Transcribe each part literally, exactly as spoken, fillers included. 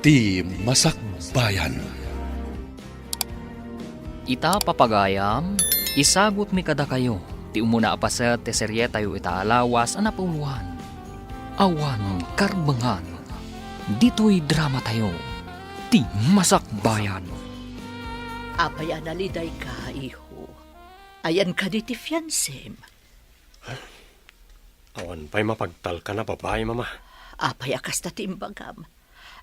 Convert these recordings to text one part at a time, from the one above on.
Ti Masakbayan. Ita, papagayam, isagutmi kadakayo ti umuna a paset ti serietayo ita a lawas a napuloan. Awan karbengan. Ditoy dramatayo, Ti Masakbayan. Apay a nalidayka, iho? Ayan kadi ti fiansem? Awan pay mapagtalkan a babai, Mama. Apay a kasta ti imbagam?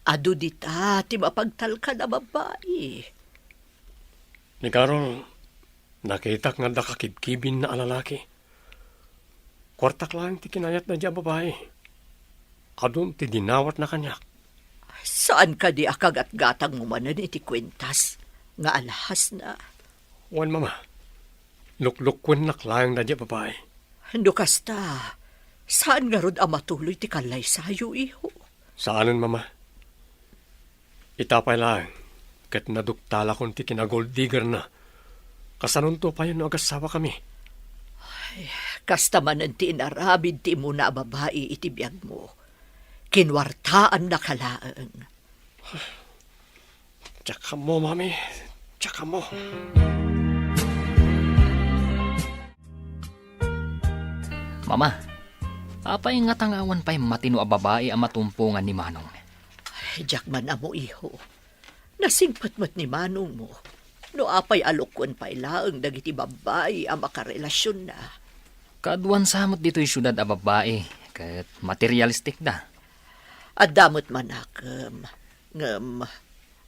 Adu dita ti mapagtalkan a babai. Ni Carol, nakitak nga adda kakibkibinna a lalaki. Kuartak laeng ti kinayatna diay a babai. Adun ti dinawatna kaniak. Saan kadi a kagatgatangmo manen iti kuentas nga alhasna? Wen, Mama. Luklukkuennak laeng daydiay a babai. No kasta, saan ngarud a matuloy ti kallaysayo, iho? Saanen, Mama. Ita pay laeng, ket naduktalakon ti kinagold diggerna. Kasanonto payen no agassawakami? Ay, kasta manen ti inaramid ti umuna a babai iti biagmo. Kinuartaannaka laeng. Diak ammo, Mami. Diak ammo. Mama, apay ngata nga awan pay matino a babai a matumpongan ni Manong? Ay, diak man ammo, iho. Nasingpet met ni manongmo no apay a lukkuen pay laeng dagiti babbai a makarelasionna. Kaduan sa met ditoy siudad a babbai ket materialistikda. Adda met manakem, ngem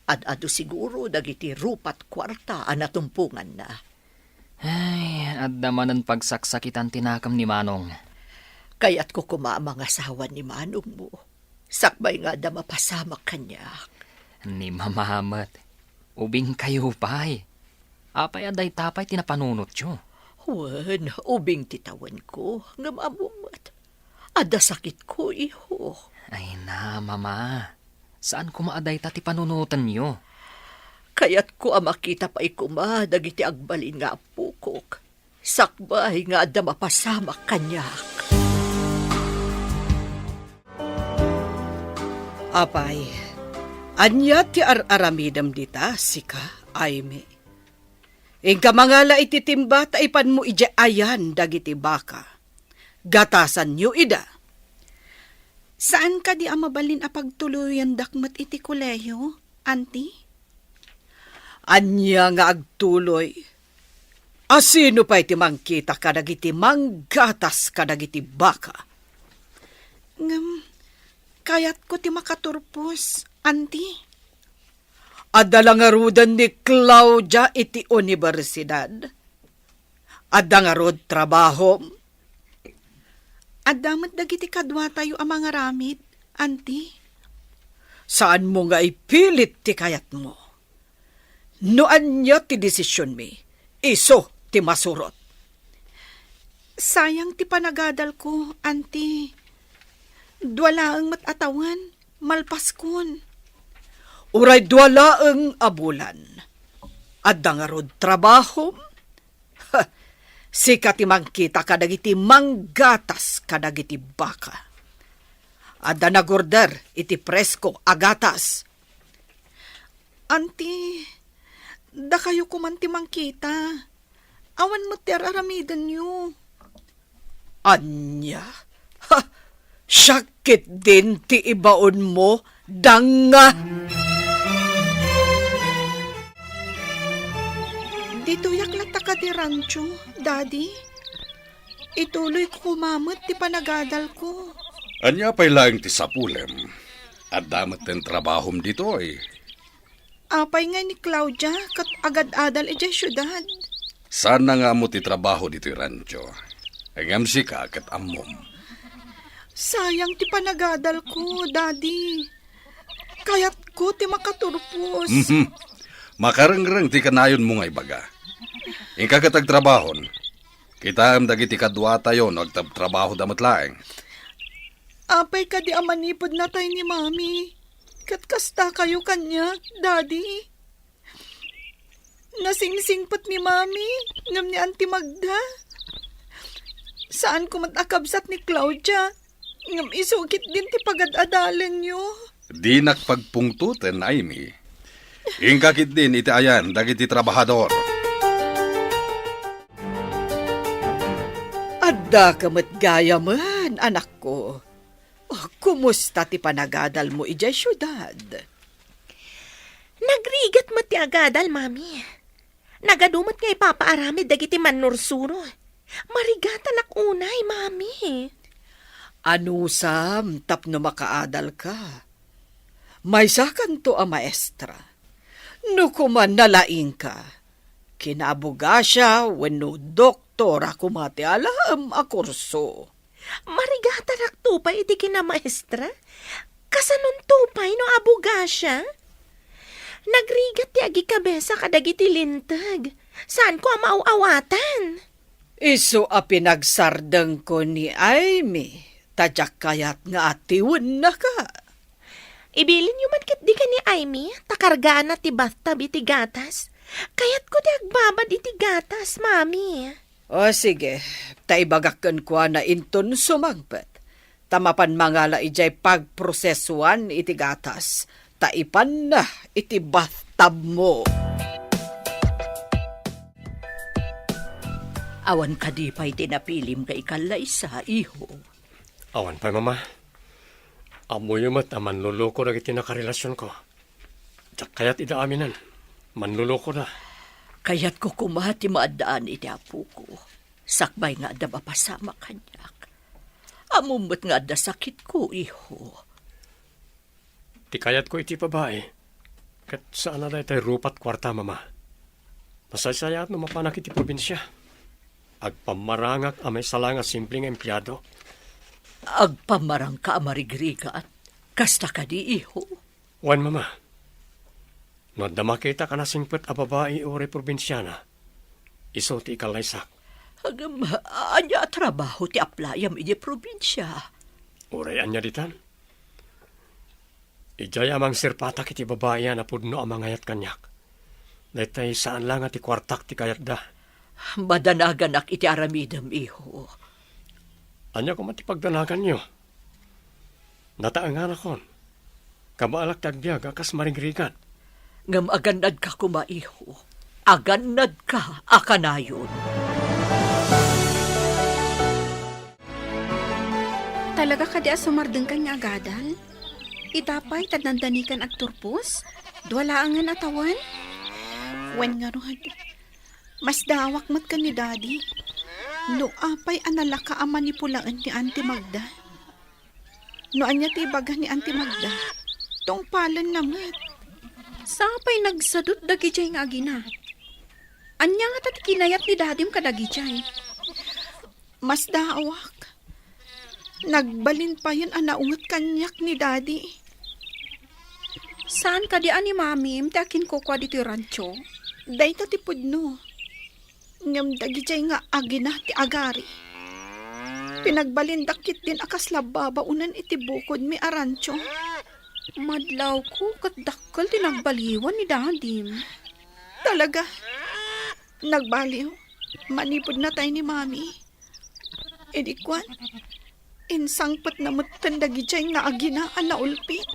ad-adu siguro dagiti rupa't kuarta a natumponganna. Ay, adda manen pagsaksakitan ti nakem ni Manong. Kayatko koma a mangasawa ni manongmo. Sakbay nga adda mapasamak kaniak. Ni Mama met, ubingkayo pay. Apay a dayta pay ti napanunotyo? Wen, ubing ti tawenko, ngem ammom met. Adda sakitko, iho. Ay na, Mama. Saan koma a dayta ti panunotenyo? Kayatko a makita pay koma dagiti agbalin nga appokok. Sakbay nga adda mapasamak kaniak. Apay, ania ti ar-aramidem dita, sika, Aimee? Inka mangala iti timba ta ipanmo idiay ayan dagiti baka. Gatasanyo ida. Saan kadi a mabalin a pagtuloyandak met iti kolehiyo, Auntie? Ania nga agtuloy? A sino pay ti mangkita kadagiti manggatas kadagiti baka? Ngem, kayatko ti makaturpos, Auntie. Adda la ngaruden ni Claudia iti universidad? Adda ngarud trabahom? Adda met dagiti kaduatayo a mangaramid, Auntie. Saanmo nga ipilit ti kayatmo. No ania ti desisionmi, isu ti masurot. Sayang ti panagadalko, Auntie. Dua laeng met a tawen, malpaskon. Uray dua laeng a bulan. Adda ngarud trabahom? Ha, sika ti mangkita kadagiti manggatas kadagiti baka. Adda nagorder iti presko a gatas. Auntie, dakayo koman ti mangkita. Awan met ti ar-aramidenyo. Ania? Ha! Siak ketdin ti ibaonmo, danga! Ditoyak latta kadi rancho, Daddy. Ituloyko koma met ti panagadalko. Ania pay laeng ti sapulem? Adda metten trabahom ditoy. Apay ngay ni Claudia ket agad-adal idiay siudad? Saanna nga ammo ti trabaho ditoy rancho. Ngem sika ket ammom. Sayang ti panagadalko, Daddy. Kayatko ti makaturpos. Mhm. Makarengreng ti kanayonmo nga ibaga. Inka ket agtrabahon. Kitaem dagiti kaduatayo no agtrabtrabahoda met laeng. Apay kadi a manipud natay ni Mami? Ket kastakayo kaniak, Daddy? Nasingsingpet ni Mami ngem ni Auntie Magda. Saanko met a kabsat ni Claudia ngem isu ketdin ti pagad-adalenyo. Dinak pagpungtoten, Aimee. Inka ketdin iti ayan dagiti trabahador. Addaka met gayamen, anakko. Oh, kumusta ti panagadalmo idiay siudad? Nagrigat met ti agadal, Mami. Nagadu met nga ipapaaramid dagiti mannursuro. Marigatanak unay, Mami. Anusam tapno makaadalka? Maysakanto a maestra. No koma nalaingka, kinaabogasia wenno doktora koma ti alaem a kurso. Marigatanak to pay iti kinamaestra? Kasanonto pay no abogasia? Nagrigat ti agikabesa kadagiti linteg. Saanko a maaw-awatan. Isu a pinagsardengko ni Aimee, ta diak kayat nga atiwennaka. Ibilinyo man ketdi ken ni Aimee, ta kargaanna ti bathtub iti gatas. Kayatko ti agbabad iti gatas, Mami. O, sige, ta ibagak kenkuana inton sumangpet. Ta mapan mangala idiay pagprosesuan iti gatas, ta ipanna iti bathtubmo. Awan kadi pay ti napilim nga ikallaysa, iho? Awan pay, Mama. Ammoyo met a manloloko dagiti nakarelasionko. Diak kayat ida aminen. Manlolokoda. Kayatko koma ti maaddaan iti apoko, sakbay nga adda mapasamak kaniak. Ammom met nga adda sakitko, iho. Ti kayatko iti babai, ket saan a daytay rupat kuarta, Mama. Masaysayaat no mapanak iti probinsia. Agpammarangak a maisala nga simple nga empleado. Agpammarangka a marigrigat? Kasta kadi, iho? Wen, Mama. No adda makitak a nasingpet a babai uray probinsiana, isu ti ikallaysak. Ngem, ania a trabaho ti aplayam idiay probinsia? Uray ania ditan? Idiay a mangserpatak iti babai a napudno a mangayat kaniak. Daytay saan la nga ti kuartak ti kayatda. Madanaganak iti aramidem, iho. Ania koma ti pagdanaganyo? Nataenganakon. Kabaalak ti agbiag a kas marigrigat. Ngem agannadka koma, iho. Agannadka a kanayon. Talaga kadi a sumardengkan nga agadal? Ita pay, ta dandanikan agturpos? Dua laengen a tawen? Wen ngarud, masdaawak met ken ni Daddy. No apay a nalaka a manipulaen ni Auntie Magda? No ania ti ibaga ni Auntie Magda, tungpalenna met. Sapay nagsadut dagidiay nga agina. Ania ngata ti kinayat ni Dadim kadagidiay? Masdaawak. Nagbalin payen a naunget kaniak ni Daddy. Saan kadi a ni Mamim ti akinkukua ditoy rancho? Dayta ti pudno. Ngem dagidiay nga agina ti agari. Pinagbalindak ketdin a kasla babaonen iti bukodmi a rancho. Madlawko ket dakkel ti nagbaliwan ni Dadim. Talaga? Nagbaliw? Manipud natay ni Mami? Idi kuan, insangpetna metten dagidiay nga agina a naulpit.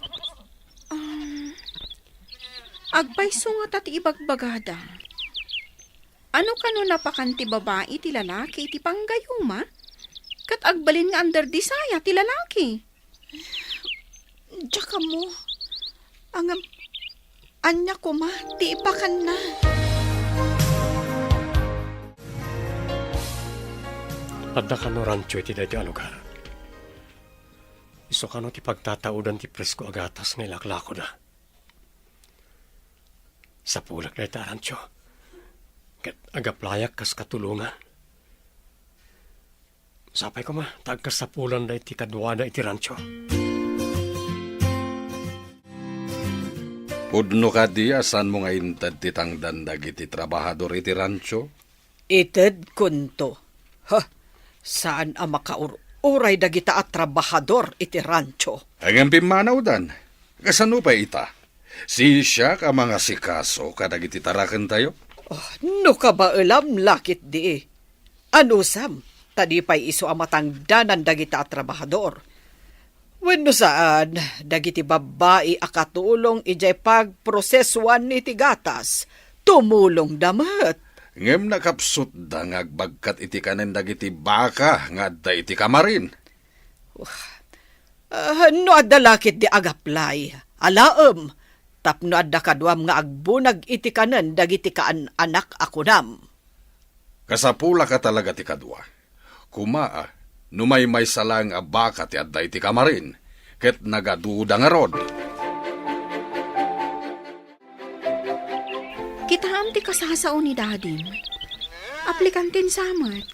Um, agpayso ngata ti ibagbagada. Ano kano napakan ti babai ti lalaki iti panggayuma? Ket agbalin nga under desire ti lalaki. Diak ammo. Ngem, ania koma ti ipakanna? Adda kano rancho iti daytoy a lugar. Isu kano ti pagtataodan ti presko a gatas nga ilaklakoda. Sapulek dayta a rancho. Ket agaplayak kas katulongan. Sapay koma, ta agkasapulanda iti kaduada iti rancho. Pudno kadi a saanmo nga inted ti tangdan dagiti trabahador iti rancho? Itedkonto. Ha, saan a makaur-uray dagita a trabahador iti rancho. Ngem pimmanawdan. Kasano pay ita? Siak a mangasikaso kadagiti tarakentayo? Oh, no kabaelam la ketdi. Anusam, ta di pay isu a matangdanan dagita a trabahador. Wenno saan, dagiti babbai a katulong idiay pagprosesuan iti gatas, tumulongda met. Ngem nakapsutda nga agbagkat iti kanen dagiti baka nga adda iti kamarin. Ah, no adda la ketdi agaplay, alaem, tapno adda kaduam nga agbunag iti kanen dagiti kaan-anak a kunam. Kasapulaka talaga ti kadua. Kumaa, no maymaysa laeng a baka ti adda iti kamarin, ket nagaduda ngarud. Kitaem ti kasasao ni Dadim. Aplikanten sa met.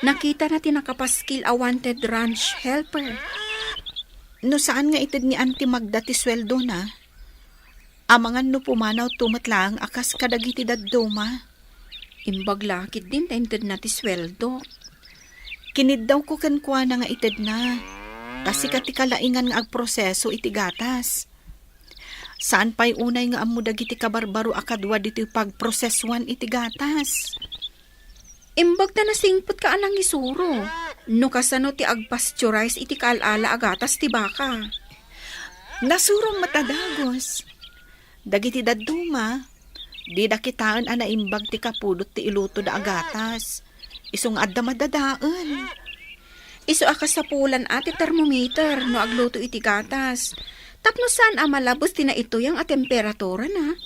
Nakitana ti nakapaskil a wanted ranch helper. No saan nga ited ni Auntie Magda ti sueldona, amangan no pumanaw to met laeng a kas kadagiti dadduma. Imbag la ketdin ta intedna ti sueldo. Kiniddawko kenkuana nga itedna. Ta sika ti kalaingan nga agproseso iti gatas. Saan pay unay nga ammo dagiti kabarbaro a kadua ditoy pagprosesuan iti gatas. Imbag ta nasingpet ka a nangisuro. No kasano ti agpasteurize iti kaal-ala a gatas ti baka? Nasurom met a dagus. Dagiti dadduma, dida kitaen a naimbag ti kapudot ti ilutoda a gatas. Isu nga adda madadael. Isu a kasapulan a ti termometer no agluto iti gatas. Tapno saan a malabes ti naituyang a temperaturana.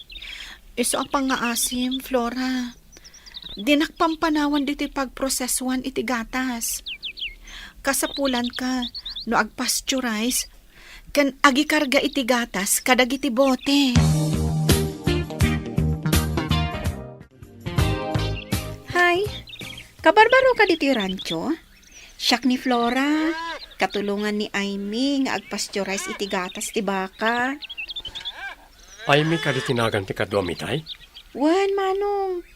Isu a pangngaasim, Flora. Dinak pampanawan ditoy pagprosesuan iti gatas. Kasapulanka no agpasteurize ken agikarga iti gatas kadagiti bote. Hay, kabarbaroka ditoy rancho? Siak ni Flora, katulongan ni Aimee nga agpasteurize iti gatas ti baka. Aimee kadi ti nagan ti kaduam itay? Wen, Manong.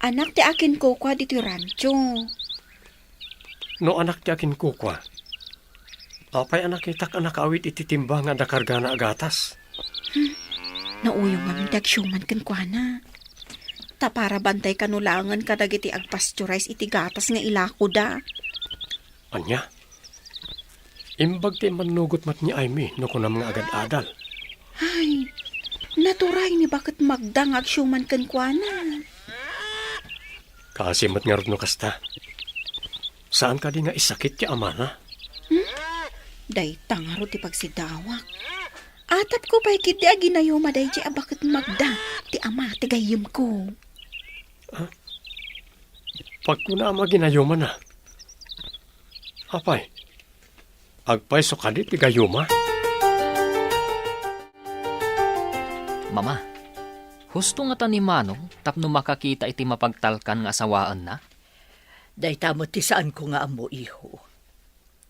Anak ti akinkukua ditoy rancho. No anak ti akinkukua, apay a nakitak a nakaawit iti timba nga adda kargana a gatas? Hmm. Nauyong ngamin ti agsiuman kenkuana. Ta para bantay kano laengen kadagiti agpasteurize iti gatas nga ilakoda. Ania? Imbag ti immannugot met ni Aimee no kunam nga agad-adal. Ay, naturay ni Baket Magda nga agsiuman kenkuana. Kaasi met ngarud no kasta. Saan kadi nga isakit ti amana? Hmm? Dayta ngarud ti pagsidawak. Atapko pay ketdi a ginayuma daydiay a Baket Magda ti ama ti gayyemko. Ah? Pagkunam a ginayumana. Apay, agpayso kadi ti gayuma? Mama, husto ngata ni Manong tapno makakita iti mapagtalkan nga asawaenna? Dayta met ti saanko nga ammo, iho.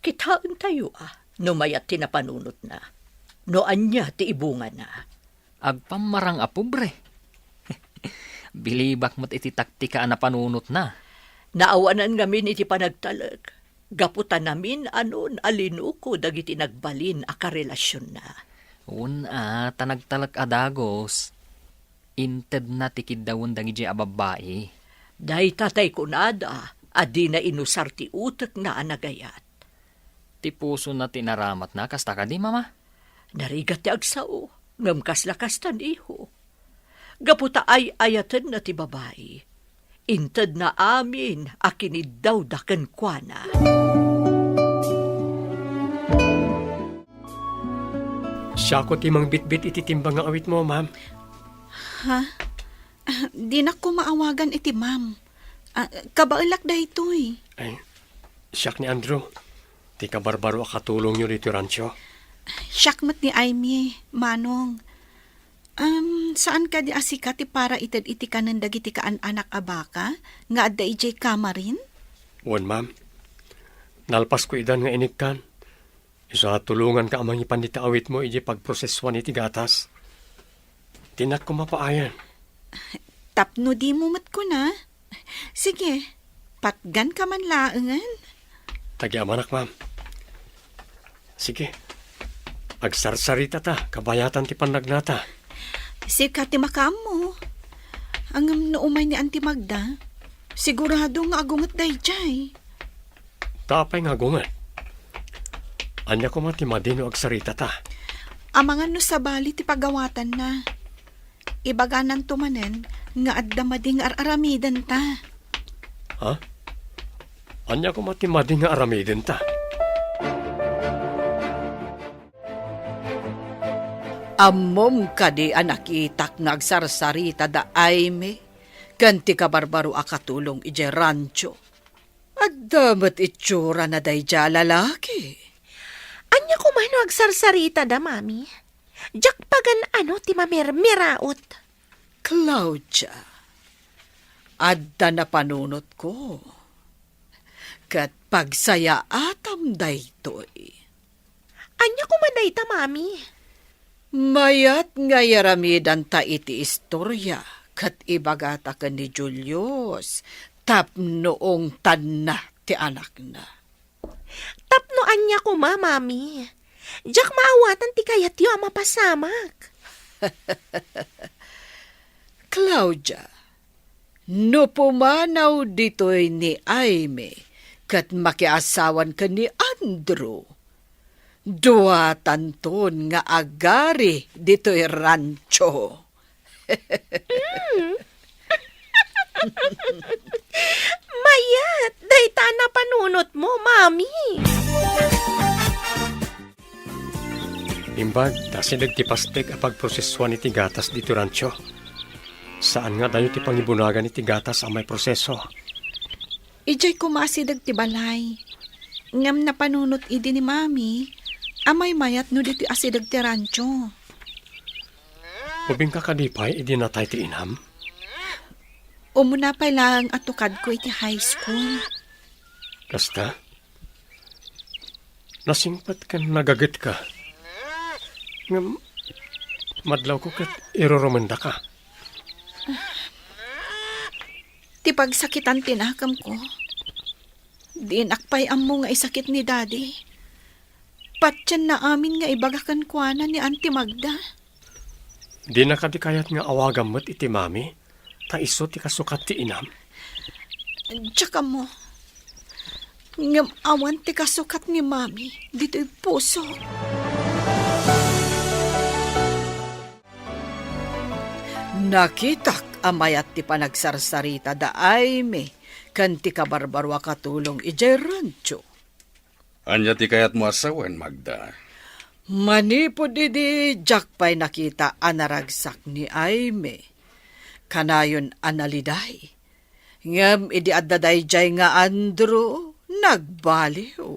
Kitaentayo a no mayat ti napanunotna, no ania ti ibungana. Agpammarang a pobre. Bilibak met iti taktika a napanunotna. Naawanan ngamin iti panagtalek, gapu ta namin-anon a linuko dagiti nagbalin a karelasionna. Wen a, ta nagtalek a dagus. Intedna ti kiddawen dagidiay a babbai. Dayta tay kunada a dina inusar ti utekna a nagayat. Ti pusona ti inaramatna, kasta kadi, Mama? Narigat ti agsao, ngem kasla kasta, iho. Gapu ta ay-ayatenna ti babai, intedna amin a kiniddawda kenkuana. Siako ti mangbitbit iti timba nga awitmo, ma'am. Ha? Ah, dinak ko maawagan iti ma'am. Ah, kabaelak daytoy. Ay, siak ni Andrew, ti kabarbaro a katulongyo ditoy rancho. Siak met ni Aimee, Manong. Um, saan kadi a sika ti para ited iti kanen dagiti kaan-anak a baka nga adda idiay kamarin? Wen, ma'am. Nalpasko idan nga inikkan. Isu a tulonganka a mangipan dita awitmo idiay pagprosesuan iti gatas. Dinak ko mapaayan. Tapno dimo met kuna. Sige, patganka man laengen. Tagiamanak, ma'am. Sige. Agsarsarita ta, kabayatan ti pannagnata. Sika ti makaammo. Ngem no umay ni Auntie Magda, sigurado nga agunget daydiay. Ta apay nga agunget? Ania koma ti madi no agsaritata? Amangan no sabali ti pagawatanna. Ibagananto manen nga adda madi nga ar-aramidenta. Ha? Ania koma ti madi nga aramidenta? Ammom kadi a nakitak nga agsarsarita da Aimee ken ti kabarbaro a katulong idiay rancho? Adda met itsurana daydiay a lalaki. Ania koma no agsarsarita da, Mami? Diak pagan-ano ti mamirmiraot. Claudia, adda napanunotko. Ket pagsayaatam daytoy. Ania koma dayta, Mami? Mayat nga iaramidanta iti istoria ket ibagata ken ni Julius tapno ungtanna ti anakna. Tapno ania koma, Mami? Diak maawatan ti kayatyo a mapasamak. Claudia, no pumanaw ditoy ni Aimee ket makiasawan ken ni Andrew, duatanton nga agari ditoy rancho. Mm. Mayat, dayta a napanunotmo, Mami. Imbag ta asideg ti pastek a pagprosesuan iti gatas ditoy rancho. Saan nga adayo ti pangibunagan iti gatas a maiproseso. Idiay koma asideg ti balay. Ngem napanunot idi ni Mami a maymayat no ditoy asideg ti rancho. Ubingka kadi pay idi natay ti inam? Umuna pay laeng a tukadko iti high school. Kasta? Nasingpet ken nagagetka. Ngem madlawko ket irurumendaka. Ti pagsakitan ti nakemko. Dinak pay ammo nga isakit ni Daddy. Patienna amin nga ibaga kenkuana ni Auntie Magda. Dina kadi kayat nga awagam met iti Mami, ta isu ti kasukat ti inam? Diak ammo. Ngem awan ti kasukat ni Mami ditoy pusok. Nakitak a mayat ti panagsarsarita da Aimee ken ti kabarbaro a katulong idiay rancho. Ania ti kayatmo a sawen, Magda? Manipud idi diak pay nakita a naragsak ni Aimee. Kanayon a naliday. Ngem idi adda daydiay nga Andrew, nagbaliw.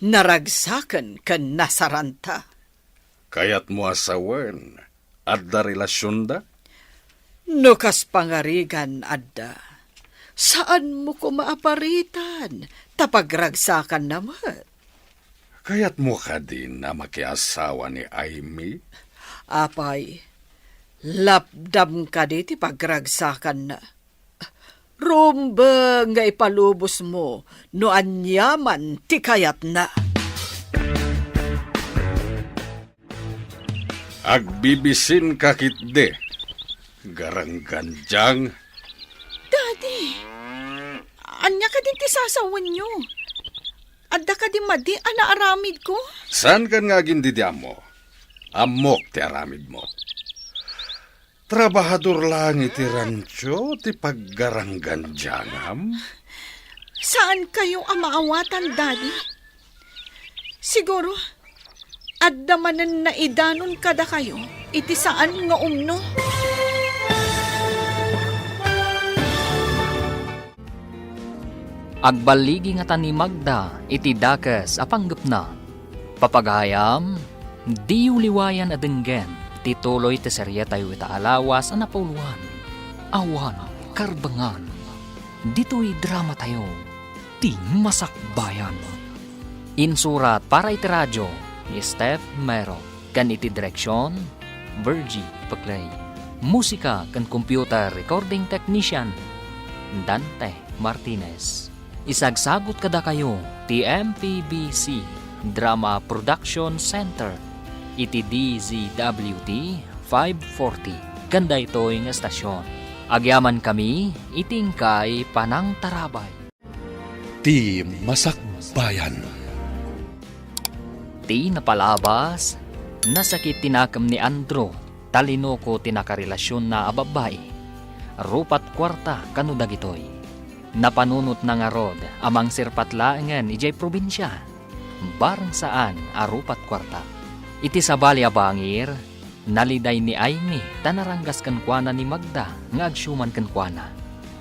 Naragsaken ken nasaranta. Kayatmo a sawen, adda relasionda? No kas pangarigan, adda. Saanmo koma a paritan, ta pagragsakanna met. Kayatmo kadin a makiasawa ni Aimee? Apay, lapdam kadi ti pagragsakanna. Rumbeng nga ipalubosmo no aniaman ti kayatna. Agbibisinka ketdi, garanggandiang. Daddy, ania kadin ti sasawenyo? Adda kadi madi a naaramidko? Saankan nga agin-idi ammo. Ammok ti aramidmo. Trabahador laeng iti rancho ti paggaranggandiangam? Saankayo a maawatan, Daddy? Siguro, adda manen naidanon kadakayo iti saan nga umno. Agballigi ngata ni Magda iti dakes a panggepna. Papagayam, diyo liwayan a denggen ti tuloy ti serietayo ita a lawas a napauluan, Awan Karbengan. Ditoy dramatayo, Ti Masakbayan. Insurat para iti radio ni Steph Mero. Ken iti direksion, Virgie Peclay. Musika ken computer recording technician, Dante Martinez. Isagsagut kadakayo ti M P B C Drama Production Center iti D Z W T five forty ken daytoy nga estasion. Agyamankami iti inkay panangtarabay. Ti Masakbayan. Ti napalabas, nasakit ti nakem ni Andrew, ta linuko ti nakarelasionna a babbai. Rupat kuarta kano dagitoy. Napanunotna ngarud a mangserpat laengen idiay probinsia. Bareng saan a rupat kuarta. Iti sabali a bangir, naliday ni Aimee ta naranggas kenkuana ni Magda nga agsiuman kenkuana.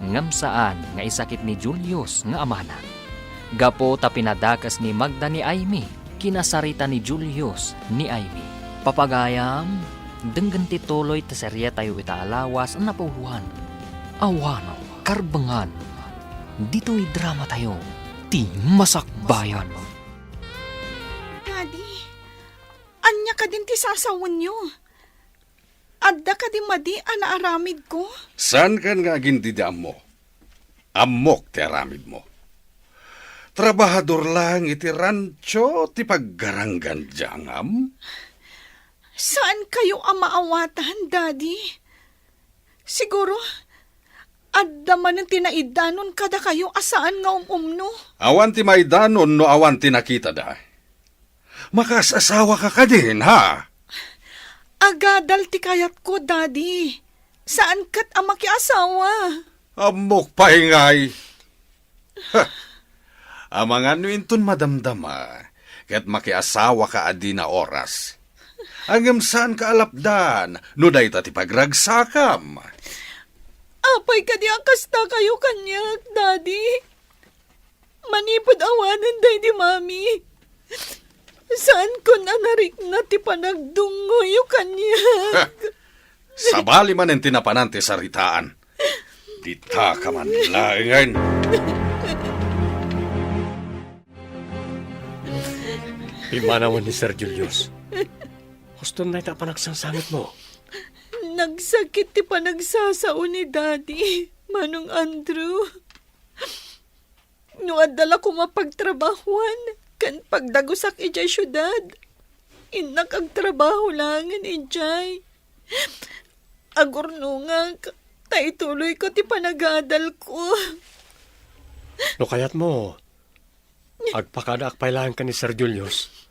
Ngem saan nga isakit ni Julius nga amana. Gapu ta pinadakes ni Magda ni Aimee, kinasarita ni Julius ni Aimee. Papagayam, denggen ti tuloy ti serietayo ita a lawas a napauluan. Awan karbengan. Ditoy dramatayo, ti masakbayan. Daddy, ania kadin ti sasawenyo? Adda kadi madi a naaramidko? Saankan nga agin dida ammo? Ammok ti aramidmo. Trabahador laeng iti rancho ti paggaranggan diay angam? Saankayo a maawatan, Daddy. Siguro, adda manen ti naidanon kadakayo a saan nga um-umno. Awan ti maidanon no awan ti nakitada. Makaas-asawaka kadin, ha? Agadal ti kayatko, Daddy. Saan ket a makiasawa. Ammok pay ngay. Ha! Amangan no inton madamdama, ket makiasawaka a dina oras. Ngem saanka a lapdan no dayta ti pagragsakam. Apay kadi a kastakayo kaniak, Daddy? Manipud awanen daydi Mami, saankon a narikna ti panagdungngoyo kaniak. Ha! Sabali manen ti napanan ti saritaan. Ditaka man laengen. Pimmanawen ni Sir Julius. Huston dayta a panagsangsangitmo. Nagsakit ti panagsasao ni Daddy, Manong Andrew. No adda la koma pagtrabahoan ken pagdagusak idiay siudad, innak agtrabaho laengen idiay. Agurnongak, ta ituloyko ti panagadalko. No kayatmo, agpakadaak pay laeng ken ni Sir Julius.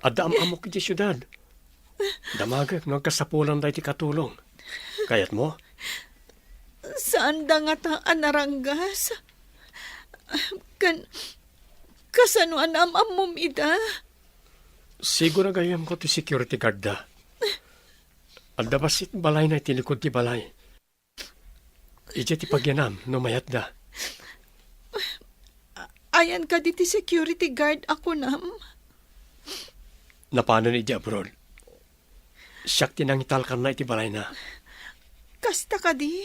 Adda am-ammok idiay siudad. Damagek no agkasapulan daytoy katulong. Kayatmo? Saanda ngata a naranggas. Ken, kasano a naam-ammom ida? Siguro gayyemko ti security guard da. Adda bassit balayna iti likud ti balay. Idiay ti pagyanam no mayatda. Ayan kadi ti security guard a kunam? Napanen idiay abroad. Siak ti nangitalkanna iti balayna. Kasta kadi?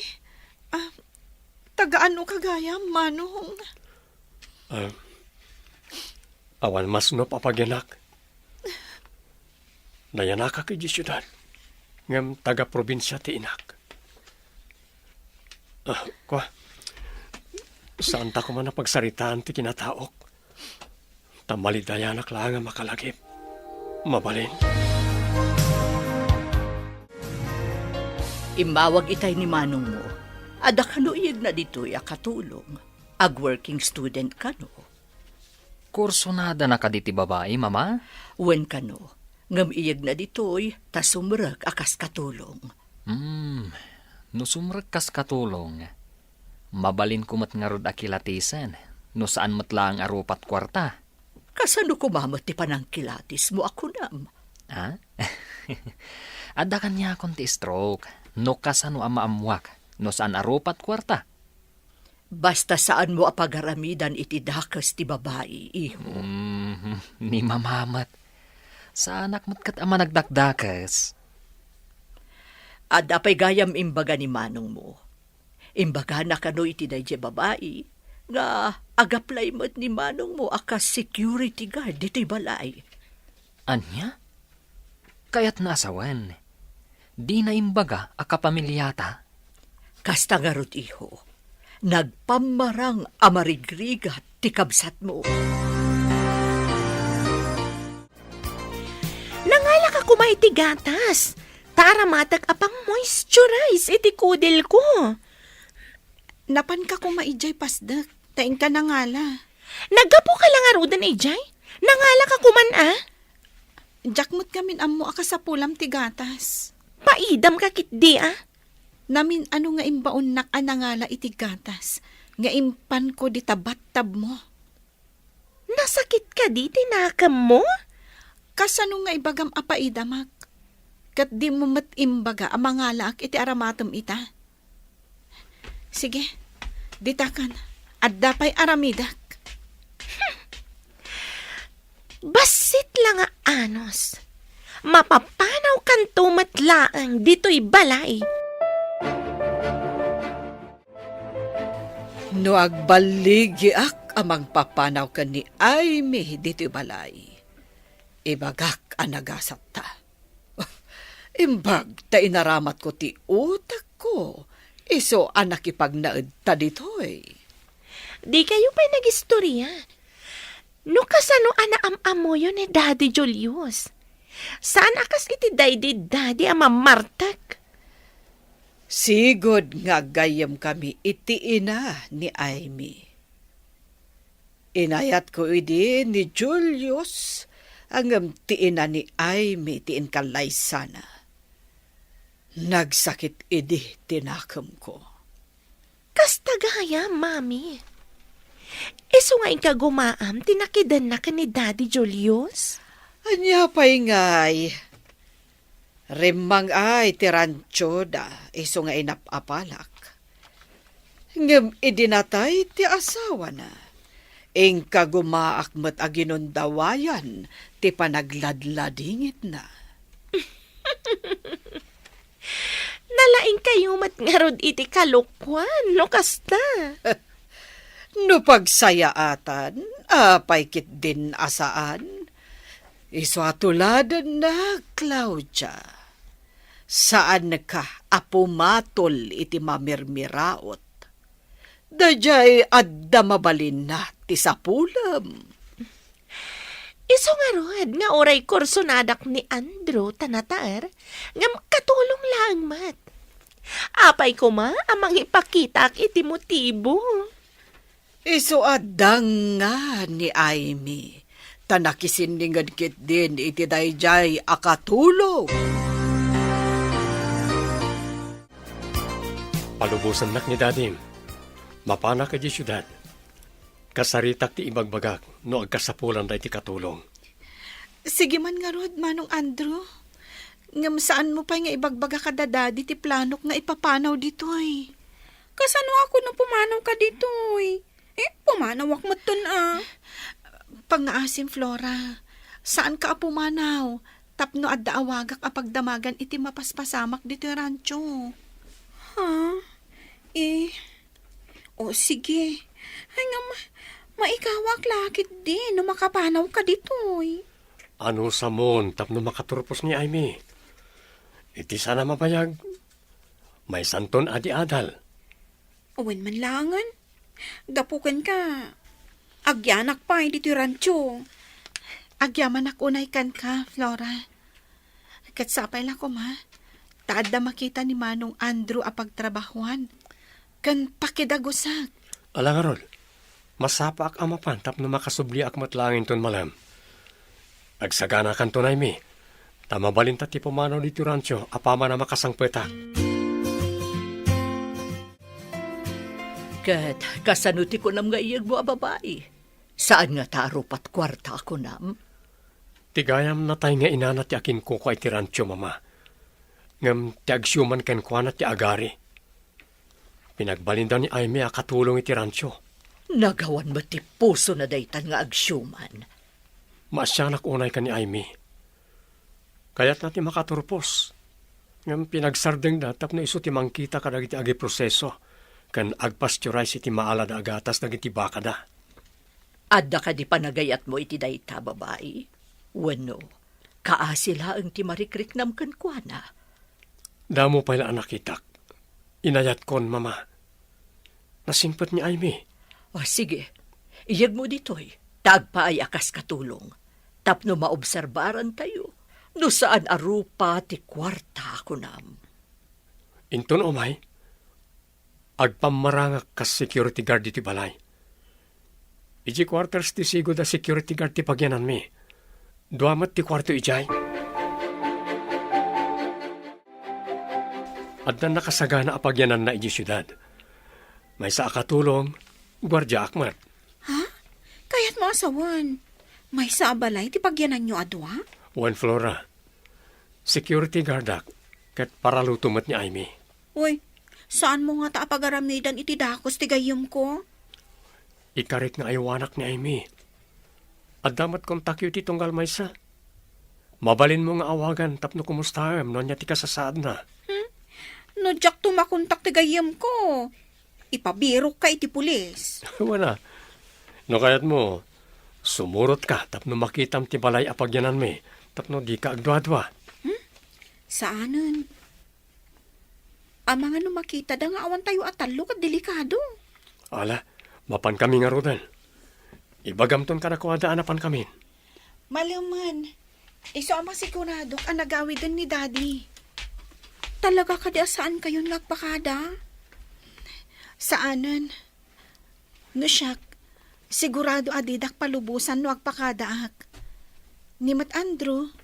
Ah, taga-anoka gayam, Manong? Ah, awan masnop a pagyanak. Nayanakak idiay siudad, ngem taga-probinsia ti inak. Ah, kua, saanta koma a pagsaritaan ti kinataok, ta malidayanak laeng a makalagip. Mabalin. Immawag itay ni manongmo. Adda kano iyegna ditoy a katulong. Ag-working student kano. Kursunadana kadi ti babai, Mama? Wen kano, ngem iyegna ditoy ta sumrek a kas katulong. Hmm, no sumrek kas katulong, mabalinko met ngarud a kilatisen no saan met laeng a rupat kuarta. Kasano koma met ti panangkilatismo a kunam? Ha? Adda kaniakon ti stroke no kasano a maammuak no saan a rupat kuarta. Basta saanmo a pagaramidan iti dakes ti babai, iho. Mm, ni Mama met. Saanak met ket a managdakdakes. Adda pay gayam imbaga ni manongmo. Imbagana kano iti daydiay babai nga ag-apply met ni manongmo a kas security guard ditoy balay. Ania? Kayatna a sawen, dina imbaga a kapamiliata? Kasta ngarud, iho, nagpammarang a marigrigat ti kabsatmo. Nangalaka koma iti gatas, ta aramatek a pang-moisturize iti kudelko. Napanka koma idiay pasdek, ta inka nangala. Naggapuka la ngaruden idiay? Nangalaka koman, a? Diak met ngamin ammo a kasapulam ti gatas. Paidam ka ketdi, a? Namin-ano nga imbaonnak a nangala iti gatas nga impanko dita battabmo. Nasakit kadi ti nakemmo? Kasano nga ibagam a paidamak? Ket dimo met imbaga a mangalaak iti aramatem ita? Sige, ditakan. Adda pay aramidek. Bassit la nga anus. Mapapanawkanto met laeng ditoy balay. No agballigiak a mangpapanaw ken ni Aimee ditoy balay, ibagak a nagasatta. Imbag ta inaramatko ti utekko, isu a nakipagnaedta ditoy. Dikayo pay nagistoria. No kasano a naam-ammoyo ni Daddy Julius? Saan a kas iti daydi Daddy a mamartek? Sigud nga aggayyemkami iti ina ni Aimee. Inayatko idi ni Julius, ngem ti ina ni Aimee ti inkallaysana. Nagsakit idi ti nakemko. Kasta gayam, Mami. Isu nga inkagumaam ti nakidenna ken ni Daddy Julius? Ania pay ngay? Rimmang-ay ti rantioda isu nga inap-apalak. Ngem idi natay ti asawana, inkagumaak met a ginundawayan ti panagladladingitna. Nalaingkayo met ngarud iti kalokuan, no kasta. No pagsayaatan, apay ketdin a saan? Isu a tuladenna, Claudia. Saanka a pumatol iti mamirmiraot. Daydiay adda mabalinna ti sapulem. Isu ngarud nga uray kursonadak ni Andrew ta nataer, ngem katulong laeng met. Apay koma a mangipakitaak iti motibo? Isu a danga ni Aimee, ta nakisinninged ketdin iti daydiay a katulong. Palubosannak ni Dadim. Mapanak idiay siudad. Kasaritak ti ibagbagak no agkasapulan daytoy katulong. Sige man ngarud, Manong Andrew. Ngem saanmo pay nga ibagbaga kada Daddy ti planok nga ipapanaw ditoy? Kasano a kuno pumanawka ditoy? Eh, pumanawak metten a. Pangngaasim, Flora. Saanka a pumanaw tapno adda awagak a pagdamagan iti mapaspasamak ditoy rancho. Ha? Eh, o sige. Ay nga ma-, maikawak la ketdi no makapanawka ditoy. Anusamon tapno makaturpos ni Aimee? Iti saan a mabayag, maysanton a di adal. Wen man laengen. Gapu kenka, agyanak pay ditoy rancho. Agyamanak unay kenka, Flora. Ket sapay la koma, ta adda makita ni Manong Andrew a pagtrabahuan ken pakidagusak. Ala ngarud, masapaak a mapan tapno makasubliak met laeng inton malem. Agsaganakanto, Aimee, ta mabalinta ti pumanaw ditoy rancho apaman a makasangpetak. Ket kasano ti kunam nga iyegmo a babai? Saan ngata a rupat kuarta a kunam? Ti gayam natay nga inana ti akinkukua iti rancho, Mama. Ngem ti agsiuman kenkuana ti agari. Pinagbalinda ni Aimee a katulong iti rancho. Nagawan met ti pusona daytan nga agsiuman. Maasianak unay ken ni Aimee. Kayatna ti makaturpos. Ngem pinagsardengda tapno isu ti mangkita kadagiti agiproseso ken agpasteurize iti maalada a gatas dagiti bakada. Adda kadi panagayatmo iti dayta, babai? Wenno, kaasi laeng ti marikriknam kenkuana? Damo pay la a nakitak. Inayatkon, Mama. Nasingpet ni Aimee. O, sige. Iyegmo ditoy. Ta agpaay a kas katulong. Tapno maobserbarantayo no saan a rupa ti kuarta a kunam. Inton umay, agpammarangak kas security guard ditoy balay. Idiay quarters ti sigud a security guard ti pagyananmi. Dua met ti kuarto idiay. Addan nakasagana a pagyananna idiay siudad. Maysa a katulong, guardiaak met. Ha? Kayatmo a sawen, maysa a balay ti pagyananyo a dua? Wen, Flora. Security guardak, ket paraluto met ni Aimee. Uy, saanmo ngata a pagaramidan iti dakes ti gayyemko? Ikarik nga aywanak ni Aimee. Adda met kontakyo iti tunggal maysa. Mabalinmo nga awagan tapno kumustaem no ania ti kasasaadna. Hmm? No diakto makontak ti gayyemko, ipabirokka iti pulis. Wen a. No kayatmo, sumurotka tapno makitam ti balay a pagyananmi, tapno dika agduadua. Hmm? Saanen. Amangan no makitada nga awantayo a tallo ket delikado. Ala, mapankami ngaruden. Ibagamton kadakuada a napankamin. Malemen, isu a masiguradok a nagawiden ni Daddy. Talaga kadi a saankayon nga agpakada? Saanen. No siak, sigurado a didak palubosan no agpakadaak. Ni met Andrew,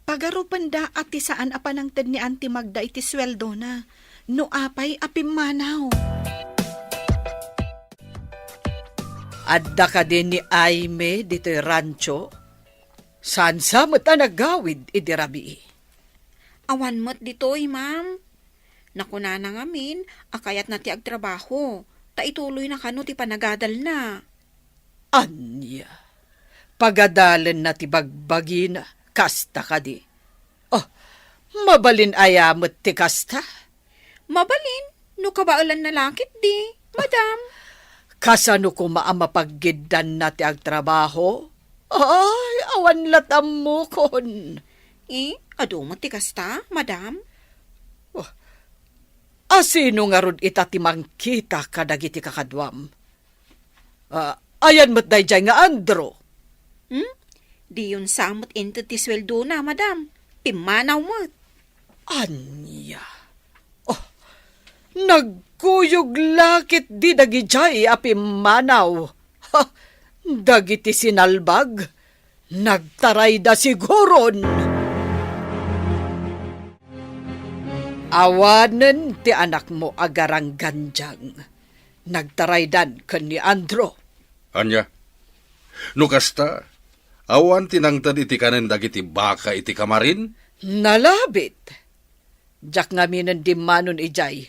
pagarupenda a ti saan a panangted ni Auntie Magda iti suweldona, no apay a pimmanaw. Adda kadi ni Aimee ditoy rancho? Saan sa met a nagawid idi rabii? Awan met ditoy, ma'am. Nakunana ngamin a kayatna ti agtrabaho, ta ituloyna kano ti panagadalna. Ania? Pagadalenna ti bagbagina, kasta kadi? Oh, mabalin aya met ti kasta? Mabalin, no kabaelanna la ketdi, madam. Kasano koma a mapaggiddanna ti agtrabaho? Ay, awan lat' ammokon. Eh, adu met ti kasta, madam? Oh, asino ngarud ita ti mangkita kadagiti kakaduam? Ah, ayan met daydiay nga Andrew? Hmm? Diyon sa met inted ti suweldona, madam. Pimmanaw met. Ania? Oh, nagkuyog la ketdi dagidiay a pimmanaw. Ha, dagiti sinalbag, nagtarayda siguron. Awanen ti anakmo a garanggandiang. Nagtaraydan ken ni Andrew. Ania? No kasta, awan ti nangted iti kanen dagiti baka iti kamarin? Nalabit. Diak ngaminen dimmanon idiay.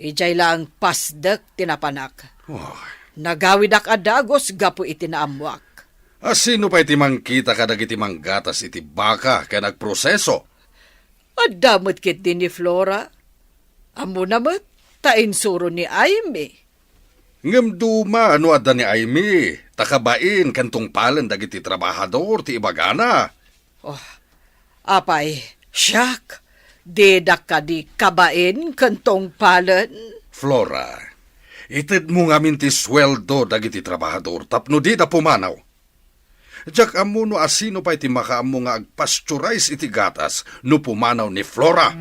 Idiay laeng pasdek ti napanak. Oy. Nagawidak a dagus gapu iti naammoak. Asino pay ti mangkita kadagiti manggatas iti baka ken agproseso? Adda met ketdi ni Flora. Ammona met, ta insuro ni Aimee. Ngem duma no adda ni Aimee, ta kabain ken tungpalen dagiti trabahador ti ibagana. Oh, apay, siak, didak kadi kabain ken tungpalen? Flora, itedmo ngamin ti sueldo dagiti trabahador tapno dida pumanaw. Diak ammo no asino pay ti makaammo nga agpasteurize iti gatas no pumanaw ni Flora.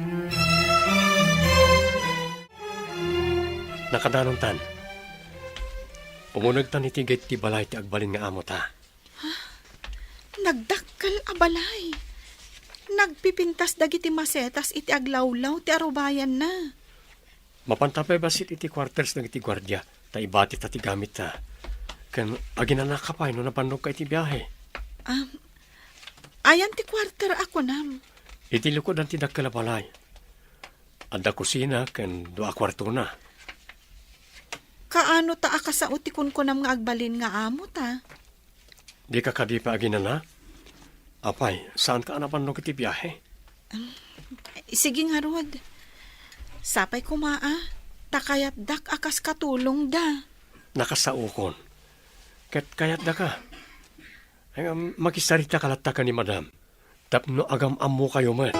Nakadanontan. Umunegtan iti gate ti balay ti agbalin nga amota. Nagdakkel a balay. Nagpipintas dagiti masetas iti aglawlaw ti arubayanna. Mapanta pay bassit iti quarters dagiti guardia, ta ibatita ti gamitta. Ken aginanaka pay no nabannogka iti biahe. Am, ayan ti quarter a kunam? Iti likudan ti dakkel a balay. Adda kusina ken dua a kuartona. Kaano ta a kasao ti kunkunam nga agbalin nga amota? Dika kadi pay aginana? Apay, saanka a nabannog iti biahe? Sige ngarud. Sapay koma a, ta kayatdak a kas katulongda. Nakasaokon. Ket kayatdaka. Ay, um, makisarita ka latta ken ni Madam. Tapno agam-ammokayo met.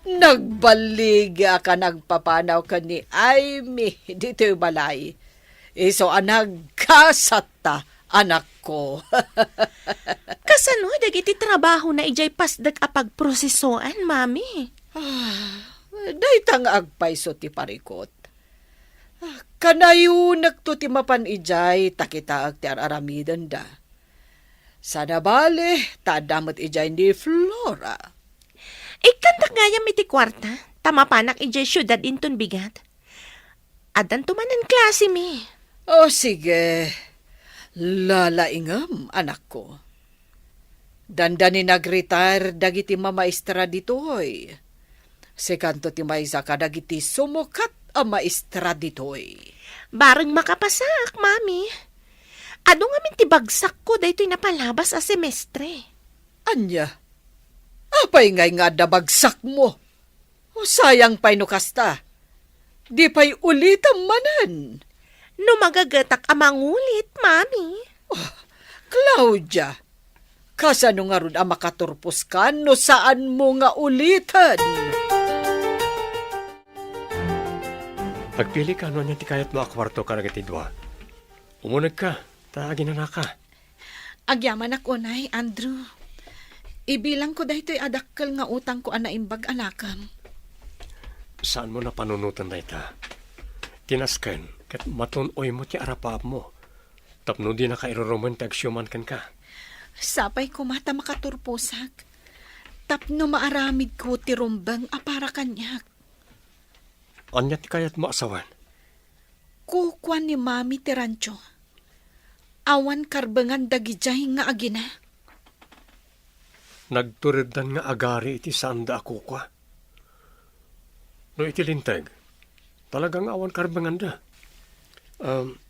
Nagballigi a ka nagpapanaw ken ni Aimee ditoy balay. Isu a nagkasatta, anakko. Kasano dagiti trabahona idiay pasdek a pagprosesoan, Mami? Ah, Dayta nga agpayso ti parikut. Ah, kanayonekto ti mapan idiay ta kitaek ti ar-aramidenda. Saan a bale, ta adda met idiay ni Flora. Ikkandak gayam iti kuarta, ta mapanak idiay siudad inton bigat. Addanto manen klase mi. O, sige. Lalaingem, anakko. Dandani nag-retire dagiti mamaestra ditoy. Sikanto ti maysa kadagiti sumukat a maestra ditoy. Bareng makapasaak, Mami. Adu ngamin ti bagsakko daytoy napalabas a semestre. Ania? Apay ngay nga adda bagsakmo? O, sayang pay no kasta. Di pay ulitam manen. No magagetak a mangulit, Mami. Oh, Claudia, kasano ngarud a makaturposka no saanmo nga uliten? Agpilika no ania ti kayatmo a kuarto kadagiti dua. Umunegka, ta aginanaka. Agyamanak unay, Andrew. Ibilangko daytoy a dakkel nga utangko a naimbag a nakem. Saanmo napanunoten dayta. Ti nasken, ket matun-oymo ti arapaapmo. Tapno dinaka irurumen ti agsiuman kenka. Sapay koma ta makaturposak. Tapno maaramidko ti rumbeng a para kaniak. Ania ti kayatmo a sawen? Kukua ni Mami ti rancho. Awan karbengan dagidiay nga agina. Nagtureddan nga agari iti saanda a kukua. No iti linteg, talaga nga awan karbenganda. Um,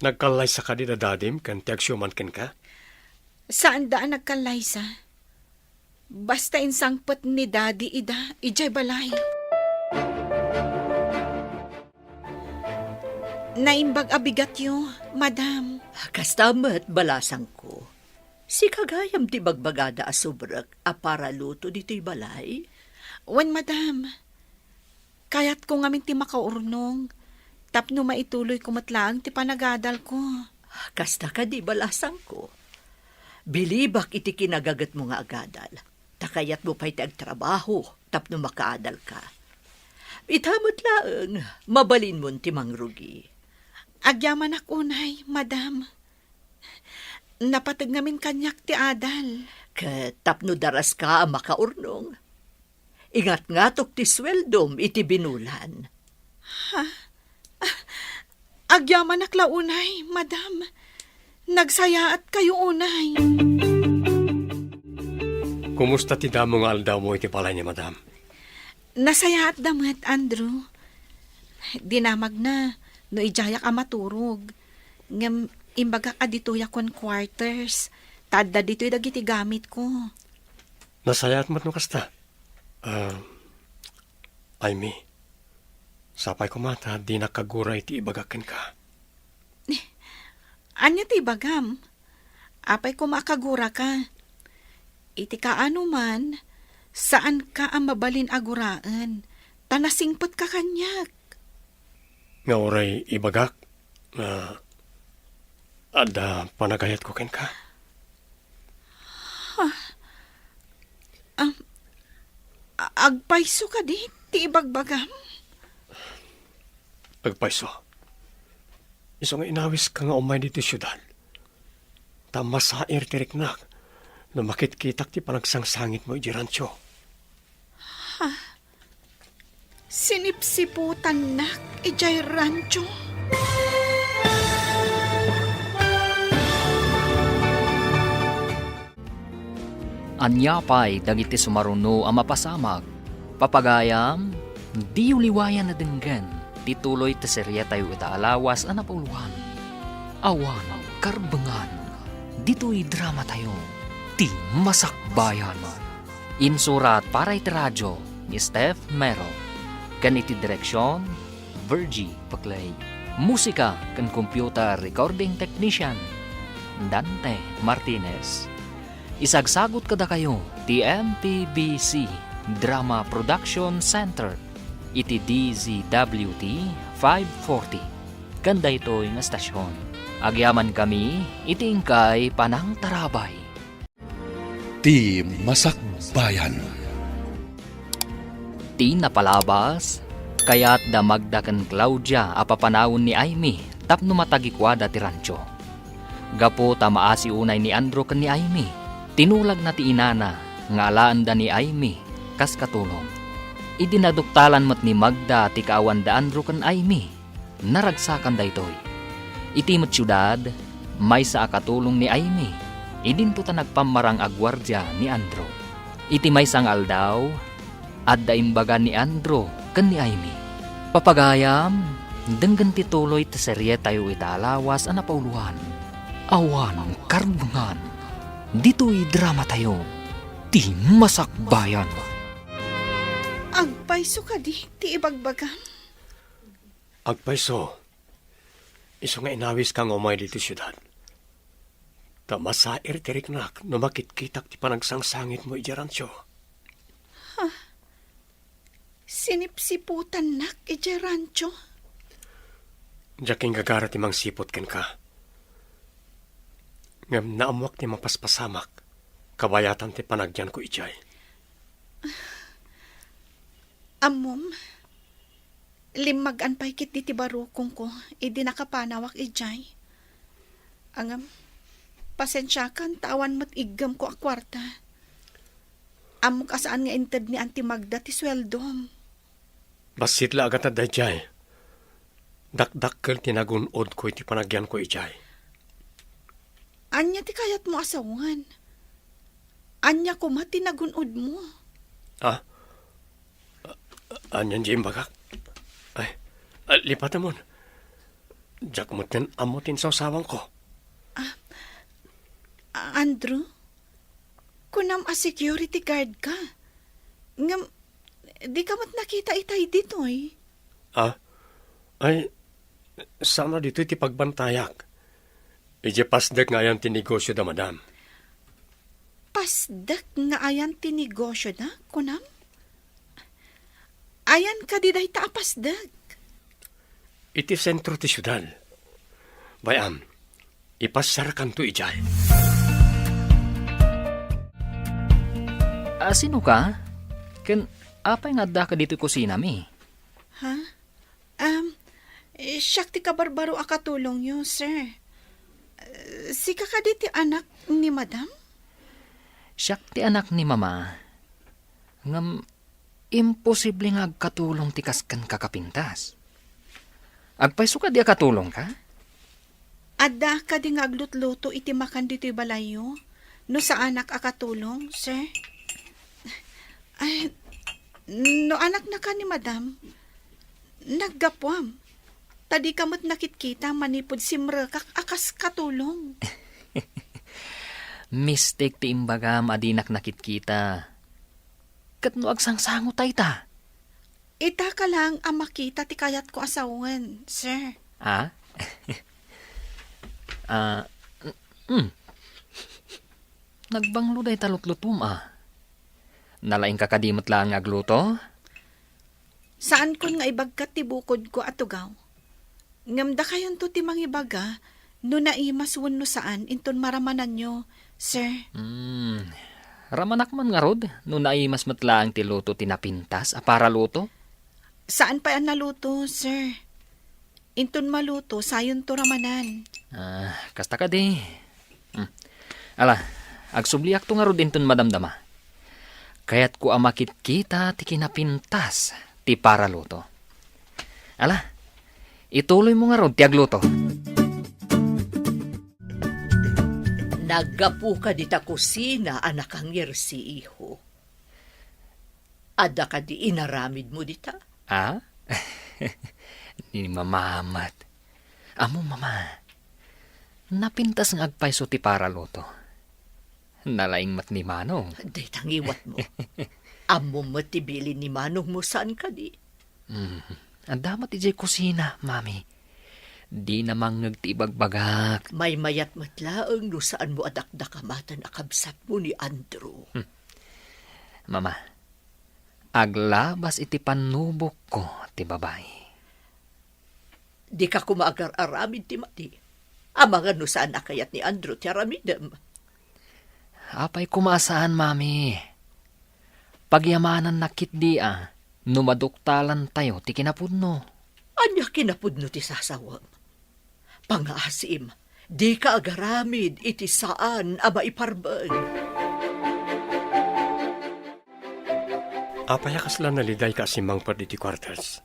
nagkallaysa kadi da dadim ken ti agsiuman kenka? Saanda a nagkallaysa. Basta insangpet ni Daddy ida idiay balay. Naimbag a bigatyo, Madam. Kasta met, balasangko. Sika gayam ti bagbagada a subrek a para luto ditoy balay? Wen, Madam. Kayatko ngamin ti makaurnong, tapno maituloyko met laeng ti panagadalko. Kasta kadi, balasangko? Bilibak iti kinagagetmo nga agadal, ta kayatmo pay ti agtrabaho tapno makaadalka. Ita met laeng, mabalinmon ti mangrugi. Agyamanak unay, Madam. Napateg ngamin kaniak ti adal. Ket tapno daraska a makaurnong, ingatngatok ti sueldom iti binulan. Ha? Ah, agyamanak la unay, Madam. Nagsayaatkayo unay. Kumusta ti damo nga aldawmo iti balay ni Madam? Nasayaatda met, Andrew. Dinamagna no idiayak a maturog. Ngem imbagak a ditoyak ken quarters. Ta adda ditoy dagiti gamitko. Nasayaat met no kasta. Ah, Amy, sapay koma ta dinak kagura iti ibagak kenka. Ania ti ibagam? Apay koma a kaguraka? Iti kaano man, saanka a mabalin a guraen, ta nasingpetka kaniak. Nga uray ibagak, nga adda panagayatko kenka. Ha? Am, a-, agpayso kadi ti ibagbagam? Agpayso. Isu nga inawiska nga umay ditoy siudad. Ta masair ti riknak no makitkitak ti panagsangsangitmo idiay rancho. Ha? Sinipsiputannak idiay rancho. Ania pay dagiti sumaruno a mapasamak? Papagayam, diyo liwayan a denggen ti tuloy ti seriatayo ita a lawas a napauluan. Awan karbengan ditoy dramatayo, Ti Masakbayan. Insurat para iti radio ni Steph Mero, ken iti direksion, Virgie Paclay. Musika ken computer recording technician, Dante Martinez. Isagsagut kadakayo ti M P B C Drama Production Center iti D Z W T five forty ken daytoy nga estasion. Agyamankami iti inkay panangtarabay. Ti Masakbayan. Ti napalabas, kayatda Magda ken Claudia a papanawen ni Aimee tapno matagikuada ti rancho. Gapu ta maasi unay ni Andrew ken ni Aimee, tinulagna ti inana nga alaenda ni Aimee kas katulong. Idi naduktalan met ni Magda ti kaawan da Andrew ken Aimee, naragsakan daytoy. Iti met siudad, maysa a katulong ni Aimee, idinto ta nagpammarang a guardia ni Andrew. Iti maysa nga aldaw, adda imbaga ni Andrew ken ni Aimee. Papagayam, denggen ti tuloy ti serietayo ita a lawas a napauloan. Awan karunongan. Ditoy dramatayo, ti masakbayan. Agpayso kadi ti ibagbagam? Agpayso, isu nga inawiska nga umay ditoy siudad. Ta masair ti riknak no makitkitak ti panagsangsangitmo idiay rancho. Ha? Sinipsiputannak idiay rancho? Diak inggagara ti mangsiput kenka. Ngem naammoak ti mapaspasamak, kabayatan ti panagyanko idiay. Ammom, limmagan pay ketdi ti barukongko idi nakapanawak idiay. Ngem, pasensiakan ta awan met iggemko a kuarta. Ammok a saan nga inted ni Auntie Magda ti sueldom. Bassit la a gatad daydiay. Dakdakkel ti nagun-odko iti panagyanko idiay. Ania ti kayatmo a sawen? Ania koma ti nagun-odmo? Ah? Anian diay imbagak? Ay, ah, lipatamon. Diak met ngan ammo ti insawsawangko. Ah, Andrew? Kunam a security guard ka. Ngem, dika met nakita itay ditoy. Ah? Ay, saan a ditoy ti pagbantayak. Idiay pasdek nga ayan ti negosio da madam. Pasdek nga ayan ti negosio da, kunam? Ayan kadi dayta a pasdek? Iti sentro ti siudad. Bay-am, ipasiarkanto idiay. A, sino ka? Ken apay nga adda ka ditoy kusinami? Ha? Um, eh, siak ti kabarbaro a katulongyo, sir. Eh, sika kadi ti anak ni madam? Siak ti anak ni mama. Ngem, imposible nga agkatulong ti kas kenka a pintas. Agpayso kadi a katulongka? Adda kadi nga aglutluto iti makan ditoy balayyo? No saanak a katulong, sir? Ay, no anaknaka ni madam, naggapuam. Ta dika met nakitkita manipud simrekak a kas katulong. Mistek ti imbagam a dinak nakitkita. Ket no agsangsango ta ita? Itaka laeng a makita ti kayatko a sawen, sir. Ah? Ah, mm. Nagbanglo dayta lutlutom, a. Nalaingka kadi met laeng nga agluto? Saankon nga ibagkat ti bukodko a tugaw. Ngem dakayonto ti mangibaga no naimas wenno saan inton maramananyo, sir. Hmm. Ramanak man ngarud no naimas met laeng ti luto ti napintas a para luto? Saan pay a naluto, sir. Inton maluto, sayonto ramanan. Ah, kasta kadi. Hmm. Ala, agsubliakto ngarud inton madamdama. Kayatko a makitkita ti kinapintas ti para luto. Ala, ituloymo ngarud ti agluto. Naggapuka dita kusina a nakangirsi, iho. Adda kadi inaramidmo dita? Ah? Ni mama met. Ammom, mama, napintas nga agpayso ti para luto. Nalaing met ni Manong. Dayta ngiwatmo. Ammom met ti bilin ni Manongmo, saan kadi? Hmm. Adda met idiay kusina, mami. Dina mangngeg ti ibagbagak. Maymayat met laeng no saanmo a dakdakamaten a kabsatmo ni Andrew. Hmm. Mama, aglabas iti pannubokko ti babai. Dika koma agar-aramid ti madi. Amangan no saan a kayat ni Andrew ti aramidem. Apay koma a saan, mami? Pagyamanannak ketdi a. no maduktalantayo ti kinapudno. Ania kinapudno ti sasawem? Pangaasim, dika agaramid iti saan a maiparbeng. Apay a kasla nalidayka a simmangpet iti quarters?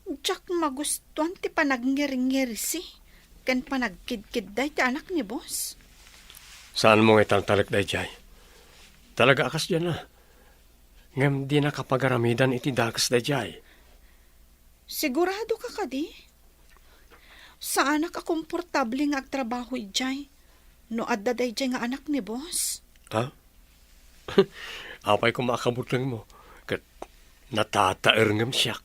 Diak magustuan ti panagngirngirsi ken panagkidkidday ti anak ni boss. Saanmo nga italtalek daydiay? Talaga a kasdiay a. Ngem dinaka pagaramidan iti dakes daydiay. Sigurado ka kadi? Saanak a komportable nga agtrabaho idiay no adda daydiay nga anak ni boss. Ha? Apay koma a kabutlengmo ket natataer ngem siak.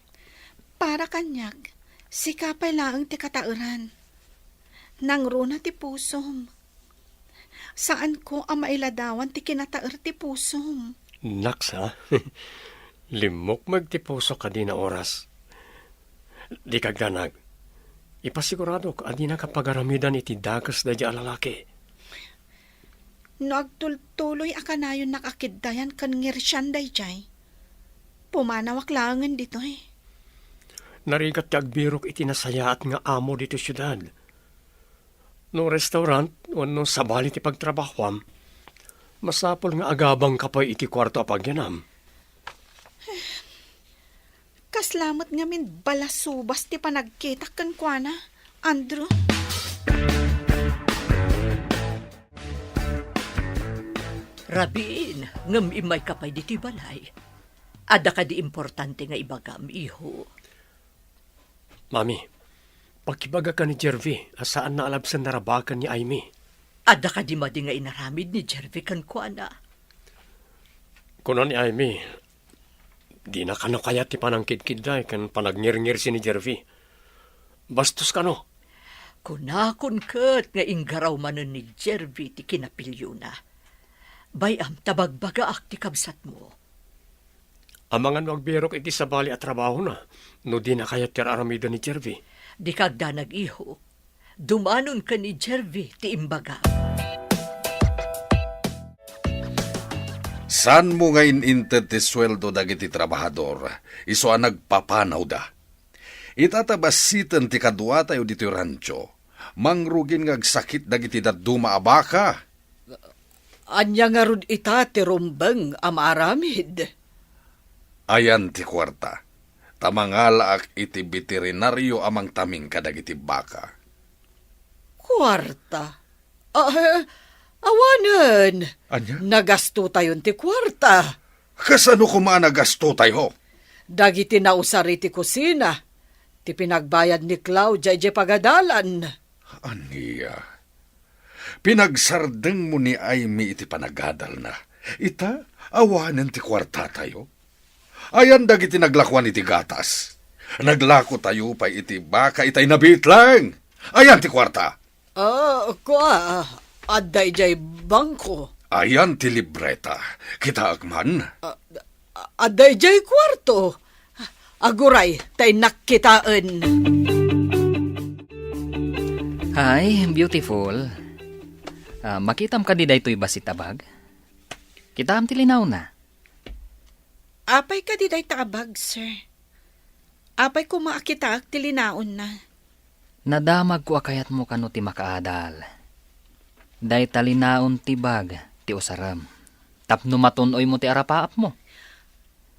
Para kaniak, sika pay laeng ti kataeran. Nangruna ti pusom. Saanko a mailadawan ti kinataer ti pusom. Naks, ha? Limmukmeg ti pusok a dina oras. Dika agdanag. Ipasiguradok a dinaka pagaramidan iti dakes daydiay a lalaki. No agtultuloy a kanayonnak a kiddayan ken ngirsian daydiay, pumanawak laengen ditoy. Narigat ti agbirok iti nasayaat nga amo ditoy siudad. No restaurant wenno sabali ti pagtrabahoam, masapul nga agabangka pay iti kuarto a pagyanam. Kasla met ngamin balasubas ti panagkitak kenkuana, Andrew. Rabiin, ngem immayka pay ditoy balay. Adda kadi importante nga ibagam, iho? Mami, pakibagaka ni Jervy a saanna a labsen narabaken ni Aimee. Adda kadi madi nga inaramid ni Jervy kenkuana? Kuna ni Aimee, dina kano kayat ti panangkidkidday ken panagngirngirsi ni Jervy. Bastos kano. Kunakon ket nga inggaraw manen ni Jervy ti kinapiliona. Bay-am ta bagbagaak ti kabsatmo. Amangan no agbirok iti sabali a trabahona no dina kayat ti ar-aramiden ni Jervy. Dika agdanag, iho. Dumanon ken ni Jervy ti imbaga. Saanmo nga in-inted ti sueldo dagiti trabahador, isu a nagpapanawda. Ita ta basiten ti kaduatayo ditoy rancho, mangrugin nga agsakit dagiti dadduma a baka. Ania ngarud ita ti rumbeng a maaramid? Ayan ti kuarta, ta mangalaak iti beterinario a mangtaming kadagiti baka. Kuarta? Ah, awanen. Ania? Nagastotayon ti kuarta. Kasano koma a nagastotayo? Dagiti nausar iti kusina, ti pinagbayad ni Claudia idiay pagadalan. Ania? Pinagsardengmo ni Aimee iti panagadalna. Ita, awanen ti kuartatayo. Ayan dagiti naglakuan iti gatas. Naglakotayo pay iti baka itay nabitleng. Ayan ti kuarta. Ah, kua, adda idiay bangko. Ayan ti libreta. Kitaek man. Ah, adda idiay kuarto. Aguray, ta innak kitaen. Hi, beautiful. Ah, makitam kadi daytoy bassit a bag? Kitaam ti linaonna. Apay kadi dayta a bag, sir? Apay koma a kitaek ti linaonna? Nadamagko a kayatmo kano ti makaadal. Dayta linaon ti bag ti usarem tapno matun-oymo ti arapaapmo.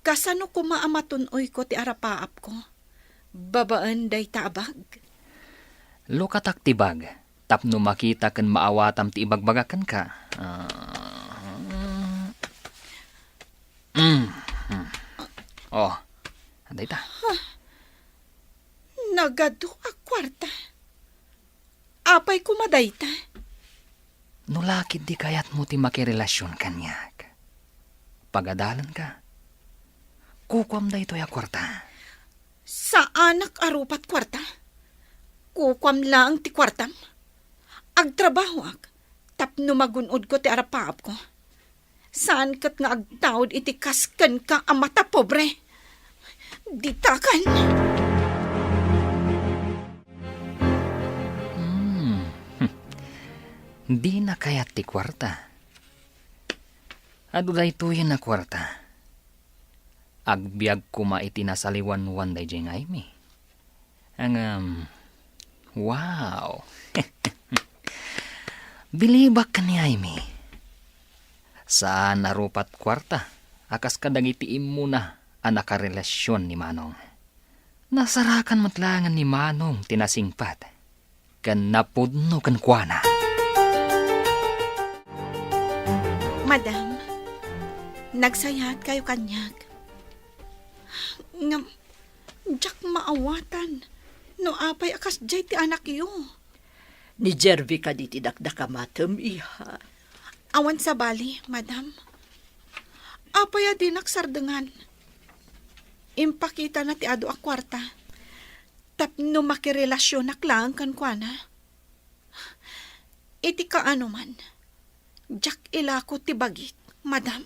Kasano koma a matun-oyko ti arapaapko babaen dayta a bag? Lukatak ti bag tapno makita ken maawatam ti ibagbaga kenka. Ah, mm, mm. Oh, dayta. Nagadu a kuarta. Apay koma dayta? No la ketdi kayatmo ti makirelasion kaniak, pagadalenka. Kukuam daytoy a kuarta. Saanak a rupat kuarta. Kukuam laeng ti kuartam. Agtrabahoak tapno magun-odko ti arapaapko. Saan ket nga agtaud iti kas kenka a matapobre. Ditakan! Hmm. Dina kayat ti kuarta. Adu daytoyen a kuarta. Agbiag koma iti nasaliwanwan daydiay nga Aimee. Ngem, wow! Bilibak ken ni Aimee. Saan a rupat kuarta a kas kadagiti immuna a nakarelasion ni Manong. Nasarakan met laengen ni Manong ti nasingpet ken napudno kenkuana. Madam, nagsayaatkayo kaniak. Ngem, diak maawatan no apay a kasdiay ti anakyo. Ni Jervie kadi ti dakdakamatem, iha? Awan sabali, madam. Apay a dinak sardengan? Impakitana ti adu a kuarta tapno makirelasionak laeng kenkuana. Iti kaanoman, diak ilako ti bagik, madam.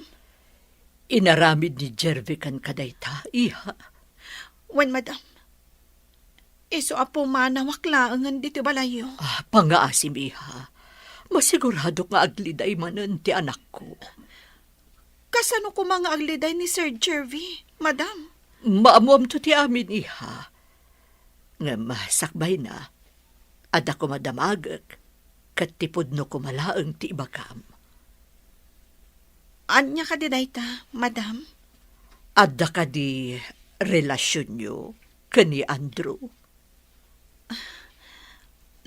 Inaramid ni Jervie kenka dayta, iha? Wen, madam. Isu a pumanawak laengen ditoy balayyo. Ah, pangngaasim, iha. Masiguradok nga agliday manen ti anakko. Kasano koma nga agliday ni Sir Jervie, madam? Maammoamto ti amin, iha. Ngem sakbayna, adda koma damagek, ket ti pudno koma laeng ti ibagam. Ania kadi dayta, madam? Adda kadi relasionyo ken ni Andrew?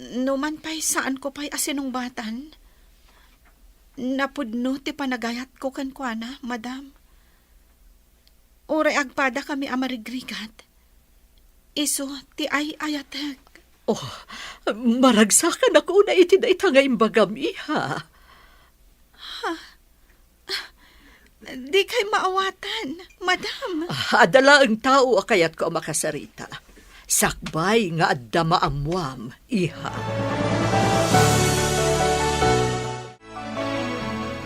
Numan pay saanko pay a sinungbatan, napudno ti panagayatko kenkuana, madam. Uray agpadakami a marigrigat, isu ti ay-ayatek. Oh, maragsakannak unay iti dayta nga imbagam, iha. Dikay maawatan, madam. Ah, adda laeng tao a kayatko a makasarita. Sakbay nga adda maammoam, iha.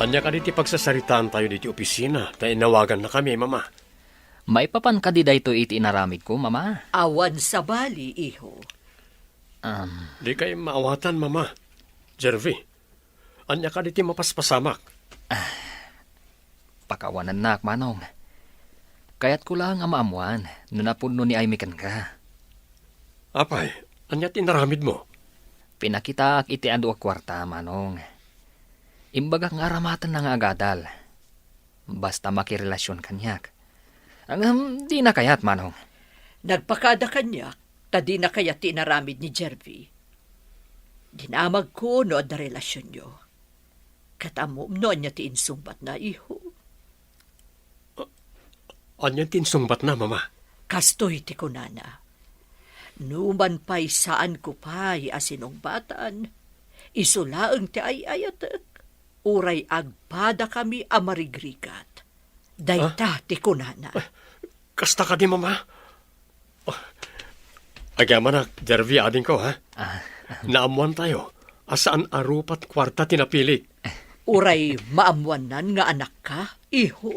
Ania kadi ti pagsasaritaantayo ditoy opisina ta inawagannakami, Mama? Maipapan kadi daytoy iti inaramidko, Mama? Awan sabali, iho. Um. Dikay maawatan, Mama. Jervie, ania kadi ti mapaspasamak? Ah, pakawanennak, Manong. Kayatko laeng a maammoan no napudno ni Aimee kenka. Apay, ania ti inaramidmo? Pinakitaak iti adu a kuarta, Manong. Imbagak nga aramatenna nga agadal. Basta makirelasion kaniak. Ngem, dina kayat, Manong. Nagpakaada kaniak ta dina kayat ti inaramid ni Jervie. Dinamagko no adda relasionyo. Ket ammom no ania ti insungbatna, iho? Ania ti insungbatna, Mama? Kastoy ti kunana, "Numan pay saanko pay a sinungbatan, isu laeng ti ay-ayatek, uray agpadakami a marigrigat." Dayta ti kunana. Ah, kasta kadi, Mama? Oh. Agyamanak, Jervie, adingko, ha? Ah. Naammoantayo a saan a rupat kuarta ti napilik. Uray maammoannan nga anakka, iho?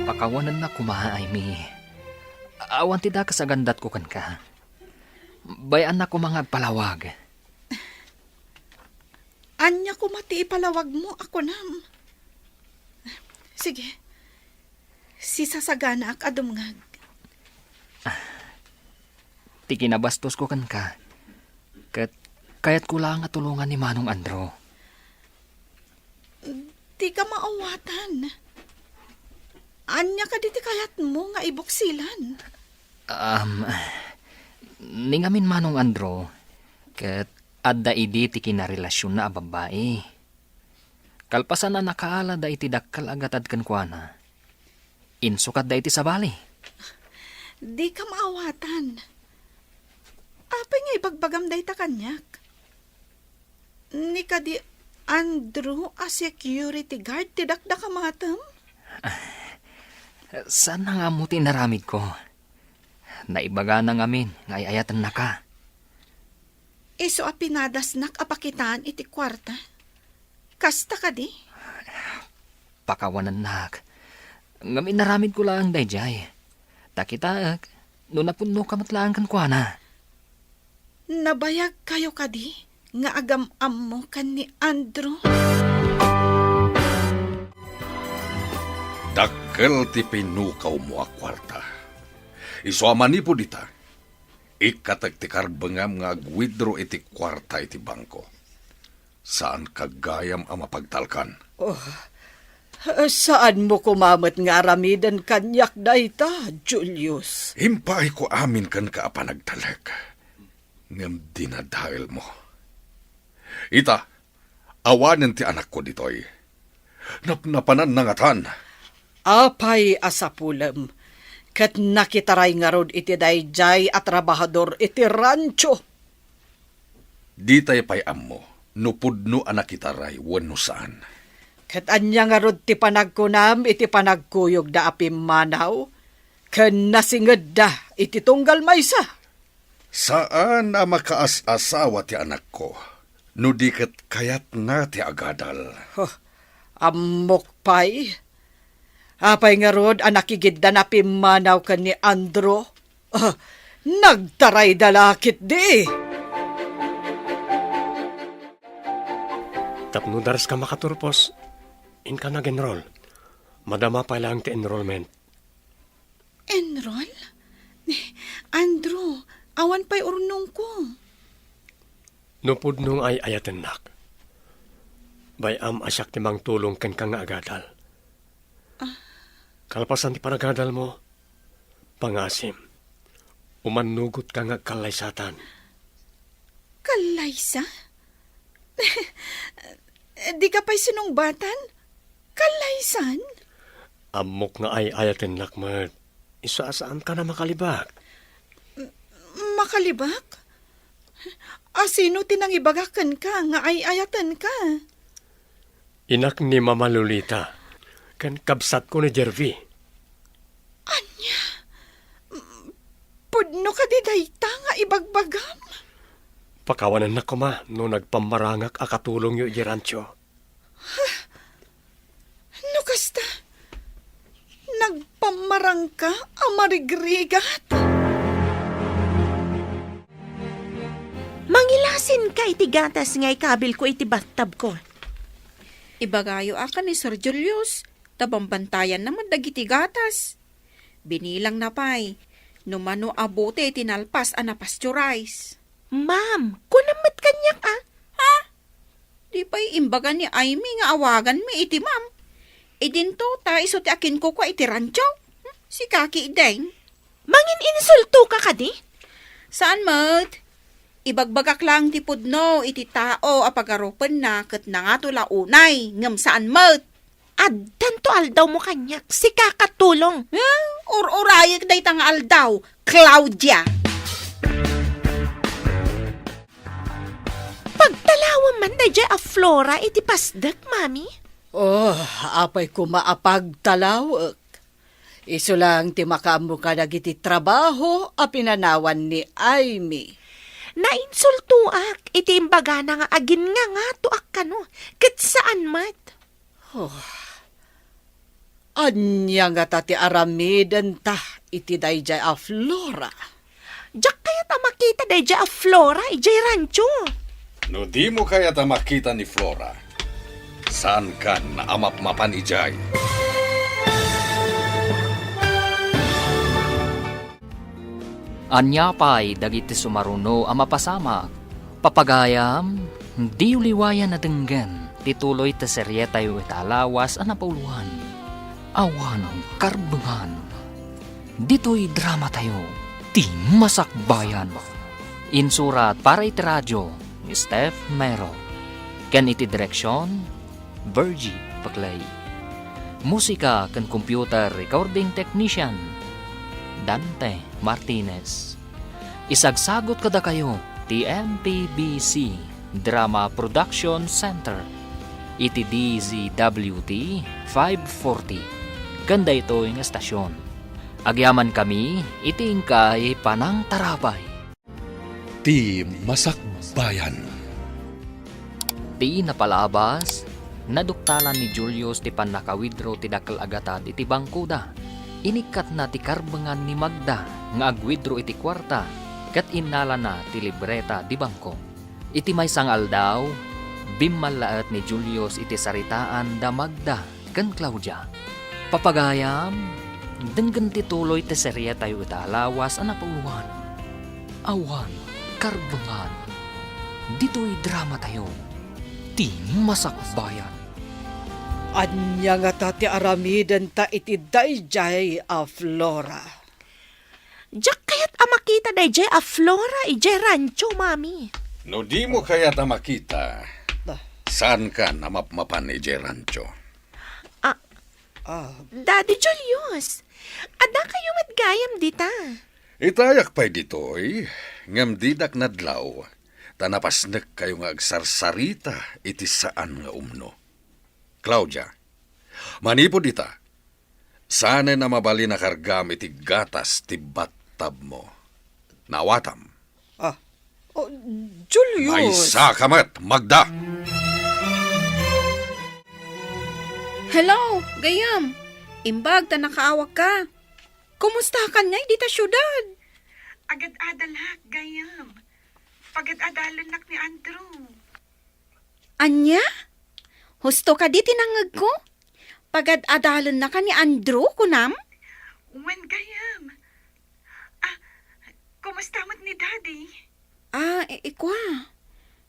Pakawanennak koma, Aimee. Awan ti dakes a gandatko kenka. Bay-annak koma nga agpalawag. Ania koma ti ipalawagmo a kunam? Sige, sisasaganaak a dumngeg. Ti kinabastosko kenka, ket kayatko laeng a tulongan ni Manong Andrew. Dika maawatan. Ania kadi ti kayatmo nga ibuksilan? Um, ni ngamin, Manong Andrew, ket adda idi ti kinarelasionna a babbai. Kalpasan a nakaalada iti dakkel a gatad kenkuana, insukatda iti sabali. Dika maawatan. Apay nga ibagbagam dayta kaniak? Ni kadi Andrew a security guard ti dakdakamatem? Saanna nga ammo ti inaramidko. Naibagana ngamin nga ay-ayatennaka. Isu a pinadasnak a pakitaan iti kuarta. Kasta kadi? Pakawanennak. Ngem inaramidko laeng daydiay. Ta kitaek, no napudnoka met laeng kenkuana. Nabayagkayo kadi nga agam-ammo ken ni Andrew? Dakkel ti pinukawmo a kuarta. Isu a manipud ita, ikkatek ti karbengam nga ag-withdraw iti kuarta iti bangko. Saanka gayam a mapagtalkan. Oh, saanmo koma met nga aramiden kaniak dayta, Julius. Impaayko amin kenka a panagtalek, ngem dinadaelmo. Ita, awanen ti anakko ditoy. Napnapananna ngatan. Apay a sapulem, ket nakitaray ngarud iti daydiay a trabahador iti rancho. Ditay pay ammo no pudno a nakitaray wenno saan. Ket ania ngarud ti panagkunam iti panagkuyogda a pimmanaw ken nasingedda iti tunggal maysa? Saan a makaas-asawa ti anakko no di ket kayatna ti agadal. Huh, ammok pay. Apay ngarud a nakigiddan a pimmanaw ken ni Andrew? Ah, nagtarayda la ketdi. Tapno dares ka makaturpos, inka nag-enroll. Madama pay laeng ti enrollment. Enroll? Andrew, awan pay urnongko. No pudno nga ay-ayatennak, bay-am a siak ti mangtulong kenka nga agadal. Ah. Kalpasan ti panagadalmo, pangasim, umannugotka nga agkallaysatan. Kallaysa? Dika pay sinungbatan? Kallaysan? Ammok nga ay-ayatennak met. Isu a saanka a makalibak. M-, makalibak? A sino ti nangibaga kenka nga ay-ayatenka? Inak ni Mama Lolita, ken kabsatko ni Jervy. Ania? M-, pudno kadi dayta nga ibagbagam? Pakawanennak koma no nagpammarangak a katulongyo idiay rancho. No kasta, nagpammarangka a marigrigat? Mangilasinka iti gatas nga ikabilko iti bathtubko. Ibagayo a ken ni Sir Julius, ta bambantayanna met dagiti gatas. Binilangna pay no mano a bote ti nalpas a napasteurize. Ma'am, kunam met kaniak a. Ha? Di pay imbaga ni Aimee nga awaganmi iti ma'am. Idinto ta isu ti akinkukua iti rancho. Hmm, sika ketdin. Mangin-insultoka kadi? Saan met. Ibagbagak laeng ti pudno iti tao a pagarupenna ket nangato la unay, ngem saan met. Addanto aldawmo kaniak, sika katulong. Eh, ur-urayek dayta nga aldaw, Claudia. Pagtalawem man daydiay a Flora iti pasdek, Mami? Oh, apay koma a pagtalawek. Isu laeng ti makaammo kadagiti trabaho a pinanawan ni Aimee. Nainsultoak iti imbagana nga aginngangato a kano, ket saan met. Oh. Ania ngata ti aramidenta iti daydiay a Flora? Diak kayat a makita daydiay a Flora idiay rancho. No dimo kayat a makita ni Flora, saankan a mapmapan idiay. Ania pay dagiti sumaruno a mapasamak? Papagayam, diyo liwayan a denggen ti tuloy ti serietayo ita a lawas a napauluan. Awanen karbengan. Ditoy dramatayo, ti Masakbayan. Insurat para iti radio ni Steph Mero. Ken iti direksion, Virgie Paclay. Musika ken computer recording technician, Dante Martinez. Isagsagut kadakayo ti M P B C Drama Production Center iti D Z W T five forty ken daytoy nga estasion. Agyamankami iti inkay panangtarabay. Ti Masakbayan. Ti napalabas, naduktalan ni Julius ti pannaka-withdraw ti dakkel a gatad iti bangkoda. Inikkatna ti karbengan ni Magda nga ag-withdraw iti kuarta ket innalana ti libreta di bangko. Iti maysa nga aldaw, bimmallaet ni Julius iti saritaan da Magda ken Claudia. Papagayam, denggen ti tuloy ti seriatayo ita a lawas a napauluan, Awan Karbengan. Ditoy dramatayo, ti Masakbayan. Ania ngata ti aramidenta iti daydiay a Flora? Diak kayat a makita daydiay a Flora idiay rancho, Mami. No dimo kayat a makita, Ah. saankan a mapmapan idiay rancho. Ah. Ah. Daddy Julius, adda kayo met gayam dita. Itayak pay ditoy, ngem didak nadlaw, ta napasnekkayo nga agsarsarita iti saan nga umno. Claudia, manipud ita, saanen a mabalin a kargam iti gatas ti battabmo. Naawatam. Ah, oh, Julius! Maysa ka met, Magda! Hello, gayyem. Imbag ta nakaawagka. Kumustakan ngay dita siudad? Agad-adalak, gayyem. Pagad-adalennak ni Andrew. Ania? Husto kadi ti nangngegko? Pagad-adalennaka ni Andrew, kunam? Wen, gayyem. Ah, kumusta met ni Daddy? Ah, i-, ikua.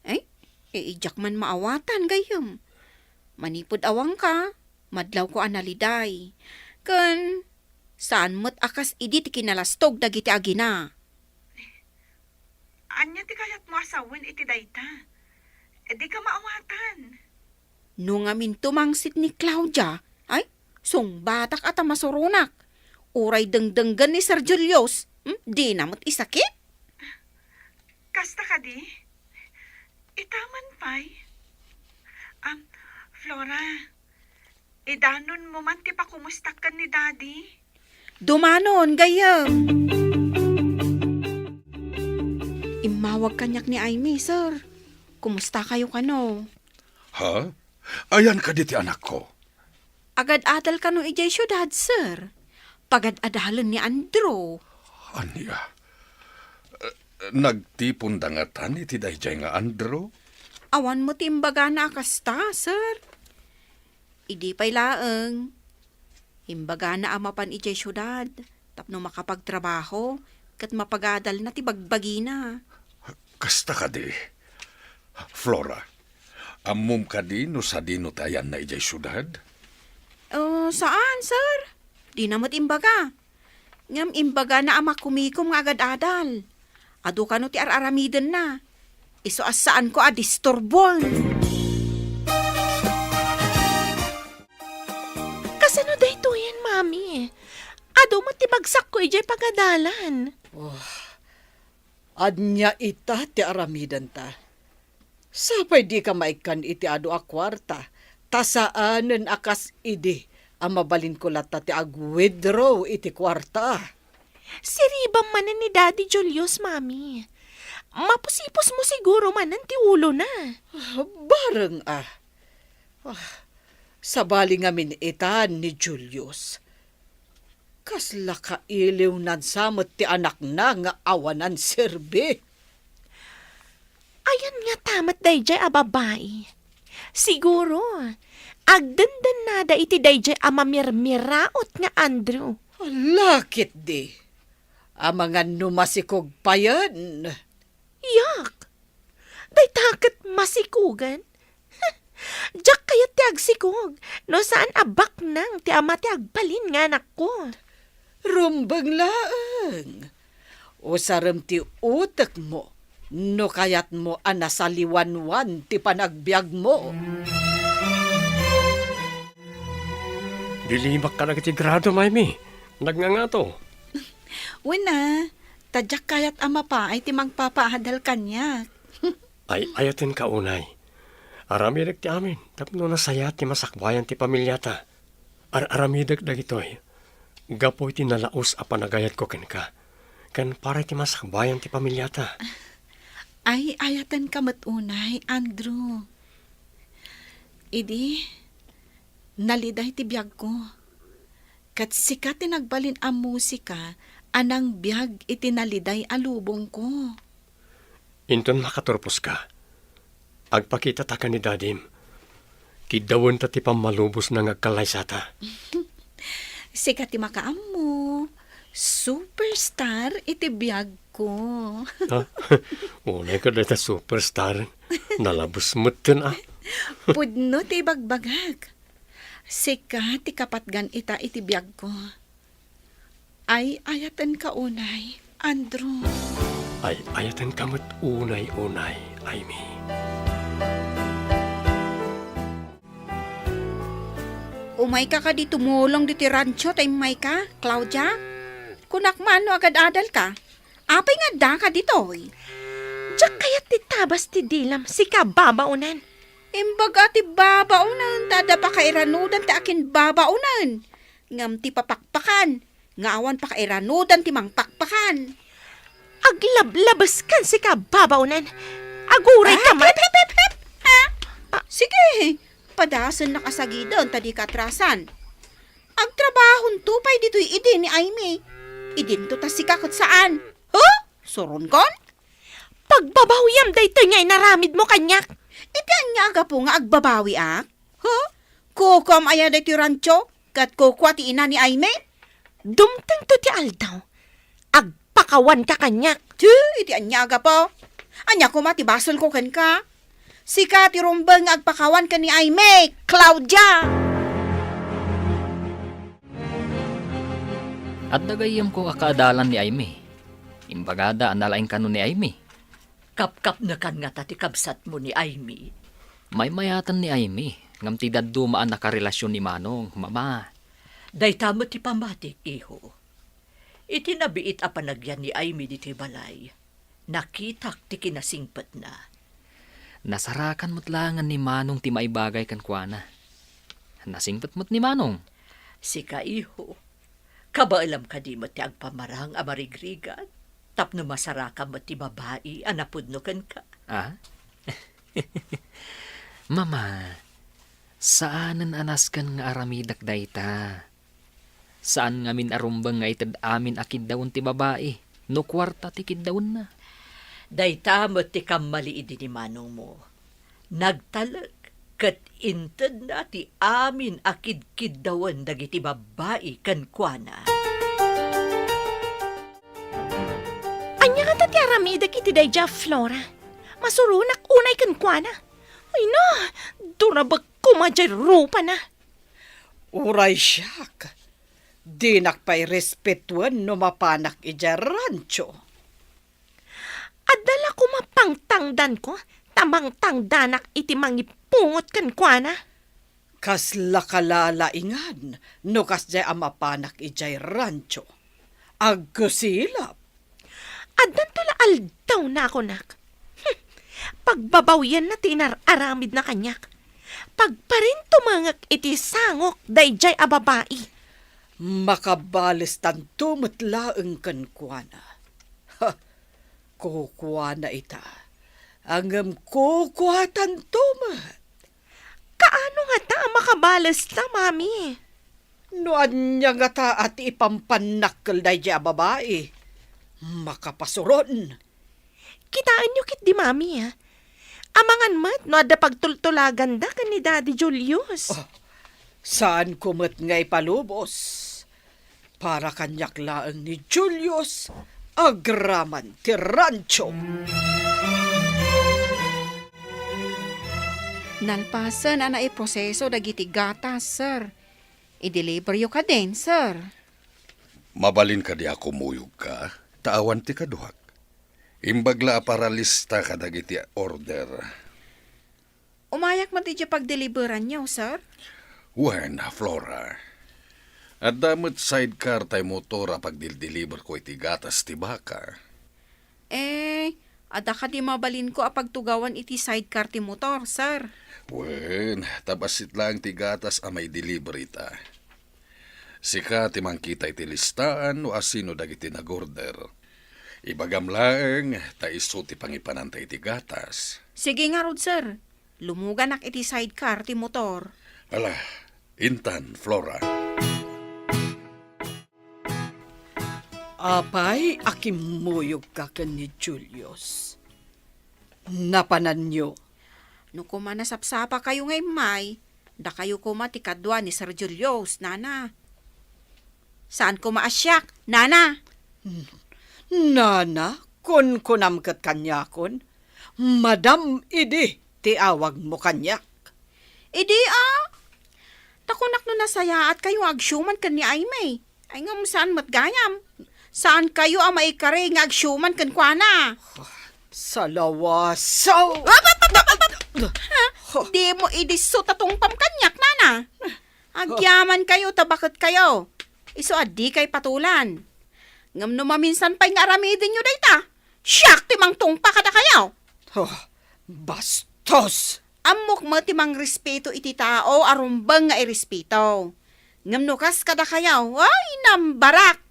Ay, i-, idiak man maawatan, gayyem. Manipud awanka, madlawko a naliday. Ken, saan met a kas idi ti kinalastog dagiti agina. Ania ti kayatmo a sawen iti dayta? Dika maawatan. No ngamin tumangsit ni Claudia, ay, sungbatak a ta masuronak. Uray dengdenggen ni Sir Julius, hmm, dina met isakit. Kasta kadi? Ita man pay? Am, Flora, idanonmo man ti pakumustak ken ni Daddy? Dumanon, gayyem. Immawag kaniak ni Aimee, sir. Kumusta kayo kano? Ha? Ayan kadi ti anakko? Agad-adal kano idiay siudad, sir? Pagad-adalen ni Andrew. Ania? Eh, nagtiponda ngatan iti daydiay nga Andrew? Awan met ti imbagana a kasta, sir. Idi pay laeng, imbagana a mapan idiay siudad tapno makapagtrabaho ket mapagadalna ti bagbagina. Kasta kadi. Flora, ammom kadi no sadino ti ayanna idiay siudad? Oh, saan, sir? Dina met imbaga. Ngem imbagana a makumikom nga agad-adal. Adu kano ti ar-aramidenna. Isu a saanko a disturbon. Kasano daytoyen, Mami? Adu met ti bagsakko idiay pagadalan. Oh, ania ita ti aramidenta? Sapay dika maikkan iti adu a kuarta, ta saanen a kas idi a mabalinko latta ti ag-withdraw iti kuarta. Siribam manen ni Daddy Julius, Mami. Mapusipusmo siguro manen ti ulona. Ah, bareng a. Ah, sabali ngamin ita ni Julius. Kasla kailiwnan sa met ti anakna nga awanan serbi. Ayan ngata met daydiay a babai. Siguro, agdendennada iti daydiay a mamirmiraot nga Andrew. Ala ketdi. Amangan no masikog payen. Yak! Dayta ket masikogen? Diak kayat ti agsikog no saan a baknang ti ama ti agbalin nga anakko. Rumbeng laeng. Usarem ti utekmo no kayatmo a nasaliwanwan ti panagbiagmo. Dilimak kadagiti grado, Maymi. Nagngangato. Wen a, ta diak kayat a mapaay ti mangpapaadal kaniak. Ay-ayatenka unay. Aramidek ti amin tapno nasayaat ti masakbayan ti familiata. Ar-aramidek dagitoy gapu iti nalaus a panagayatko kenka, ken para iti masakbayan ti familiata. Ay-ayatenka met unay, Andrew. Idi, naliday ti biagko. Ket sika ti nagbalin a musika a nangbiag iti naliday a lubongko. Inton makaturposka, agpakitata ken ni Dadim. Kiddawenta ti pammalubosna nga agkallaysata. Sika ti makaammo. Superstar iti biagko. Ha? Unay ka dayta superstar. Nalabes metten, a. Pudno ti ibagbagak. Sika ti kapatgan ita iti biagko. Ay-ayatenka unay, Andrew. Ay-ayatenka met unay, unay, Aimee. Umayka kadi tumulong ditoy rancho ta immayka, Claudia? Kunak man no agad-adalka. Apay nga addaka ditoy? Diak kayat ti tabas ti dilam, sika babaonen. Imbag a ti babaonen, ta adda pakairanudan ti akinbabaonen. Ngem ti papakpakan, nga awan pakairanudan ti mangpakpakan. Aglablabeskan, sika babaonen. Aguray ka man. Hep, hep, hep, hep! Ha? Ah. Sige, padasennak a sagiden ta dika atrasan. Agtrabahonto pay ditoy idi ni Aimee. Idinto ta sika ket saan. Huh? Suronkon? Pagbabawiam daytoy nga inaramidmo kaniak. Iti ania a gapu nga agbabawiak? Huh? Kukuam aya daytoy rancho? Ket kukua ti ina ni Aimee? Dumtengto ti aldaw. Agpakawanka kaniak. Ti, iti ania a gapu? Ania koma ti basolko kenka? Sika ti rumbeng nga agpakawan ken ni Aimee, Claudia! Adda gayyemko a kaadalan ni Aimee. Imbagada a nalaing kano ni Aimee. Kapkapnekan ngata ti kabsatmo ni Aimee? Maymayaten ni Aimee, ngem ti dadduma a nakarelasion ni Manong, Mama. Dayta met ti pammatik, iho. Iti nabiit a panagyan ni Aimee ditoy balay, nakitak ti kinasingpetna. Nasarakan met laengen ni Manong ti maibagay kenkuana. Nasingpet met ni Manong. Sika, iho, kabaelam kadi met ti agpamarang a marigrigat tapno masarakam met ti babai a napudno kenka? Ah? Mama, saanen a nasken nga aramidek dayta. Saan ngamin a rumbeng nga ited amin a kiddawen ti babai no kuarta ti kiddawenna. Dayta met ti kammali idi ni manongmo. Nagtalek ket intedna ti amin a kidkiddawen dagiti babbai kenkuana. Ania ngata ti aramidek iti daydiay a Flora? Masuronak unay kenkuana. Ay na, durabek koma diay rupana. Uray siak, dinak pay respetuen no mapanak idiay rancho. Adda la koma pangtangdanko, ta mangtangdanak iti mangipungot kenkuana. Kasla kalalaingan no kasdiay a mapanak idiay rancho. Agkusilap. Addanto la aldawna a kunak. Hmm. Pagbabawianna ti inar-aramidna kaniak. Pagparintumengek iti sangok daydiay a babai. Makabalestanto met laeng kenkuana. Ha, kukuana ita. Ngem kukuatanto met. Kaano ngata a makabalesta, Mami? No ania ngata a ti ipampannakkel daydiay a babai, makapasuron. Kitaenyo ketdi, Mami, a. Amangan met no adda pagtultulaganda ken ni Daddy Julius. Oh, saanko met nga ipalubos. Para kaniak laeng ni Julius agraman ti rancho. Nalpasen a naiproseso dagiti gatas, sir. I-deliveryo kadin, sir. Mabalin kadi a kumuyogka, ta awan ti kaduak. Imbag la a paralista kadagiti order. Umayak met idiay pagdeliveranyo, sir? Wen, Flora. Adda met sidecar tay motor a pagdildeliverko iti gatas ti baka. Eh, adda kadi mabalinko a pagtugawan iti sidecar ti motor, sir? Wen, ta bassit laeng ti gatas a maideliver ita. Sika ti mangkita iti listaan no asino dagiti nag-order. Ibagam laeng ta isu ti pangipananta iti gatas. Sige ngarud, sir. Lumuganak iti sidecar ti motor. Ala, intan, Flora. Apay a kimmuyogka ken ni Julius? Napananyo? No koma nasapsapakayo nga immay, dakayo koma ti kadua ni Sir Julius, nana. Saan koma a siak, nana. Nana, kunkunam ket kaniakon, Madam idi ti awagmo kaniak. Idi a, ta kunak no nasayaat kayo nga agsiuman ken ni Aimee. Ay, ngem saan met gayam. Saan kayo a maikari nga agsiuman kenkuana. Salawasaw! Ap, ap, ap, ap, ap! Ha? Dimo idi so ta tungpam kaniak, nana. Agyaman kayo, ta baket kayo. Isu a dikay patulan. Ngem no maminsan pay nga aramidenyo dayta, siak ti mangtungpa kadakayo. Oh, bastos! Ammok met ti mangrespeto iti tao a rumbeng nga irespeto. Ngem no kas kadakayo, ay, nambarak!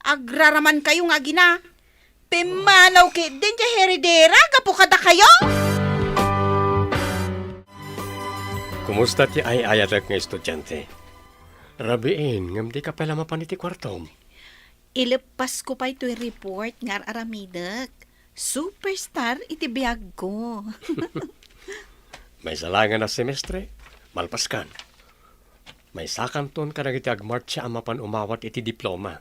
Agraraman kayo nga agina. Pimmanaw ketdin ti heredera gapu kadakayo! Kumusta ti ay-ayatek nga estudiante? Rabiin, ngem dika pay la mapan iti kuartom. Ileppasko pay toy report nga ar-aramidek. Superstar iti biagko. Maysa laengen a semestre, malpaskan. Maysakanton kadagiti agmartsa a mapan umawat iti diploma.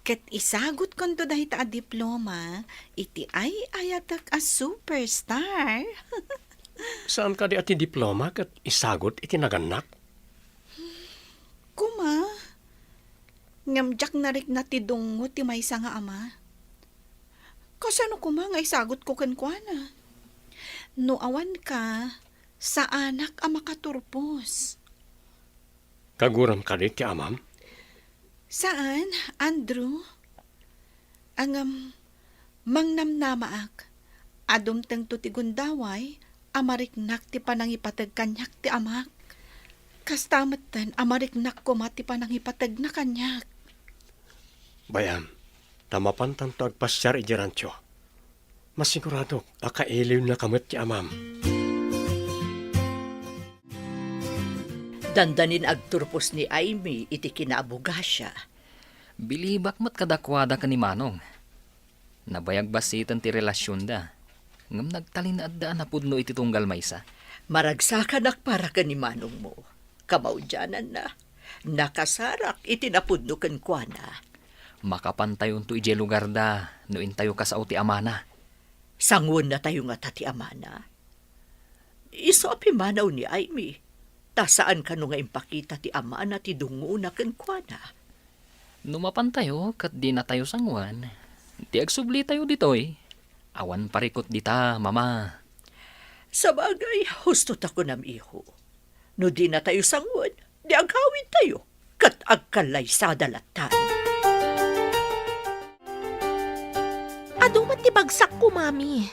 Ket isagutkonto dayta a diploma iti ay-ayatek a superstar. Saan kadi a ti diploma ket isagut iti nagannak? Kuma, ngem diak narikna ti dungngo ti maysa nga ama. Kasano kuma nga isagutko kenkuana? No awanka, saanak a makaturpos. Kaguram kadi ti amam? Saan, Andrew. Ngem, mangnamnamaak a dumtengto ti gundaway a mariknak ti panangipateg kaniak ti amak. Kasta metten a mariknak koma ti panangipategna kaniak. Bay-am, ta mapantanto agpasiar idiay rancho. Masiguradok a kailiwnaka met ti amam. Dandanin agturpos ni Aimee iti kinaabogasia. Bilibak met kadakuada ken ni Manong. Nabayag basiten ti relasionda, ngem nagtalinaedda a napudno iti tunggal maysa. Maragsakanak para ken ni Manongmo. Kamaudiananna, nakasarak iti napudno kenkuana. Makapantayonto idiay lugarda no intayo kasao ti amana. Sanguennatayo ngata ti amana? Isu a pimmanaw ni Aimee, ta saan kano nga impakita ti amana ti dungngona kenkuana. No mapantayo ket dinatayo sanguan, ti agsublitayo ditoy, awan parikut dita, Mama. Sabagay, husto ta kunam, iho. No dinatayo sanguan, di agawidtayo, ket agkallaysada lattan. Adu met ti bagsakko, Mami.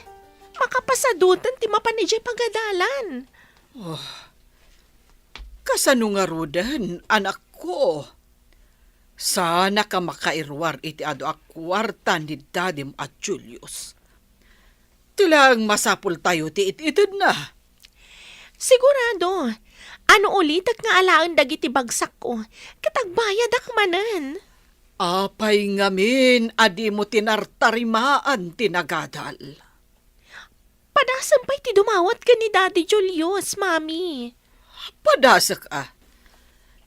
Makapasadutan ti mapan idiay pagadalan. Oh, kasano ngaruden, anakko? Saanak a makairuar iti adu a kuarta ni dadim a Julius. Ti laeng masapultayo ti it-itedna. Sigurado, no ulitek nga alaen dagiti bagsakko, ket agbayadak manen. Apay ngamin a dimo tinartarimaan ti nagadal? Padasem pay ti dumawat ken ni Daddy Julius, Mami. Padasek a.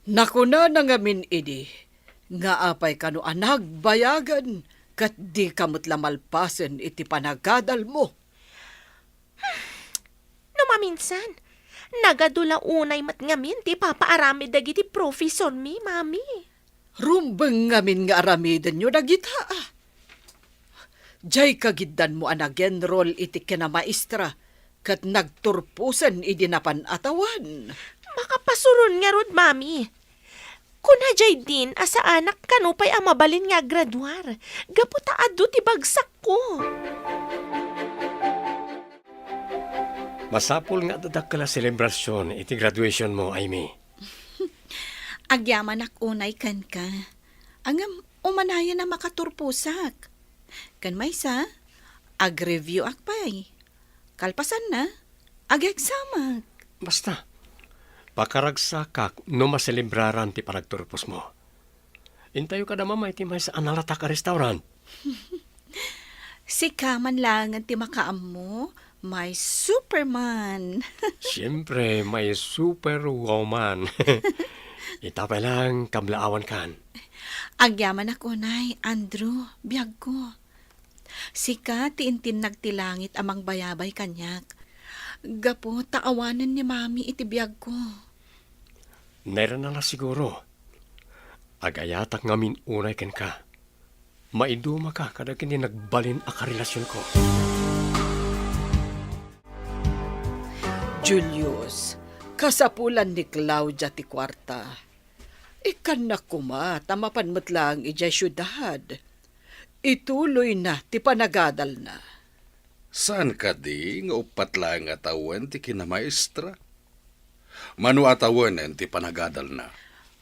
Nakunana ngamin idi nga apay kano a nagbayagan ket dika met la malpasen iti panagadalmo. No maminsan, nagadu la unay met ngamin ti ipapaaramid dagiti profesormi, Mami. Rumbeng ngamin nga aramidenyo dagita. Diay kagiddanmo a nag-enroll iti kinamaestra ket nagturposen idi napan a tawen. Makapasuron ngarud, Mami. Kuna diay din a saanak kano pay a mabalin nga aggraduar, gapu ta adu ti bagsakko. Masapul nga adda dakkel a selebrasion iti graduationmo, Aimee. Agyamanak unay kenka. Ngem umanayen a makaturposak. Ken maysa, ag-review-ak pay. Kalpasanna, ag-exam-ak. Basta, pakaragsakak no maselebraran ti panagturposmo. Intayo kada Mama iti maysa a nalatak a restaurant. Sika man laengen ti makaammo, my Superman. Siempre, my Superwoman. Ita pay lang, kablaawankan. Agyamanak unay, Andrew, biagko. Sika ti intinnag ti langit a mangbayabay kaniak. Gapu ta awanen ni Mami iti biagko. Nairana la siguro. Agayatak ngamin unay kenka. Maidumaka kadagiti nagbalin a karelasionko. Julius, kasapulan ni Claudia ti kuarta. Ikkannak koma ta mapan met laeng idiay siudad. Ituloyna ti panagadalna. Saan kadi nga uppat laeng a tawen ti kinamaestra? Mano a tawenen ti panagadalna?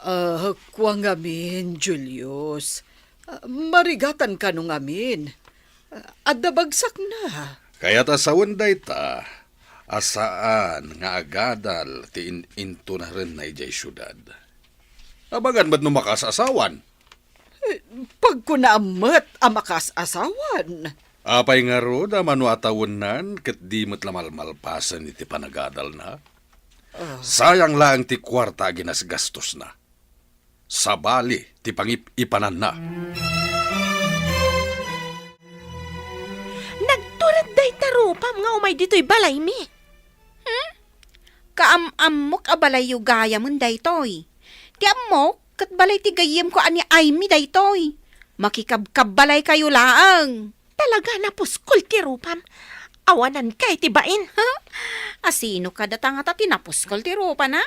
Ah, kua ngamin, Julius. Ah, marigatan kano ngamin. Ah, adda bagsakna. Kayat a sawen dayta, a saan nga agadal ti in-, intunarenna idiay siudad. Abagan met no makaas-asawan. Eh, pagkunaam met a makaas-asawan. Apay ngarud a mano a tawennan ket di met la malmalpasen iti panagadalna? Ah. Sayang laeng ti kuarta a ginasgastosna. Sabali ti pangip-ipananna. Nagtured dayta rupam nga umay ditoy balaymi. Hmm? Kaam-ammok a balayyo gayamen daytoy. Ti ammok, ket balay ti gayyemko a ni Aimee daytoy. Makikabkabbalaykayo laeng. Talaga, napuskol ti rupam. Awananka iti bain. Huh? Asino kada ta ngata ti napuskol ti rupana?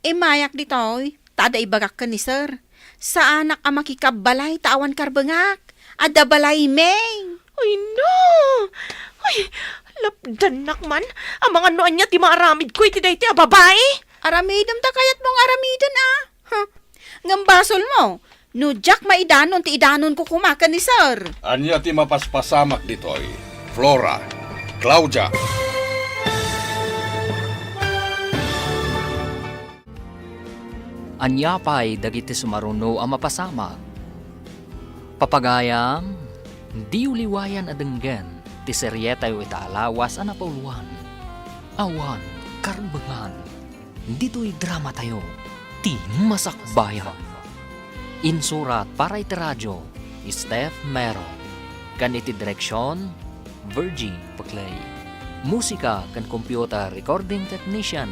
Immayak ditoy, ta adda ibagak ken ni Sir. Saanak a makikabbalay ta awan karbengak. Adda balaymi. Ay, no! Ay, lapdannak man. Amangan no ania ti maaramidko iti daytoy a babai. Aramidem ta kayatmo nga aramiden, a. Huh. Ngem basolmo, no diak maidanon ti idanonko koma ken ni Sir. Ania ti mapaspasamak ditoy, Flora, Claudia? Ania pay dagiti sumaruno a mapasamak? Papagayam, diyo liwayan a denggen ti serietayo ita a lawas a napauluan, Awan Karbengan. Ditoy dramatayo, Ti Masakbayan. Insurat para iti radio, Steph Mero. Ken iti direksion, Virgie Paclay. Musika ken computer recording technician,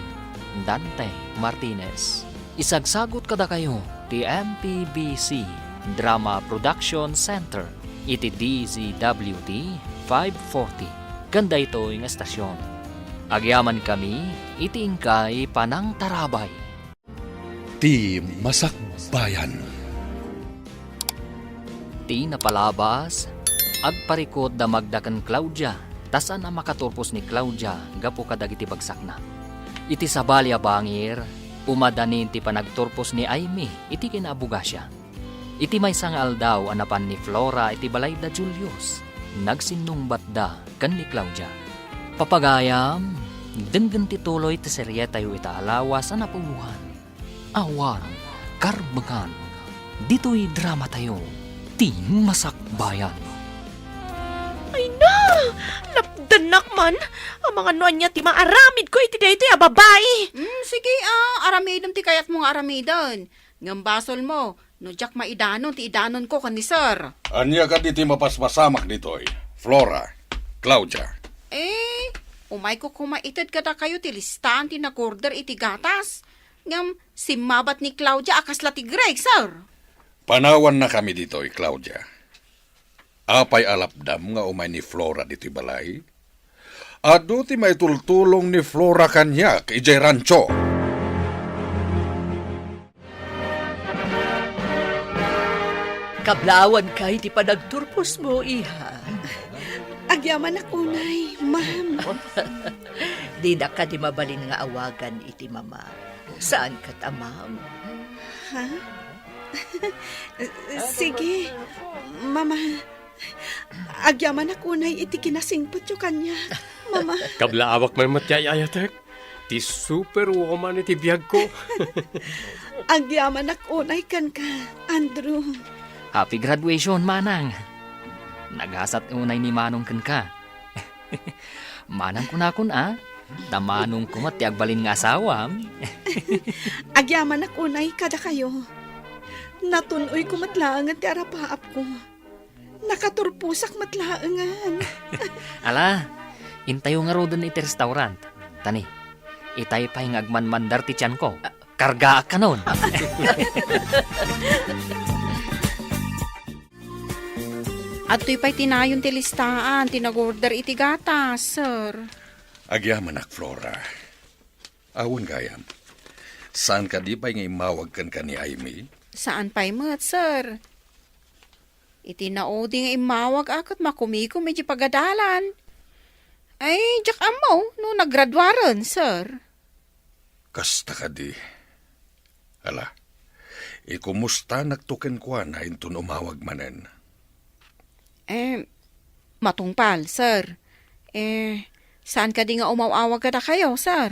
Dante Martinez. Isagsagut kadakayo ti M P B C Drama Production Center iti D Z W T five forty ken daytoy nga estasion. Agyamankami iti inkay panangtarabay. Ti Masakbayan. Ti napalabas, agparikut da Magda ken Claudia, ta saan a makaturpos ni Claudia gapu kadagiti bagsakna. Iti sabali a bangir, umadanin ti panagturpos ni Aimee iti kinaabogasia. Iti maysa nga aldaw a napan ni Flora iti balay da Julius, nagsinnungbatda ken ni Claudia. Papagayam, denggen ti tuloy ti serietayo ita a lawas a napauluan. Awan Karbengan. Ditoy dramatayo, Ti Masakbayan. Ay na! Lapdannak man! Amangan no ania ti maaramidko iti daytoy a babai! Mm, sige, a, aramidem ti kayatmo nga aramiden. Ngem basolmo, no diak maidanon ti idanonko ken ni Sir. Ania kadi ti mapaspasamak ditoy, Flora, Claudia? Eh, umayko koma ited kadakayo ti listaan ti nag-order iti gatas. Ngem simmabat ni Claudia a kasla ti Greg, Sir. Panawannakami ditoy, Claudia. Apay a lapdam nga umay ni Flora ditoy balay? Adu ti maitultulong ni Flora kaniak idiay rancho. Kablaawanka iti panagturposmo, iha. Agyamanak unay, ma'am. Dinak kadi mabalin nga awagan iti mama. Saan ket a ma'am? Ha? Sige, mama. Agyamanak unay iti kinasingpetyo kaniak, mama. Kablaawak man met ti ay-ayatek. Ti superwoman iti biagko. Agyamanak unay kenka, Andrew. Happy graduation, manang. Nagasat unay ni manong kenka. Manang kunakon a, ta manong koma ti agbalin nga asawam. Agyamanak unay kadakayo. Natun-oyko met laengen ti arapaapko. Nakaturposak met laengen. Ala, intayo ngaruden iti restaurant. Tani, itay pay nga agmanmandar ti tianko. Kargaak kanon. Adtoy pay ti nayon ti listaan ti nag-order iti gatas, sir. Agyamanak, Flora. Awan gayam. Saan kadi pay nga immawag kenka ni Aimee? Saan pay met, sir. Iti naudi nga immawag a ket makumikom iti pagadalan. Ay, diak ammo no naggraduaren, sir. Kasta kadi. Ala, ikumustanakto kenkuana inton umawag manen. Eh, matungpal, sir. Eh, saan kadi nga umaw-awag kadakayo, sir?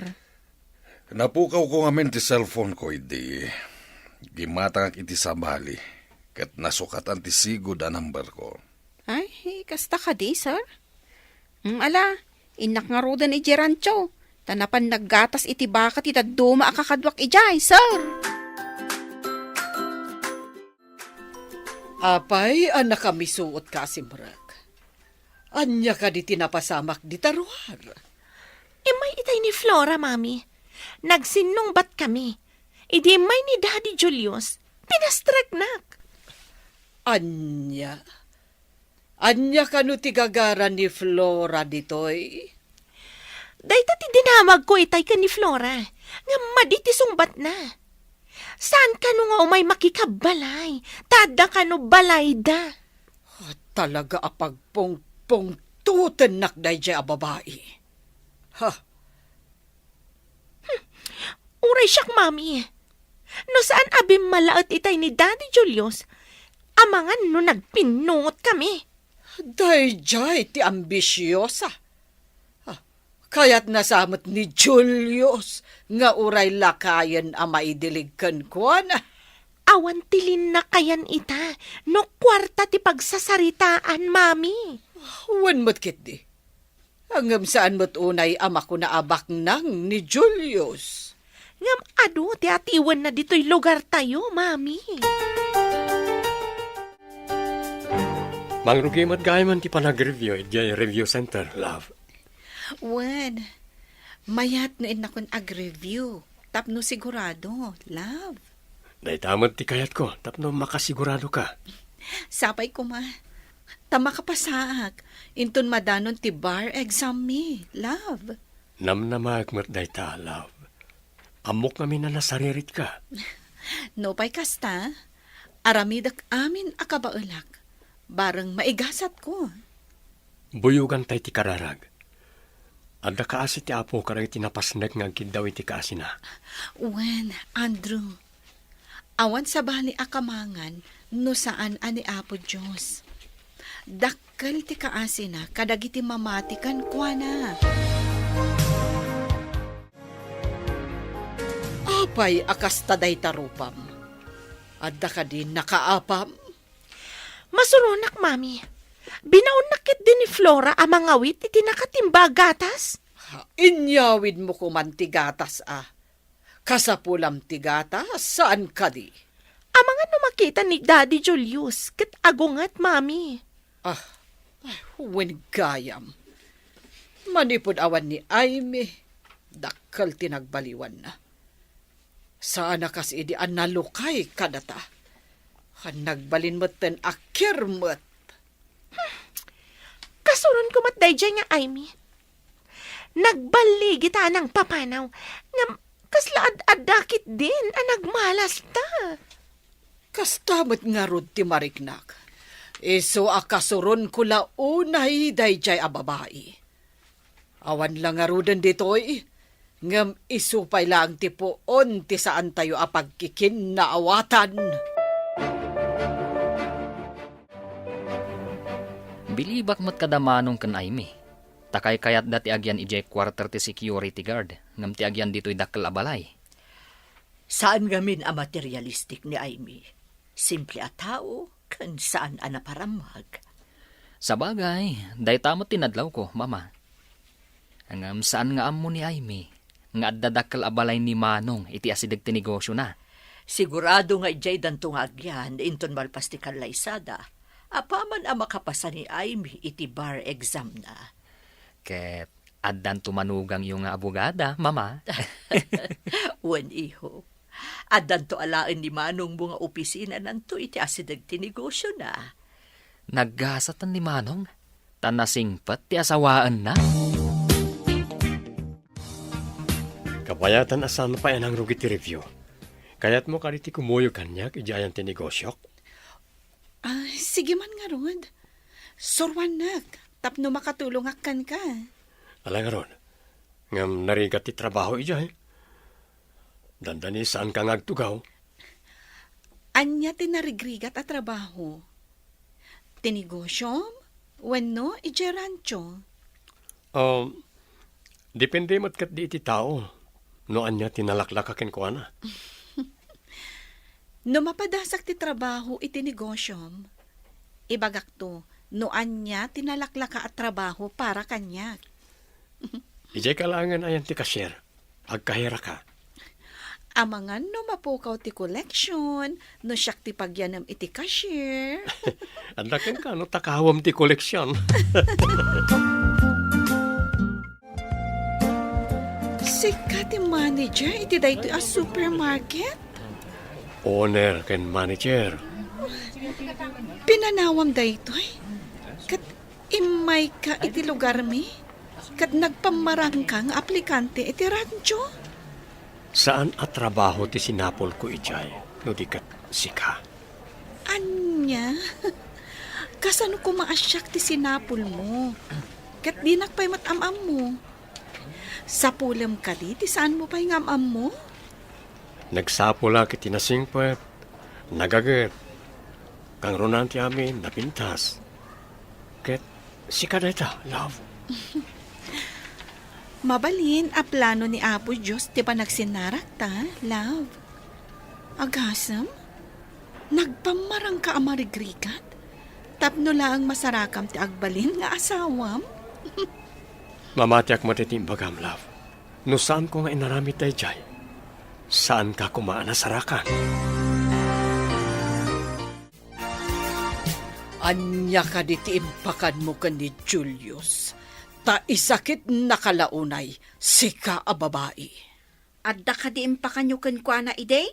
Napukawko ngamin ti cellphone ko idi gimmatangak iti sabali ket nasukatan ti sigud a number ko. Ay, kasta kadi, sir? Mm, ala, innak ngaruden idiay rancho, ta napan naggatas iti baka ti dadduma a kakaduak idiay, sir. Apay a nakamisuotka a simrek? Ania kadi ti napasamak dita ruar? Immay itay ni Flora, Mami. Nagsinnungbatkami. Idi immay ni Daddy Julius, pinastreknak. Ania? Ania kano ti gagara ni Flora ditoy? Dayta ti dinamagko itay ken ni Flora, ngem madi ti sungbatna. Saan kano nga umay makikabbalay, ta adda kano balayda. Ah, talaga a pagpungpungtotennak daydiay a babai. Ha? Hmm. Uray siak, Mami. No saan a bimmalaet itay ni Daddy Julius, amangan no nagpinnungot kami. Daydiay ti ambisiosa. Ah, kayatna sa met ni Julius nga uray lakayen a maidilig kenkuana. Awan ti linnakayan ita no kuarta ti pagsasaritaan, Mami. Wen met ketdi. Ngem saan met unay a makuna a baknang ni Julius. Ngem adu ti atiwenna ditoy lugartayo, Mami. Mangrugi met gayam ti panag-review idiay review center, love. Wen, mayat no innakon ag-review tapno sigurado, love. Dayta met ti kayatko tapno makasiguradoka. Sapay koma, ta makapasaak inton madanon ti bar exam mi, love. Namnamaek met dayta, love. Ammok ngamin a nasariritka. Nupay kasta, aramidek amin a kabaelak, bareng maigasatko. Buyogantay ti kararag. Adda kaasi ti Apo kadagiti napasnek nga agkiddaw iti kaasina. Wen, Andrew, awan sabali a kamangan no saan a ni Apo Dios. Dakkel ti kaasina kadagiti mamati kenkuana. Apay a kasta dayta rupam? Adda kadi nakaapam? Masuronak, Mami. Binaonnak ketdi ni Flora a mangawit iti nakatimba a gatas. Ha, inyawidmo koman ti gatas, a. Kasapulam ti gatas, saan kadi? Amangan no makita ni Daddy Julius ket agunget, Mami. Ah, ay, wen gayam. Manipud awan ni Aimee, dakkel ti nagbaliwanna. Saan a kas idi a nalukay kadata. Nagbalin metten a kirmet. Kasuronko met daydiay nga Aimee. Nagballigita a nangpapanaw, ngem kasla ad-adda ketdin a nagmalasta. Kasta met ngarud ti mariknak. Isu a kasuronko la unay daydiay a babai. Awan la ngaruden ditoy, ngem isu pay laeng ti puon ti saantayo a pagkikinnaawatan. Bilibak met kada Manong ken Aimee, ta kaykayatda ti agyan idiay quarter ti security guard, ngem ti agyan ditoy dakkel a balay. Saan ngamin a materialistic ni Aimee. Simple a tao, ken saan a naparamag. Sabagay, dayta met ti nadlawko, Mama. Ngem saan nga ammo ni Aimee nga adda dakkel a balay ni Manong iti asideg ti negosiona. Sigurado nga idiay danto nga agyan inton malpas ti kallaysada, apaman a makapasa ni Aimee iti bar exam na. Ket addanto manugangyo nga abogada, Mama. Wen, iho. Addanto alaen ni manongmo nga opisinananto iti asideg ti negosiona. Naggasat ni Manong, ta nasingpet ti asawaenna. Kabayatan a saan pay a nangrugi ti review. Kayatmo kadi ti kumuyog kaniak idiay ayan ti negosiok? Ah, sige man ngarud. Suruannak tapno makatulongak kenka. Ala ngarud, ngem narigat ti trabaho idiay. Dandani saanka nga agtugaw. Ania ti narigrigat a trabaho? Ti negosiom wenno idiay rancho? Um, depende met ketdi iti tao no ania ti nalaklaka kenkuana. No mapadasak ti trabaho iti negosiom, ibagakto no ania ti nalaklaka a trabaho para kaniak. Idiay ka laengen ayan ti cashier. Agkahiraka. Amangan no mapukaw ti koleksyon, no siak ti pagyanem iti cashier. Adda kenka no takawem ti koleksyon. Sika ti manager iti daytoy a supermarket? Owner ken manager. Pinanawam daytoy? Ket immayka iti lugarmi? Ket nagpammarangka nga aplikante iti rancho? Saan a trabaho ti sinapulko idiay, no di ket sika. Ania? Kasano koma a siak ti sinapulmo? Ket dinak pay met am-ammo. Sapulem kadi ti saanmo pay nga am-ammo? Nagsapulak iti nasingpet, nagaget, kangrunaan ti amin, napintas. Ket sika dayta, love. Mabalin a plano ni Apo Dios ti panagsinnarakta, love. Agasem, nagpammarangka a marigrigat? Tapno laeng masarakam ti agbalin nga asawam? Mamatiak met iti imbagam, love. No saanko nga inaramid daydiay, saanka koma a nasarakan. Ania kadi ti impakanmo ken ni Julius? Ta isakitnaka la unay, sika a babai. Adda kadi impakanyo kenkuana idi?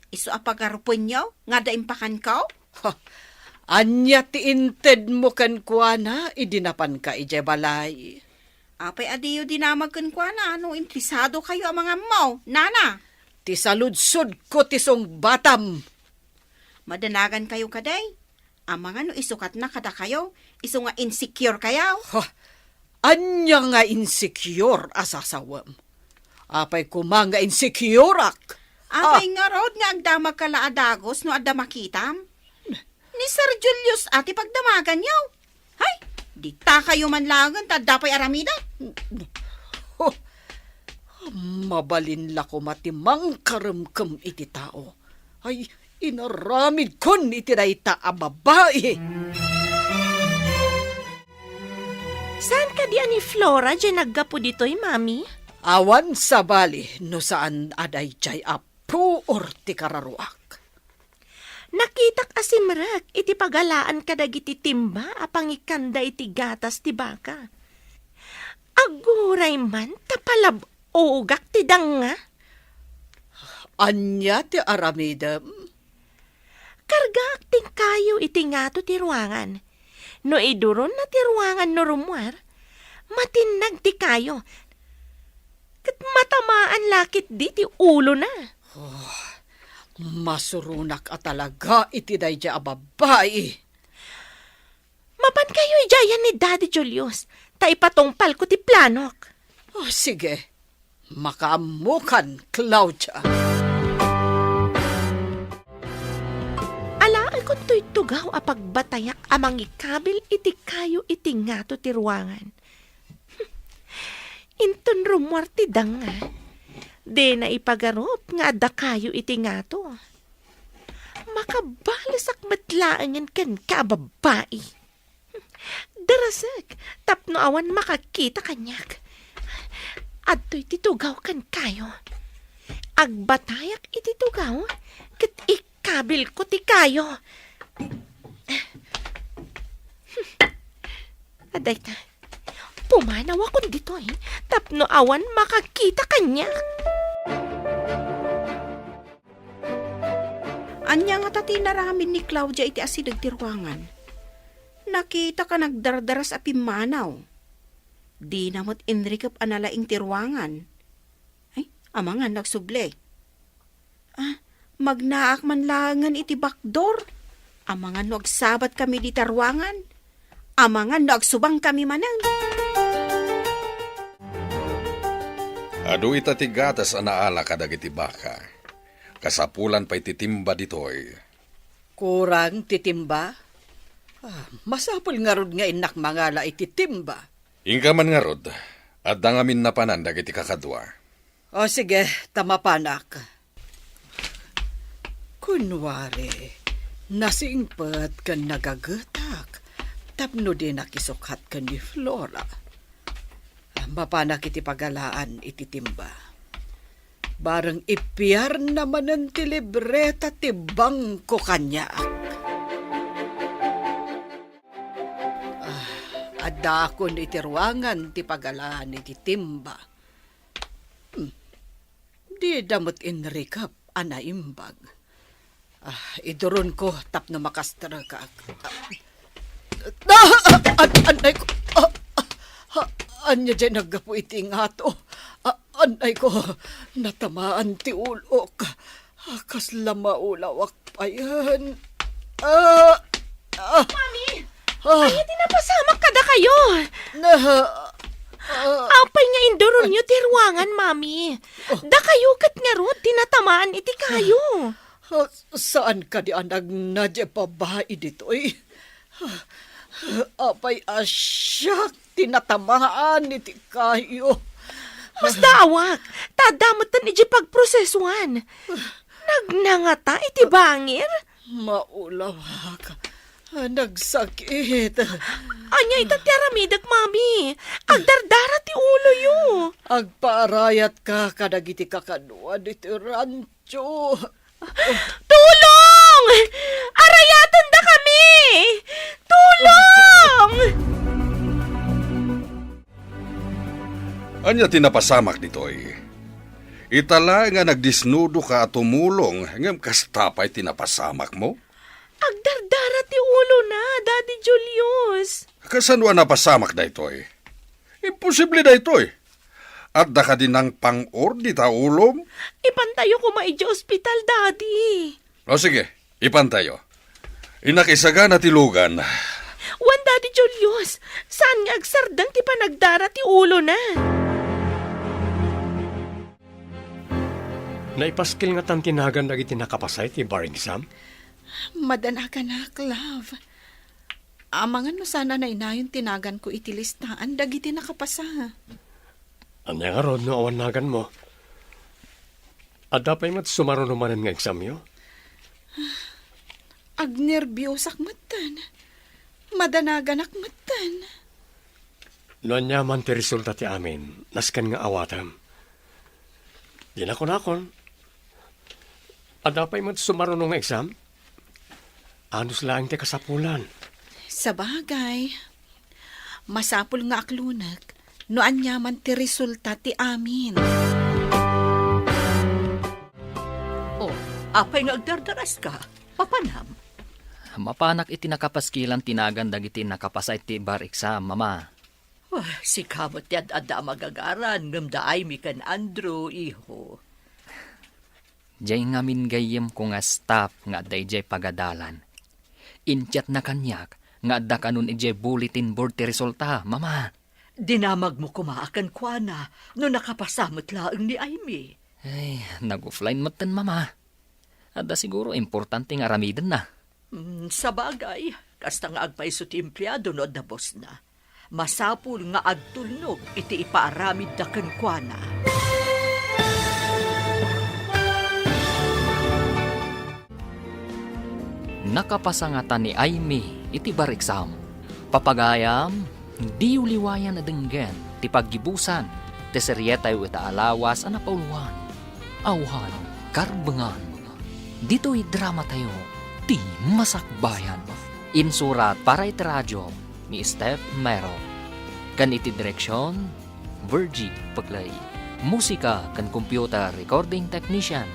Isu a pagarupenyo nga adda impakanko? Ha, ania ti intedmo kenkuana idi napanka idiay balay? Apay a diyo dinamag kenkuana no interesadokayo a mangammo, nana? Ti saludsodko ti sungbatam. Madanagankayo kadi? Amangan no isukatna kadakayo, isu nga insecure kayo. Ha? Ania nga insecure a sasawem? Apay koma nga insecureak? Apay ngarud nga agdamagka la a dagus no adda makitam? Ni Sir Julius a ti pagdamaganyo. Hay, ditakayo man laengen ta adda pay aramidek. Oh, mabalin la koma ti mangkaremkem iti tao. Ay, inaramidkon iti dayta a babai. Saan kadi a ni Flora diay naggapu ditoy, Mami? Awan sabali no saan a daydiay a puor ti kararuak. Nakitak a simrek iti pagalaan kadagiti timba a pangikanda iti gatas ti baka. Aguray man ta palab-ogak ti danga. Ania ti aramidem? Kargaak ti kayo iti ngato ti ruangan. No iduronna ti ruangan no rummuar, matinnag ti kayo. Ket matamaan la ketdi ti ulona. Oh, masuronak a talaga iti daydiay a babai. Mapankayo idiayan ni Daddy Julius, ta ipatungpalko ti planok. Oh, sige. Makaammokan, Claudia. Alaekon toy tugaw a pagbatayak a mangikabil iti kayo iti ngato ti ruangan. Inton rummuar ti danga, dina ipagarup nga adda kayo iti ngato. Makabalesak met laengen kenka a babbai. Darasek tapno awan makakita kaniak. Adtoy ti tugaw kenkayo. agbatayak iti tugaw, ket ikabilko ti kayo. Adayta, pumanawakon ditoy tapno awan makakita kaniak. Ania ngata ti inaramid ni Claudia iti asideg ti ruangan? Nakitaka nagdardaras a pimmanaw. Dina met inrikep a nalaing ti ruangan. Ay, amangan no agsubli. Ah, magnaak man laengen iti bakdor. Amangan no agsabatkami dita ruangan. Amangan no agsubangkami manen. Adu ita ti gatas a naala kadagiti baka. Kasapulan pay ti timba ditoy. Kurang ti timba? Ah, masapul ngarud nga innak mangala iti timba. Inka man ngarud, adda ngamin napanan dagiti kakadua. O sige, ta mapanak. Kunwari, nasingpet ken nagagetak tapno dinak isukkat ken ni Flora. Mapanak iti pagalaan iti timba. Bareng ipiarna manen ti libreta ti bangko kaniak. Ah, addaakon iti ruangan ti pagalaan iti timba. Hmm. Dida met inrikep a naimbag. Ah, iduronko tapno makastrekak. Ah, ah, an-, annay ko. Ah, ah, ah, ania diay naggapu iti ngato? Ah, annay ko, natamaan ti ulok. Ah, kasla maulawak payen. Ah, ah, Mami! Ah. Ania ti napasamak kadakayo? Na, ah, Apay nga induronyo ti ruangan, Mami? Oh. Dakayo ket ngarud ti natamaan iti kayo. Ah, saan kadi a nagna diay babai ditoy? Apay a siak ti natamaan iti kayo. Masdaawak, ta adda metten idiay pagprosesuan. Nagna ngata iti bangir? Maulawak. Nagsakit. Ania ita ti aramidek, Mami? Agdardara ti uloyo. Agpaarayatka kadagiti kakaduan iti rancho. Tulong! Arayatendakami! Tulong! Ania ti napasamak ditoy? Ita laeng a nagdisnudoka a tumulong, ngem kasta pay ti napasamakmo? Agdardara ti ulona, Daddy Julius. Kasano a napasamak daytoy? Imposible daytoy. Adda kadi nangpang-or dita ulom? Ipantayo koma idiay ospital, Daddy. O sige, ipantayo. Innak isagana ti lugan. Wen, Daddy Julius, saan nga agsardeng ti panagdara ti ulona. Naipaskil ngatan ti nagan dagiti nakapasa iti bar exam? Madanaganak, love. Amangan no saan a nainayon ti naganko iti listaan dagiti nakapasa. Ania ngarud no awan naganmo? Adda pay met sumaruno manen nga examyo? Agnerbiosak metten. Madanaganak metten. No ania man ti resulta ti amin, nasken nga awatem. Dina kunakon, adda pay met sumaruno nga exam? Anus laeng ti kasapulan. Sabagay, masapul nga aklonek no ania man ti resulta ti amin. Oh, apay nga agdardaraska? Papanam? Mapanak iti nakapaskilan ti nagan dagiti nakapasa iti bar exam, Mama. Ah, sika met ti ad-adda a magagaran, ngem da Aimee ken Andrew, iho. Diay ngamin gayyemko nga staff nga adda idiay pagadalan. Inchatna kaniak nga adda kanon idiay bulletin board ti resulta, Mama. Dinamagmo koma a kenkuana no nakapasa met laeng ni Aimee. Ay, nag-offline metten, Mama. Adda siguro importante nga aramidenna. Mm, sabagay, kasta nga agpayso ti empleado no adda bossna. Masapul nga agtulnog iti ipaaramidda kenkuana. Nakapasa ngata ni Aimee iti bar exam. Papagayam, diyo liwayan a denggen ti paggibusan ti serietayo ita a lawas a napauluan. Awan karbengan. Ditoy dramatayo, Ti Masakbayan. Insurat para iti radio ni Steph Mero. Ken iti direksion, Virgie Pegley. Musika ken computer recording technician,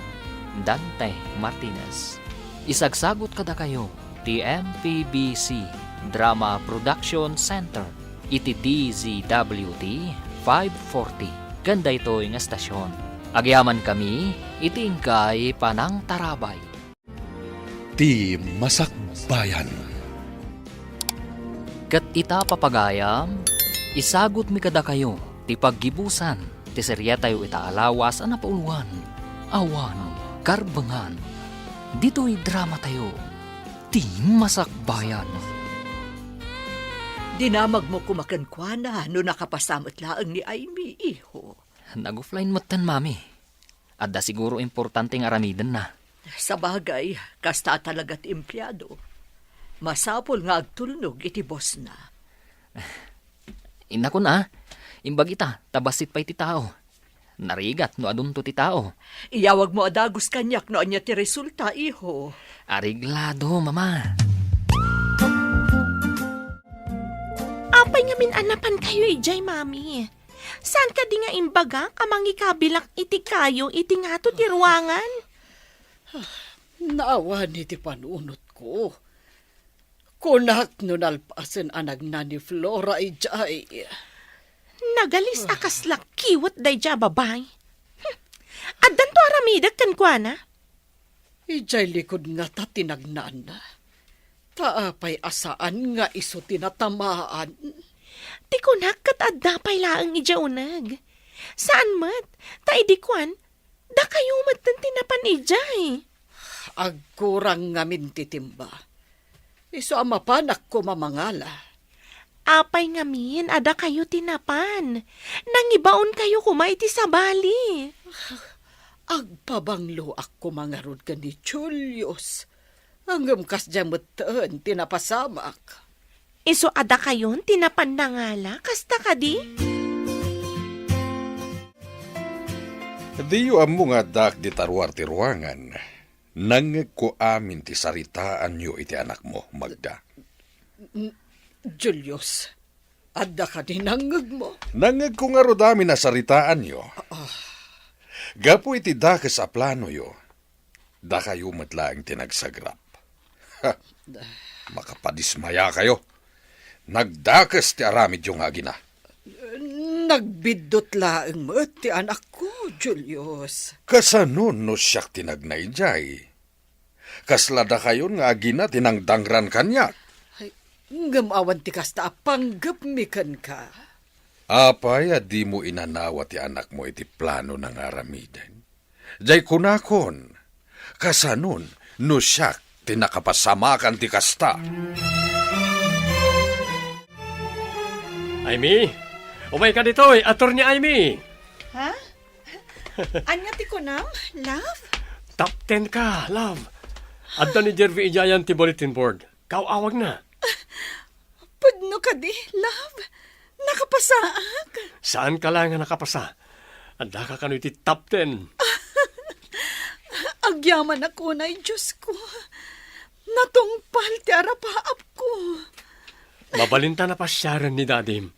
Dante Martinez. Isagsagot kadakayo ti M P B C Drama Production Center iti D Z W T five forty ken daytoy nga estasion. Agyamankami iti inkay panangtarabay. Ti Masakbayan. Ket ita, papagayam, isagutmi kadakayo ti paggibusan ti seriatayo ita a lawas a napauluan, Awan Karbengan. Ditoy dramatayo, Ti Masakbayan. Dinamagmo koma kenkuana no nakapasa met laeng ni Aimee, iho. Nag-offline metten, Mami. Adda siguro importante nga aramidenna. Sabagay, kasta talaga ti empleado. Masapul nga agtulnog iti bossna. Innakon a, imbagita, ta bassit pay ti tao. Narigat no adunto ti tao. Iyawagmo a dagus kaniak no ania ti resulta, iho. Areglado, Mama. Apay ngamin a napankayo idiay, Mami? Saan kadi nga imbagak a mangikabilak iti kayo iti ngato ti ruangan? Naawan iti panunotko. Kunak no nalpasen a nagna ni Flora idiay. Nagalis a kasla kiwet daydiay a babai. Hmm. Addanto aramidek kenkuana? Idiay likud ngata ti nagnana. Ta apay a saan nga isu ti natamaan? Ti kunak ket adda pay laeng idiay uneg. Saan met, ta idi kuan, dakayo metten ti napan idiay. Agkurang ngamin ti timba. Isu a mapanak koma mangala. Apay ngamin a dakayo ti napan? Nangibaonkayo koma iti sabali. Agpabangloak koma ngarud ken ni Julius. Ngem kasdiay metten ti napasamak. Isu a dakayon ti napan nangala, kasta kadi? Diyo ammo nga addaak dita ruar ti ruangan. Nangngegko amin ti saritaanyo iti anakmo, Magda. N-, Julius, adda kadi nangngegmo? Nangngegko ngarud amin a saritaanyo. Ah. Gapu iti dakes a planoyo, dakayo met laeng ti nagsagrap. Ha! Makapadismayakayo. Nagdakes ti aramidyo nga agina. Nagbiddut laeng met ti anakko, Julius. Kasanon no siak ti nagna idiay? Kasla dakayon nga agina ti nangdangran kaniak? Ay, ngem awan ti kasta a panggepmi kenka. Apay a dimo inanawa ti anakmo iti planona nga aramiden? Jay kunakon, kasanon no siak ti nakapasamakan ti kasta? Aimee! Umayka ditoy, Attorney Aimee! Ha? Ania ti kunam, love? Top ten ka, love. Adda ni Jervy idiayan ti bulletin board. Kaaw-awagna. Pudno kadi, love? Nakapasaak? Saanka la nga nakapasa. Addaka kano iti top ten. Agyamanak unay, Diosko. Natungpal ti arapaapko. Mabalinta a pasiaren ni Dadim.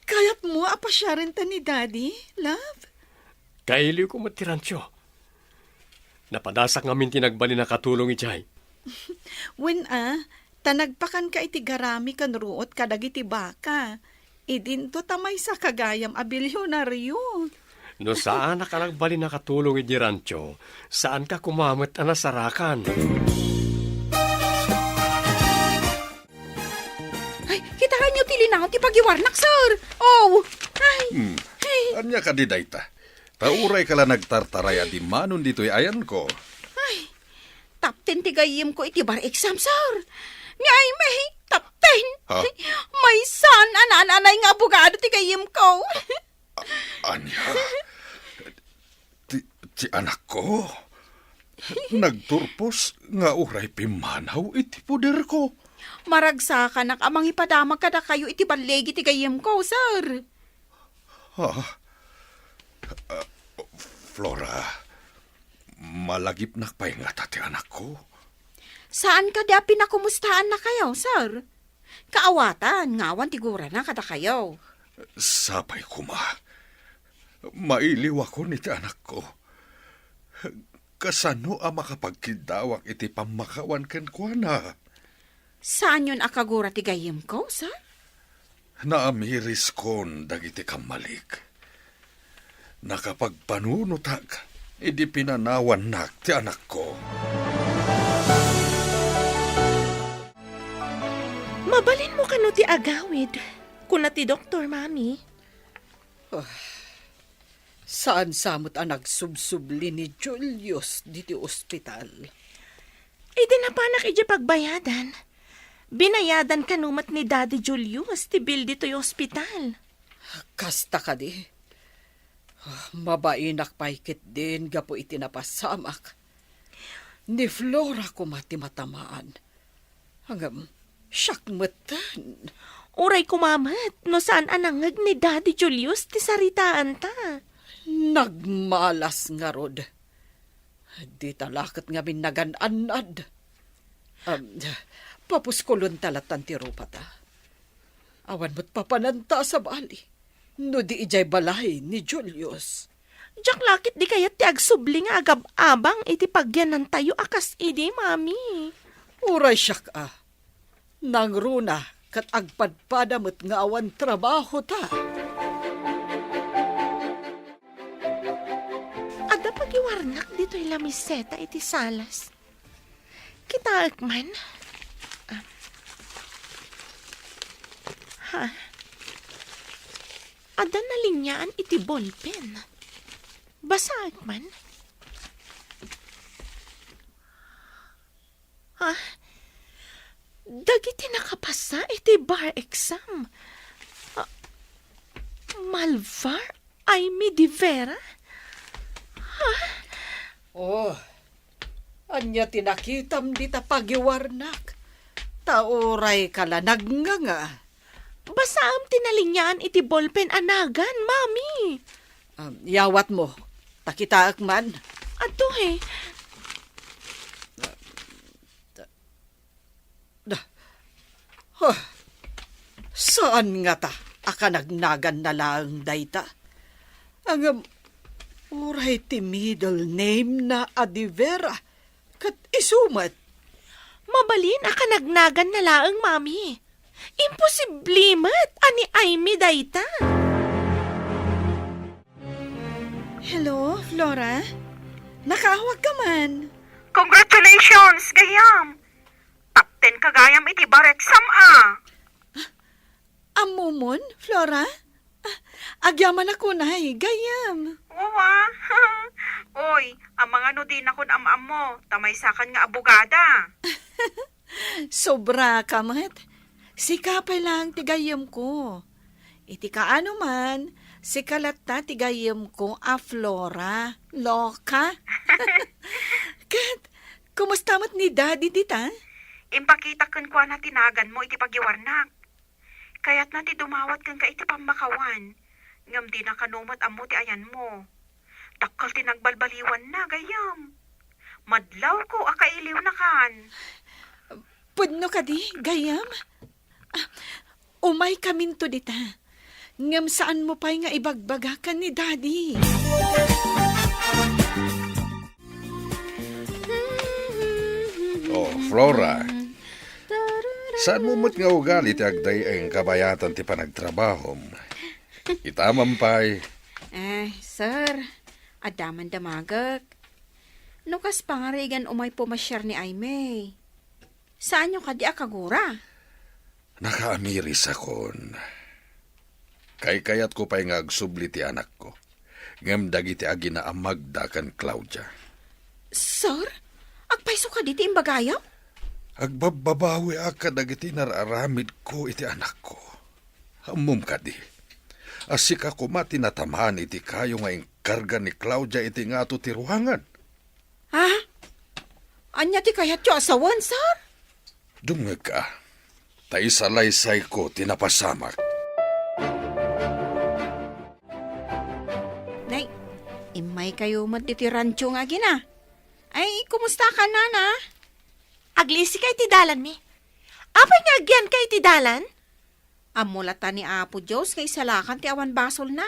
Kayatmo a pasiarenta ni Daddy, love? Kailiwko met ti rancho. Napadasak ngamin ti nagbalin a katulong idiay. Wen a, ta nagpakanka iti garami ken ruot kadagiti baka. Idinto ta maysaka gayam a bilionario. No saanak a nagbalin a katulong iti rancho, saanka koma met a nasarakan. Ay, kitaenyo ti linaon ti pagiwarnak, sir. Oh, ay. Hmm. Ay. Ania kadi dayta? Ta urayka la nagtartaray a dimmanon ditoy ayanko. Ay, top ten ti gayyemko iti bar exam, sir. Ni Aimee, top ten. Ha? Maysan a naan-anay nga abogado ti gayyemko. A-, ania? Ti, ti anakko? Nagturpos nga uray pimmanaw iti poderko. Maragsakanak a mangipadamag kadakayo iti balligi ti gayyemko, sir. Ah, ah, Flora, Malagipnak pay ngata ti anakko? Saan kadi a pinakumustaannakayo, sir? Kaawatan nga awan ti gurana kadakayo. Sapay koma. Mailiwakon iti anakko. Kasano a makapagkiddawak iti pammakawan kenkuana? Saanyon a kagura ti gayyemko, sir? Naamiriskon dagiti kammalik. Nakapagpanunotak idi pinanawannak ti anakko. Mabalinmo kano ti agawid, kuna ti doktor, Mami. Ah, saan sa met a nagsubsubli ni Julius diti ospital? Idi napanak idiay pagbayadan, binayadan kano met ni Daddy Julius ti bill ditoy ospital. Kasta kadi? Ah, mabainak pay ketdin gapu iti napasamak. Ni Flora koma ti matamaan. Ngem, siak metten. Uray koma met no saan a nangngeg ni Daddy Julius ti saritaanta. Nagmalas ngarud. Dita la ket ngamin nagan-annad. Am, papuskolonta latan ti rupata. Awan met papananta a sabali no di idiay balay ni Julius. Diak la ket di kayat ti agsubli nga agab-abang iti pagyanantayo a kas idi, Mami. Uray siak a, nangruna ket agpadpada met nga awan trabahota. Adda pagiwarnak ditoy lamiseta iti salas. Kitaek man. Ah. Ha? Adda naliniaan iti ballpen. Basaek man. Ha? Dagiti nakapasa iti bar exam. Ah, Malvar Aimee de Vera? Ha? Oh, ania ti nakitam dita pagiwarnak? Ta uray ka la nagnganga. Basaem ti naliniaan iti ballpen a nagan, Mami. Ah, yawatmo, ta kitaek man. Adto, he. Da. Huh. Saan ngata a kanagnaganna laeng dayta? Ngem, uray ti middle name na a de Vera, ket isu met. Mabalin a kanagnaganna laeng, Mami. Imposible met a ni Aimee dayta. Hello, Flora? Nakaawag ka man. Congratulations, gayam! Top ten ka gayam iti bar exam, a. Ammomon, Flora? Ah, agyamanak unay, gayam. Uwa. Oy, amangan no dinakon am-ammo, ta maysakan nga abogada. Sobra ka met. Sika pay laeng ti gayyemko. Iti kaano man, sika latta ti gayyemko a Flora. Loka. Ket, kumusta met ni Daddy dita? Impakitak kenkuana ti naganmo iti pagiwarnak. Kayatna ti dumawat kenka iti pammakawan, ngem dina kano met ammo ti ayanmo. Dakkel ti nagbalbaliwanna, gayam. Madlawko a kailiwnakan. Pudno kadi, gayam? Ah, umaykaminto dita. Ngem saanmo pay nga ibagbaga ken ni Daddy. Oh, Flora. Saanmo met nga ugali ti agday-ay nga kabayatan ti panagtrabahom. Ita man pay. Eh, sir, adda man damagek. No kas pangarigan umay pumasiar ni Aimee. Saanyo kadi a kagura? Nakaamirisakon. Kaykayatko pay nga agsubli ti anakko, ngem dagiti aginaamagda ken Claudia. Sir, agpayso kadi ti imbagayo? Agbabbabawiak kadagiti nararamidko iti anakko. Ammom kadi, a sika koma ti natamaan iti kayo nga inkarga ni Claudia iti ngato ti ruangan. Ha? Ania ti kayatyo a sawen, sir? Dumngegka, ta isalaysayko ti napasamak. Nay, immaykayo met iti rancho nga agina. Ay, kumusta ka, Nana? Aglisika iti dalanmi. Apay nga agyanka iti dalan? Ammo latta ni Apo Dios nga isalakan ti awan basolna.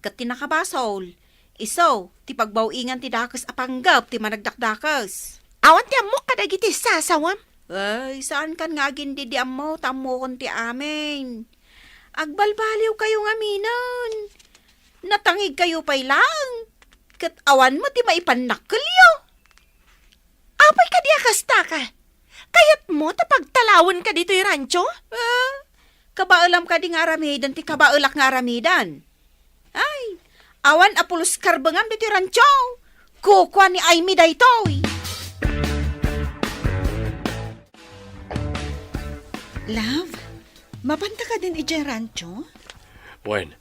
Ket ti nakabasol, isu ti pagbaw-ingan ti dakes a panggep ti managdakdakes. Awan ti ammok kadagiti sasawam. Ay, saankan nga agindidi ammo, ta ammokon ti amin. Agbalbaliwkayo ngaminen. Natangigkayo pay laeng, ket awan met ti maipannakkelyo. Apay kadi a kasta ka? Kayatmo ta pagtalawenka ditoy rancho? Ah, kabaelam kadi nga aramiden ti kabaelak nga aramiden? Ay, awan a pulos karbengam ditoy rancho. Kukua ni Aimee daytoy. Love, mapanta kadin idiay rancho? Wen,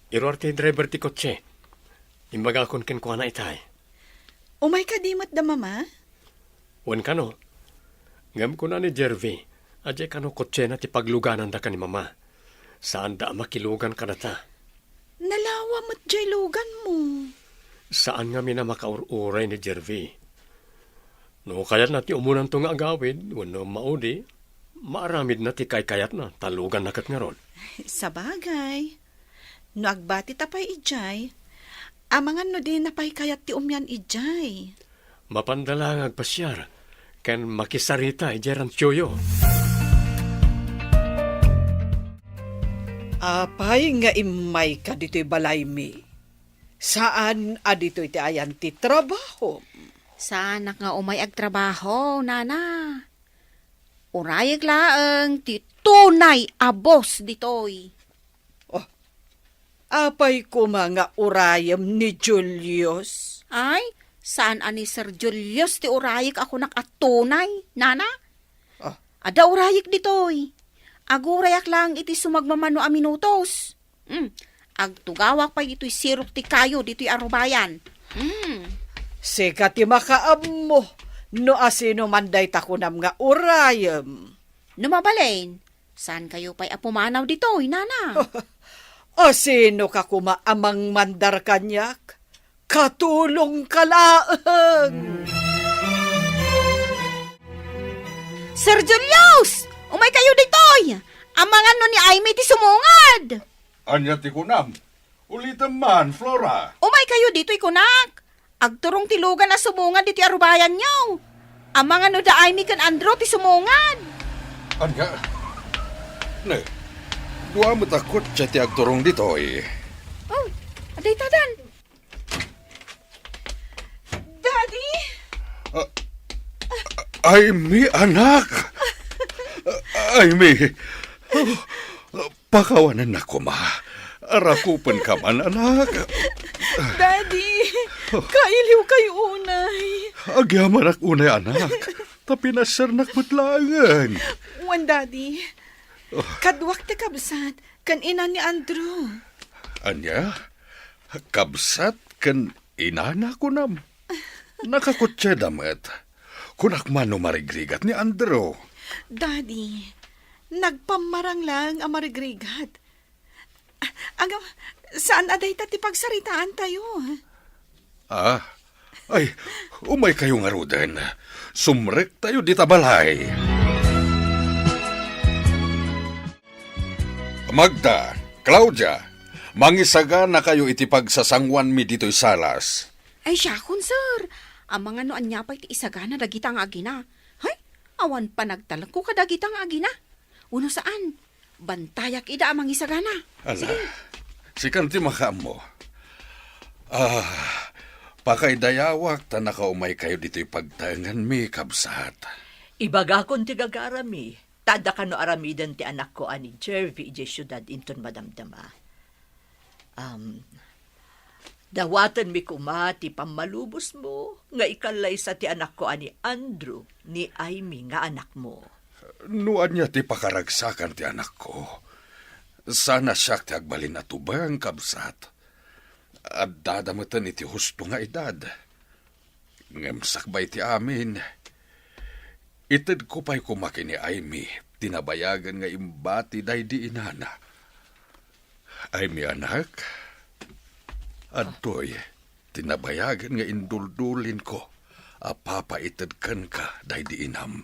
iruar ti driver ti kotse. Imbagakon kenkuana itay. Umay kadi met da Mama? Wen kano. Ngem kuna ni Jervy, a diay kano kotsena ti paglugananda ken ni Mama. Saanda a makilugan kadata. Nalawa met diay luganmo. Saan ngamin a makaur-uray ni Jervy. No kayatna ti umunanto nga agawid wenno maudi, maaramidna ti kaykayatna ta luganna ket ngarud. Sabagay. No agbatita pay idiay, amangan no dina pay kayat ti umian idiay. Mapanda la nga agpasiar ken makisarita idiay ranchoyo. Apay nga immayka ditoy balaymi? Saan a ditoy ti ayan ti trabahom? Saanak nga umay agtrabaho, Nana. Urayek laeng ti tunay a boss ditoy. Oh, apay koma nga urayem ni Julius? Ay, saan a ni Sir Julius ti urayek a kunak a tunay, Nana? Ah. Adda urayek ditoy. Agurayak laeng iti sumagmamano a minutos. Hmm. Agtugawak pay ditoy sirok ti kayo ditoy a rubayan. Hmm. Sika ti makaammo no asino man dayta kunam nga urayem. No mabalin, saan kayo pay a pumanaw ditoy, Nana? Asino ka kuma a mangmandar kaniak? Katulong ka laeng! Sir Julius! Umay kayo ditoy! Amangan no ni Aimee ti sumungad! Ania ti kunam? Ulitem man, Flora. Umay kayo ditoy kunak. Agturong ti lugan a sumungad ditoy a rubayanyo. Amangan no da Aimee ken Andrew ti sumungad. Ania? Ne, dua met a kotse ti agturong ditoy. Oh, adda itadan. Daddy? Ah, Aimee, anak! Aimee! Oh, pakawanennak koma. Rakupenka man, anak. Daddy, kailiwkayo unay. Agyamanak unay, anak. Ta pinasernak met laengen. Wen, Daddy. Oh. Kaduak ti kabsat ken ina ni Andrew. Ania? Kabsat ken inana, kunam? Nakakotseda met. Kunak man no marigrigat ni Andrew. Daddy, nagpammarang laeng a marigrigat. Agam, saan a dayta ti pagsaritaantayo? Ah, ay, umay kayo ngaruden. Sumrektayo dita balay. Magda, Claudia, mangisagana kayo iti pagsasanguanmi ditoy salas. Ay, siakon, sir. Amangan no ania pay ti isagana dagita nga agina. Hay, awan panagtalekko kadagita nga agina. Wenno saan, bantayak ida a mangisagana. Ala, sige. Sikan ti makaammo. Ah, pakaidayawak ta nakaumay kayo ditoy pagtaenganmi, kabsat. Ibagakon ti gagarami. Ta adda kano aramiden ti anakko a ni Jervy idiay siudad inton madamdama. Am, dawatenmi koma ti pammalubosmo nga ikallaysa ti anakko a ni Andrew, ni Aimee nga anakmo. No ania ti pakaragsakan ti anakko, saan a siak ti agbalin a tubeng, kabsat. Addada meten iti husto nga edad. Ngem sakbay ti amin, itedko pay koma ken ni Aimee ti nabayagen nga imbati daydi inana. Aimee, anak, adtoy, Ti nabayagen nga induldulinko a papaited kenka daydi inam.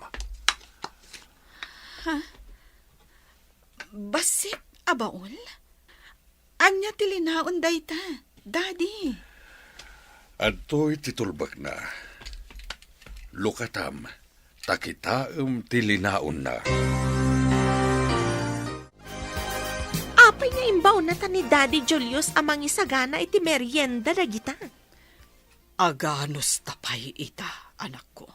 Ha? Bassit a baul? Ania ti linaon dayta, Daddy? Adtoy ti tulbekna. Lukatam, ta kitaem ti linaonna. Apay nga imbaonnata ni Daddy Julius a mangisagana iti merienda dagita? Aganusta pay ita, anakko.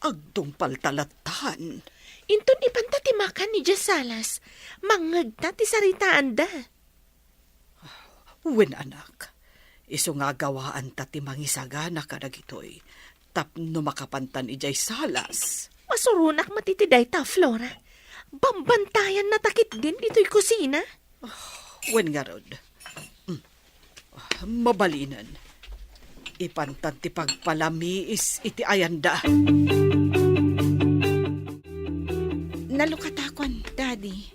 Agtungpalta lattan. Inton ipanta ti makan idiay salas, mangngegta ti saritaanda. Wen, anak, isu nga agawaanta ti mangisagana kadagitoy tapno makapantan idiay salas. Masuronak met iti dayta, Flora. Bambantayanna ta ketdin ditoy kusina. Wen ngarud. Mm. Mabalinen. Ipantan ti pagpalamiis iti ayanda. Nalukatakon, Daddy.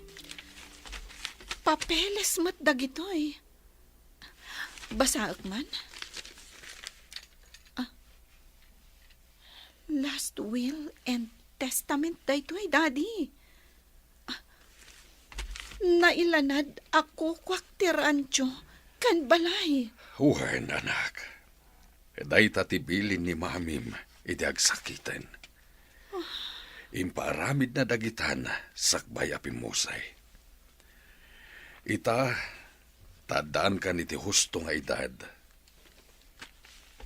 Papeles met dagitoy. Basaek man. Ah. Last will and testament daytoy, Daddy. Ah, nailanad a kukuak ti rancho ken balay. Wen, anak. Dayta ti bilin ni Mamim iti agsakiten. Impaaramidna dagitan sakbay a pimmusay. Ita, ta addaankan iti husto nga edad,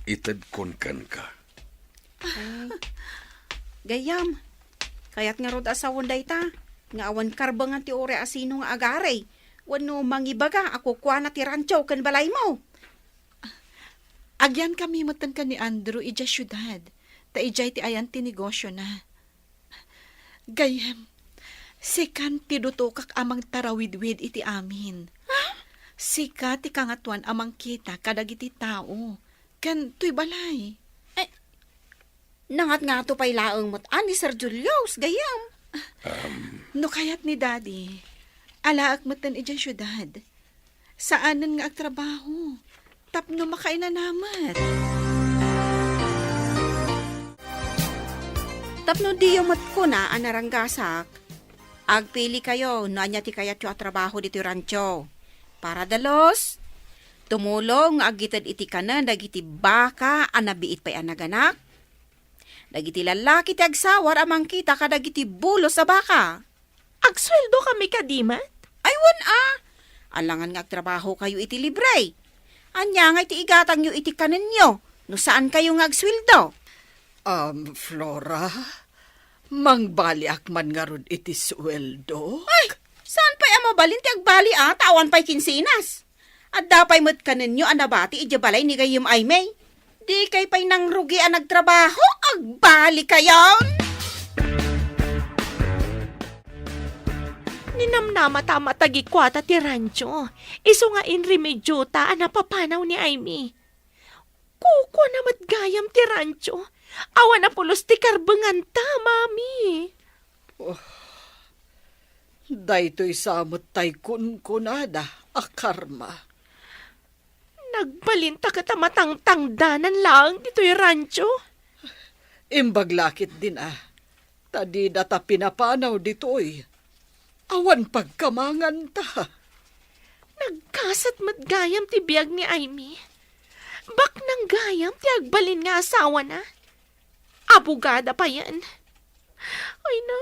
itedkon kenka. Ay, gayyem, kayat ngarud a sawen dayta, nga awan karbengan ti uray a sino nga agari, wenno mangibaga a kukuana ti rancho ken balaymo. Agyankami metten ken ni Andrew idiay siudad, ta idiay ti ayan ti negosiona. Gayyem, sikan ti dutokak a mangtarawidwid iti amin. Ha? Sika ti kangatoan a mangkita kadagiti tao, ken toy balay. Ay, nangatngato pay laeng met a ni Sir Julius, gayyem. Um. No kayat ni Daddy, alaek metten idiay siudad. Saanen nga agtrabaho tapno makainanamet. Tapno diyo met kuna a naranggasak, agpilikayo no ania ti kayatyo a trabaho ditoy rancho. Para dalus, tumulong nga agited iti kanen dagiti baka a nabiit pay a naganak, dagiti lallaki ti agsawar a mangkita kadagiti bulos a baka. Agsueldo kami kadi met? Ay, wen a. Alangan nga agtrabaho kayo iti libre. Ania nga iti igatangyo iti kanenyo no saan kayo nga agsueldo? Um, Flora, mangbaliak man ngarud iti sueldo? Ay, saan pay a mabalin ti agbali a, ta awan pay kinsenas. Adda pay met kanenyo a nabati idiay balay ni gayyem Aimee. Dikay pay nangrugi a nagtrabaho, agbali kayon! Ninamnamata a matagikuata ti rancho, isu nga inremediota a napapanaw ni Aimee. Kukuana met gayam ti rancho, awan a pulos ti karbenganta, Mami. Oh, daytoy sa met tay kunkunada a karma. Nagbalinta ket a matangtangdanan laeng ditoy rancho. Imbag la ketdin a, ta didata pinapanaw ditoy. Awan pagkamanganta. Nagkasat met gayam ti biag ni Aimee. Baknang gayam ti agbalin nga asawana. Abogada payen. Ay na,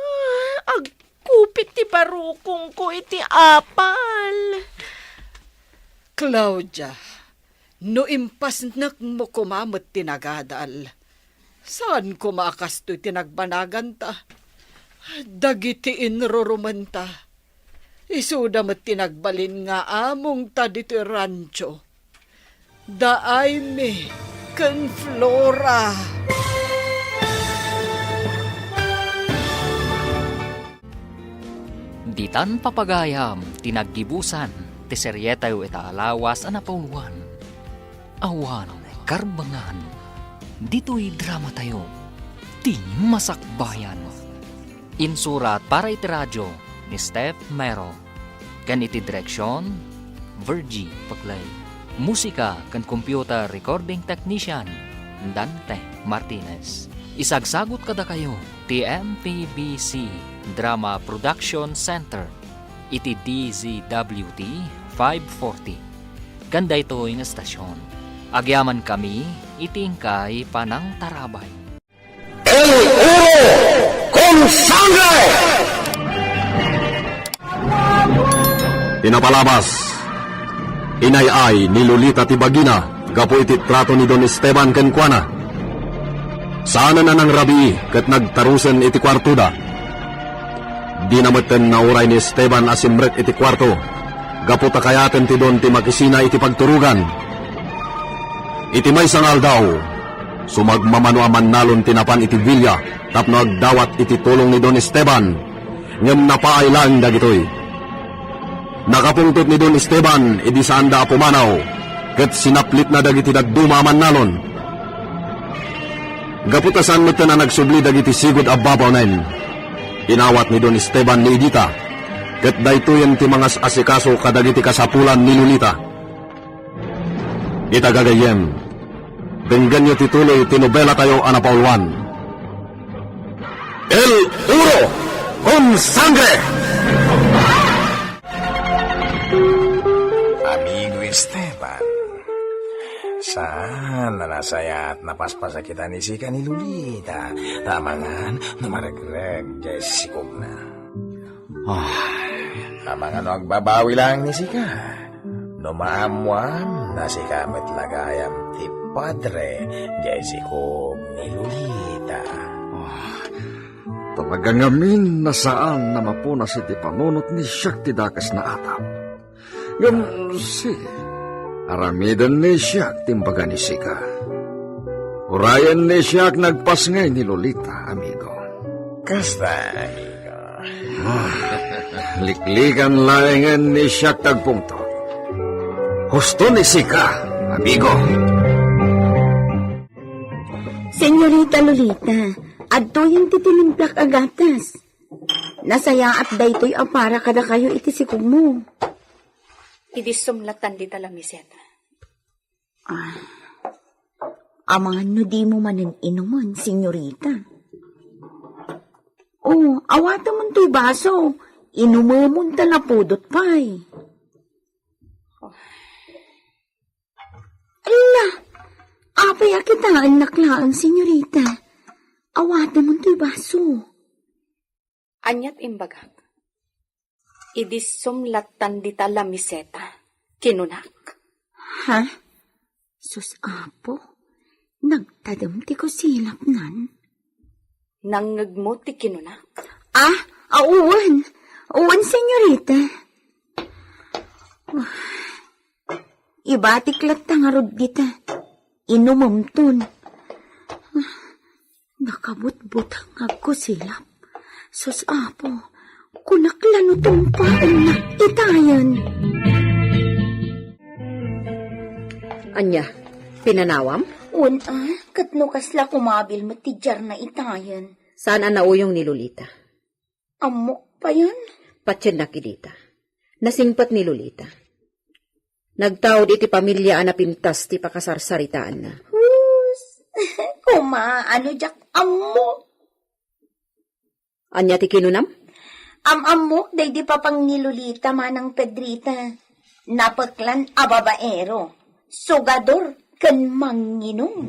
agkupit ti barukongko iti apal. Claudia, no impasnekmo koma met ti nagadal, saan koma a kastoy ti nagbanaganta. Dagiti inrurumenta, isuda met ti nagbalin nga amongta ditoy rancho. Da Aimee ken Flora. Ditan papagayam ti naggibusan ti serietayo ita a lawas a napauluan, Awan Karbengan. Ditoy dramatayo, Ti Masakbayan. Insurat para iti radio ni Steph Mero, ken iti direksion, Virgie Paclay. Musika ken computer recording technician, Dante Martinez. Isagsagut kadakayo ti M P B C Drama Production Center iti D Z W T five forty. Ken daytoy nga estasion, agyamankami iti inkay panangtarabay. El oro con sangre! Pinapalabas, inay-ay ni Lolita ti bagina gapu iti trato ni Don Esteban kenkuana. Saanen a nangrabii ket nagtarusen iti kuartoda. Dina metten nauray ni Esteban a simrek iti kuarto gapu ta kayaten ti Don ti makisina iti pagturogan. Iti maysa nga aldaw, sumagmamano a mannalon ti napan iti villa tapno agdawat iti tulong ni Don Esteban, ngem napaay laeng dagitoy. Nakapungtot ni Don Esteban idi saanda a pumanaw, ket sinaplitna dagiti dadduma a mannalon. Gapu ta saan metten a nagsubli dagiti sigud a babawnen, inawat ni Don Esteban ni Edita, ket daytoyen ti mangas-asikaso kadagiti kasapulan ni Lolita. Ita gagayyem, denggenyo ti tuloy ti nobelatayo a napauluan. El oro con sangre! Amigo Esteban, saan a nasayaat napaspasa kita ni sika ni Lolita, amangan no maregreg jay sikogna. Ay, amangan no agbabawi laeng ni sika. No maammoam, no sika met la gayam ti padre jay sikog ni Lolita. Ah, talaga ngamin a saan a mapunas iti panunot ni siak ti dakes nga atap. Ngem, si, aramiden ni siak ti imbaga ni sika. Urayen ni siak nagpasngay ni Lolita, amigo. Kasta, amigo. Ah, liklikan laengen ni siak ti agpungtot. Husto ni sika, amigo. Senyorita Lolita, adtoyen ti tinimplak a gatas. Nasayaat daytoy a para kadakayo iti sikogmo. Idi sumlatan dita lamiseta. Ah, amangan no dimo manen inumen, senyorita. Oh, awatemon toy baso. Inumemon ta napudot pay. Ala, apay a kitaennak laeng, senyorita? Awatemon toy baso. Aniat imbagak? Idi sumlatan dita lamiseta, kinunak. Ha? Sus, Apo, nagtadem ti kusilapnan. Nangngegmo ti kinunak? Ah, a, wen. Wen, senyorita. Ibatik latta ngarud dita. Inumemton. Nakabutbuteng nga agkusilap. Sus, Apo, kunak la no tumpaennak itayen. Ania, pinanawam? Wen, a, ket no kasla kumabil met ti diarna itayen. Saan a nauyong ni Lolita? Ammok payen. Patiennak idita. Nasingpet ni Lolita. Nagtaud iti pamilia a napintas ti pakasarsaritaanna. Hus! Koma, ano diak ammo? Ania ti kinunam? Am-ammok daydi papang ni Lolita manang Pedrita. Napeklan a babaero, sugador, ken manginum.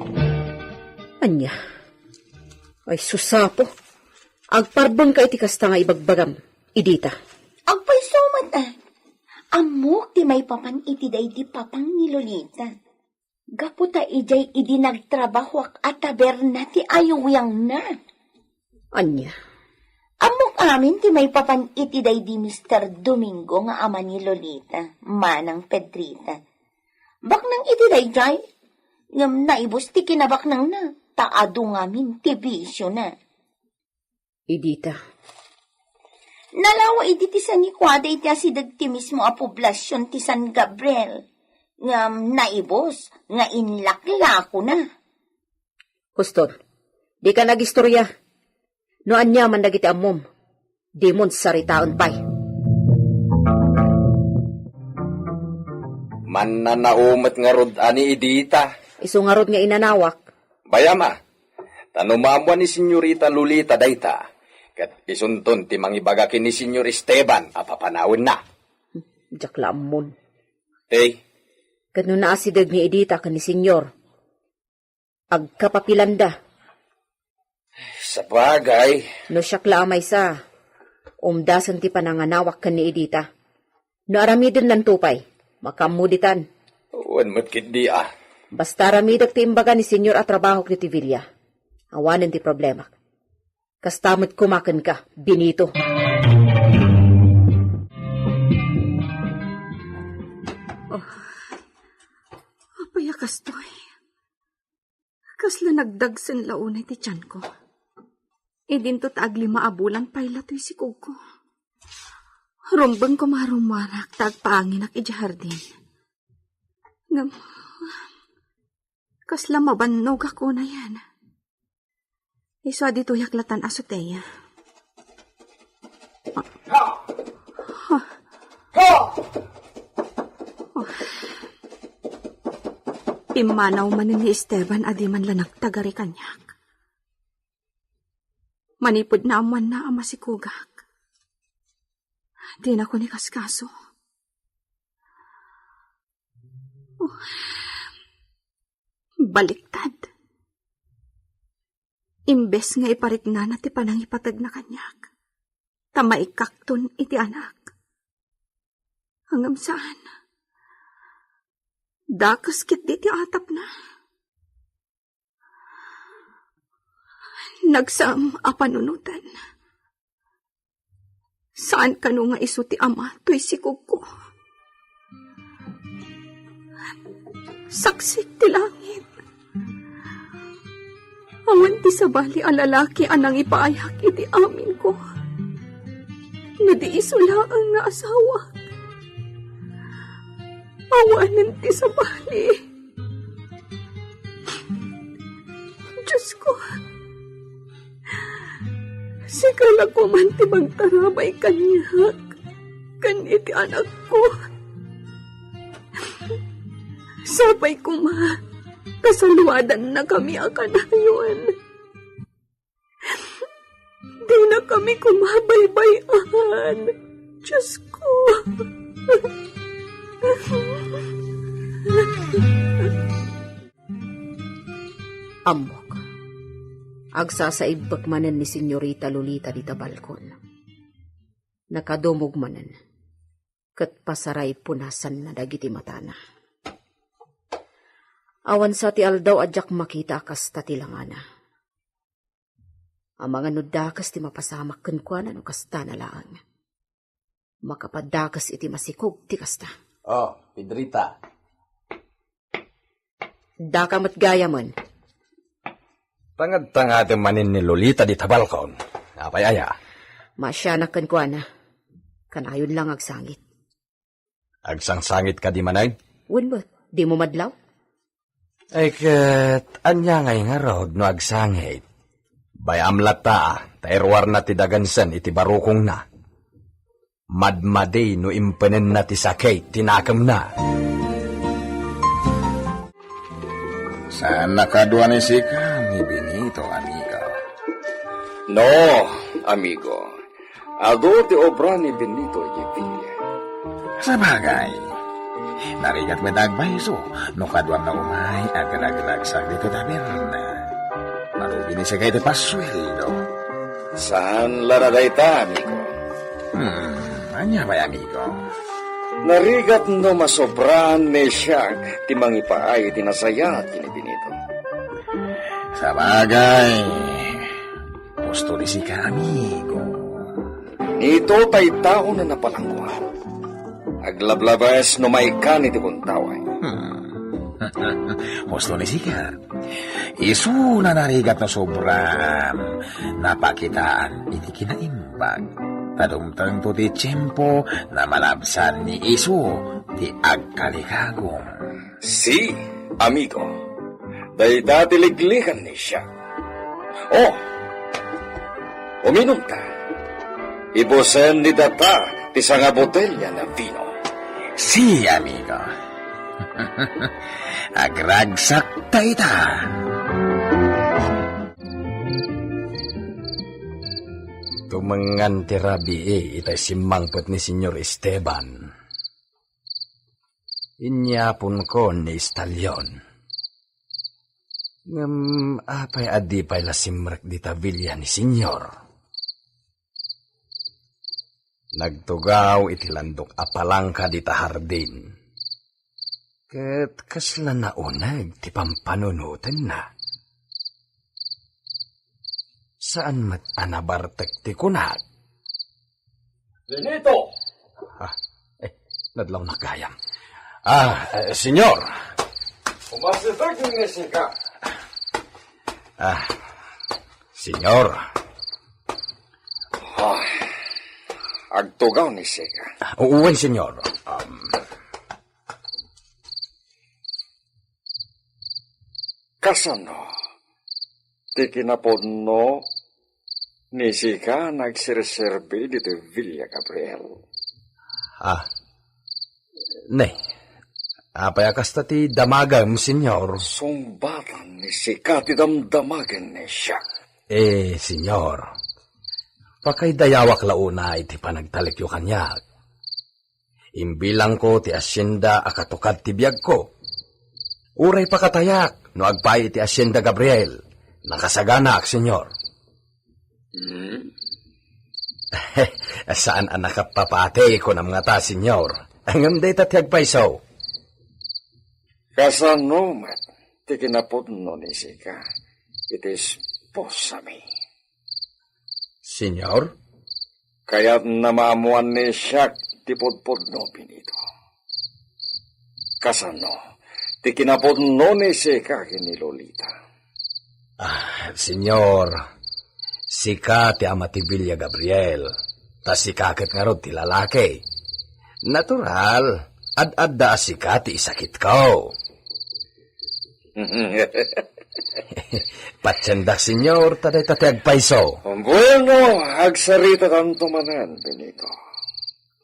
Ania? Ay, sus, Apo. Agpardonka iti kasta nga ibagbagam, Edita. Agpayso met, a. Ammok ti maipapan iti daydi papang ni Lolita. Gapu ta idiay idi nagtrabahoak a taberna ti ayuwangna. Ania? Ammok amin ti maipapan iti daydi Mister Domingo nga ama ni Lolita, manang Pedrita. Baknang iti daydiay, ngem naibus ti kinabaknangna, ta adu ngamin ti bisiona. Edita. Nalawa idi ti sanikuada iti asideg ti mismo a poblasion ti San Gabriel, ngem naibus nga inlaklakona. Huston, dika nagistoria. No aniaman dagiti ammom, dimon saritaen pay. Annanao met ngarud a ni Edita. Isu ngarud nga inanawak. Bayam a, ta no maammoan ni Senyorita Lolita dayta, ket isunton ti mangibaga ken ni Senyor Esteban a papanawenna. Diak la ammon. Ti? Ket no naasideg ni Edita ken ni Senyor, agkapapilanda. Sabagay. No siak la a maysa, umdasen ti pananganawak ken ni Edita. No aramidennanto pay, makaammo ditan. Wen met ketdi a. Basta aramidek ti imbaga ni Senyor a trabahok ditoy villa. Awanen ti problemak. Kasta met koma kenka, Benito. Oh, apay a kastoy? Kasla nagdagsen la unay ti tianko. Idinto ta aglima a bulan pay la toy sikogko. Rumbeng koma rummuarak ta agpaanginak idiay hardin. Ngem, kasla mabannogak unayen. Isu a ditoyak latan a suteya. Pimmanaw manen ni Esteban a di man la nagtagari kaniak. Manipud naammoanna a masikogak, dinakon ikaskaso. Oh, baliktad. Imbes nga ipariknana ti panangipategna kaniak, ta maikakton iti anak. Ngem saan. Dakes ketdi ti atapna. Nagsam a panunotan. Saan kano nga isu ti ama toy sikogko? Saksik ti langit. Awan ti sabali a lalaki a nangipaayak iti aminko. No di isu laeng nga asawa. Awanen ti sabali. Diosko, sika la koman ti mangtarabay kaniak ken iti anakko. Sapay koma, kasaluadannakami a kanayon. Dinakami koma baybay-an. Diosko. Ammok, agsasaibbek manen ni Senyorita Lolita dita balkon. Nakadumog manen, ket pasaray punasanna dagiti matana. Awan sa ti aldaw a diak makita a kasta ti langana. Amangan no dakes ti mapasamak kenkuana no kastana laeng. Makapadakes iti masikog ti kasta. Oh, Pedrita. Daka met gayamen. Tangad-tangadem manen ni Lolita dita balkon. Apay aya? Maasianak kenkuana. Kanayon lang agsangit. Agsangsangitka di manen? Wen met, dimo madlaw? Ay ket, ania ngay ngarud no agsangit? Bay-am latta, ta iruarna ti dagensen iti barukongna. Madmadi no impenenna ti sakit ti nakemna. Saan a kadua ni sika ni Benito, amigo? No, amigo. Adu ti obra ni Benito idiay villa. Sabagay, narigat met a agpayso no kaduam nga umay a galaglagsak ditoy taberna. Marugi ni sika iti pasueldo. Saan la dayta, amigo? Hmm, ania pay, amigo? Narigat no masobraan ni siak ti mangipaay iti nasayaat ken ni Benito. Sabagay, husto ni sika, amigo. Nito tay tao nga napalangguan. Aglablabes no maikan iti buntaway. Hmm. Husto ni sika. Isuna narigat no sobram napakitaan iti kinaimbag. Ta dumtengto ti tiempo nga malabsan ni isu ti agkalikagum. Si, amigo, dayta ti liglikan ni siak. Oh, uminumta. Ibusen ni data ti sanga botelya nga vino. Si, amigo. Agragsakta ita. Tumengngan ti rabii itay simmangpet ni Señor Esteban. Inyaponko ni Estalion. Ngem apay a di pay la simrek dita bilia ni Señor? Nagtugaw iti landok a palangka dita hardin. Ket kasla nauneg ti pampanunotenna. Saan met a nabartek ti kunak. Benito! Ah, eh, nadlaw na gayam. Ah, eh, Senyor! Umasiteg ni sika. Ah, Senyor. Ah, agtugaw ni sika. Ah, wen, Senyor. Um, Kasano ti kinapudno ni sika nga agserserbi ditoy bilia, Gabriel? Ah, ne, apay a kasta ti damagem, Senyor? Sungbatan ni sika ti damdamagen ni siak. Eh, Senyor, pakaidayawak la unay ti panagtalekyo kaniak. Imbilangko ti asienda a katukad ti biagko. Uray pakatayak no agpaay iti asienda, Gabriel. Nakasaganaak, Senyor. Hmm? Saan a nakapapati, kunam ngata, Senyor. Ngem dayta ti agpayso. Kasano met ti kinapudno ni sika iti esposami? Senyor? Kayatna maammoan ni siak ti pudpudno, Benito. Kasano ti kinapudno ni sika ken ni Lolita? Ah, Senyor, sika ti ama ti bilia, Gabriel. Ta sika ket ngarud ti lalaki. Natural, ad-adda a sika ti isakitko. Patiendak, Senyor, ta dayta ti agpayso. Bueno, agsaritakanto manen, Benito.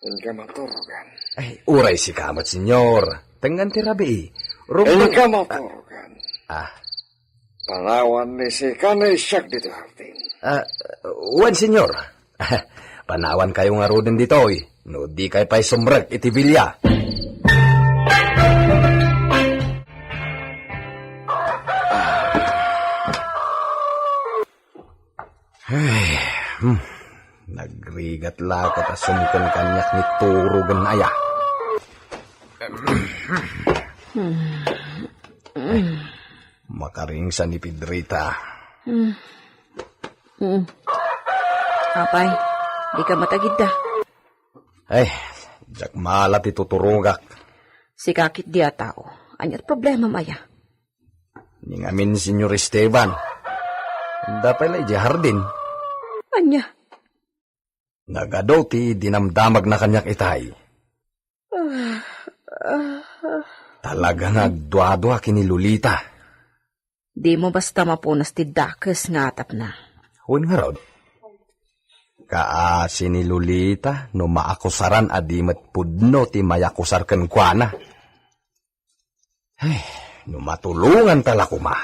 Inka maturogan. Ay, uray sika met, Senyor. Tengngan ti rabii. Rumbo- Inka maturogan. Ah. Panawan ni sika ni siak ditoy hardin. Ah, wen, Senyor. Panawankayo ngaruden ditoy, no dikay pay sumrek iti bilia. Ay, hmm. Nagrigat la ket a sumken kaniak ni turogen aya. Makaringsa ni Pedrita. Mm. Apay, dika matagidda. Ay, diak mala ti tuturogak. Sika ketdi a tao. Ania ti problemam aya? Ni ngamin, Senyor Esteban. Adda pay la idiay hardin. Ania? Nagadu ti dinamdamagna kaniak itay. Talaga nga agduadua ken ni Lolita. Dimo basta mapunas ti dakes nga atapna. Wen ngarud, kaasi ni Lolita no maakusaran a di met pudno ti mayakusar kenkuana. Ay, no matulonganta la koma.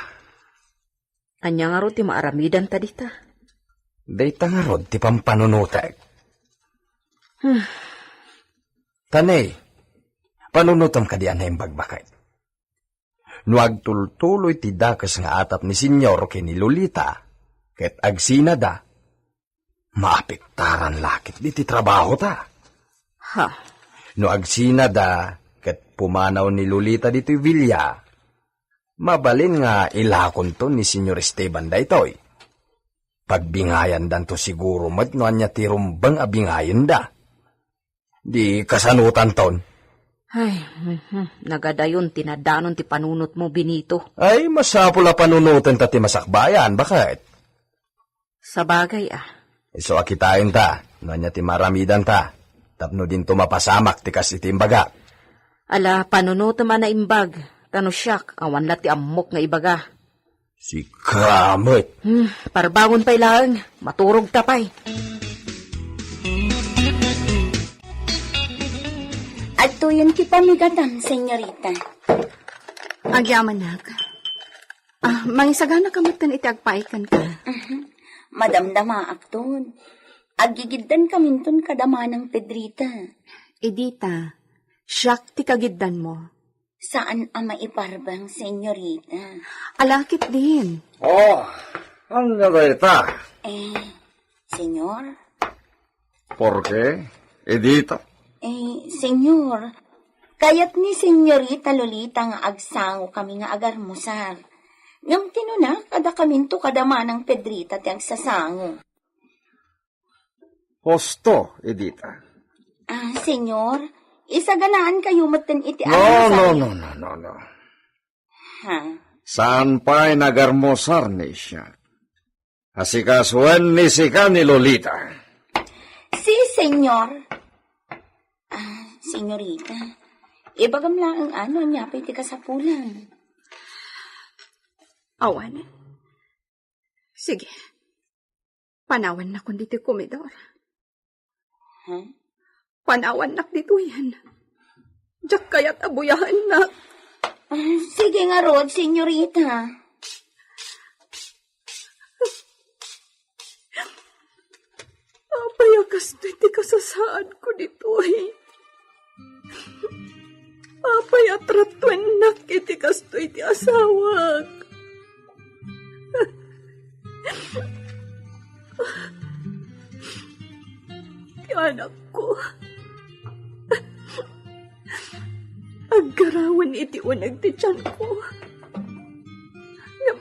Ania ngarud ti maaramidanta dita? Dayta ngarud ti pampanunotek. Hmm. Tane, panunotem kadi a naimbag baket. No agtultuloy ti dakes nga atap ni Senyor ken ni Lolita, ket agsinada, maapektaran la ketdi ti trabahota. Ha? No agsinada ket pumanaw ni Lolita ditoy bilia, mabalin nga ilakonto ni Senyor Esteban daytoy. Pagbingayandanto siguro met no ania ti rumbeng a bingayenda. Di kasanotanton? Ay, mhm, nagadayon ti nadanon ti panunotmo, Benito. Ay, masapul a panunotenta ti masakbayan, baket? Sabagay, a. Isu a kitaenta, no ania ti maaramidanta, tapno dinto mapasamak ti kas iti imbagak. Ala, panunotem a naimbag, ta no siak, awan la ti ammok nga ibaga. Sika met. Hmm, parbangon pay laeng, maturogta pay. Agtoyen ti pamigatam, senyorita. Agyamanak. Ah, mangisagana ka metten iti agpaay kenka. Madamdamaakton. Aggigiddan kaminton kada manang Pedrita. Edita, siak ti kagiddanmo. Saan a maiparbeng, senyorita. Alakit din. Oh, ania dayta? Eh, senyor? Porke, Edita? Eh, senyor, kayat ni senyorita Lolita nga agsango kami nga agarmusar. Ngem tinunak, adda kaminto kada manang Pedrita ti agsasango. Husto, Edita. Ah, senyor, isaganaan kayo metten iti No, no, agarmusar. no, no, no, no. Ha? Saan pay nga agarmusar ni siak? Asikasoen ni sika ni Lolita. Si, senyor. Ah, senyorita, ibagam laeng ano ania pay ti kasapulan. Awan. Sige. Panawannakon ditoy komedor. Ha? Panawannak ditoyen. Diak kayat a buyaennak. Ah, sige ngarud, senyorita. Apay a kastoy ti kasasaadko ditoy? Apay a tratuennak iti kastoy ti asawak? Ti anakko, aggarawen iti uneg ti tianko. Ngem,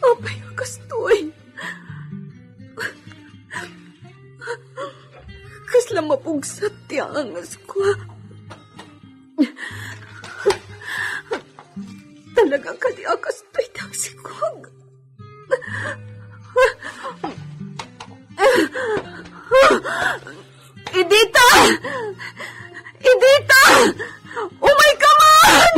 apay a kastoy? Kasla mapugsat ti angesko. Talaga kadi a kastoy ti agsikog? Edita! Edita! Umayka man!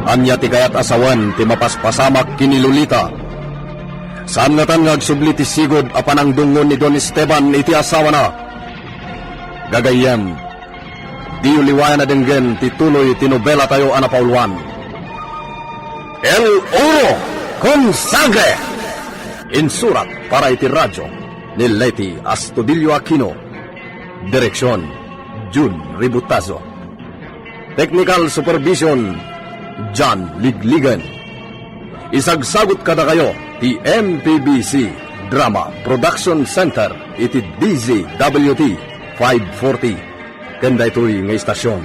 Ania ti kayat a sawen ti mapaspasamak ken ni Lolita? Saan ngatan nga agsubli ti sigud a panangdungngon ni Don Esteban iti asawana? Gagayyem, diyo liwayan a denggen ti tuloy ti nobelatayo a napauluan, El Oro con Sangre! Insurat para iti radio ni Leti Astudillo Aquino. Direksion, Jun Ributazo. Technical supervision, John Ligligan. Isagsagut kadakayo ti M P B C Drama Production Center iti D Z W T five forty. Ken daytoy nga istasion,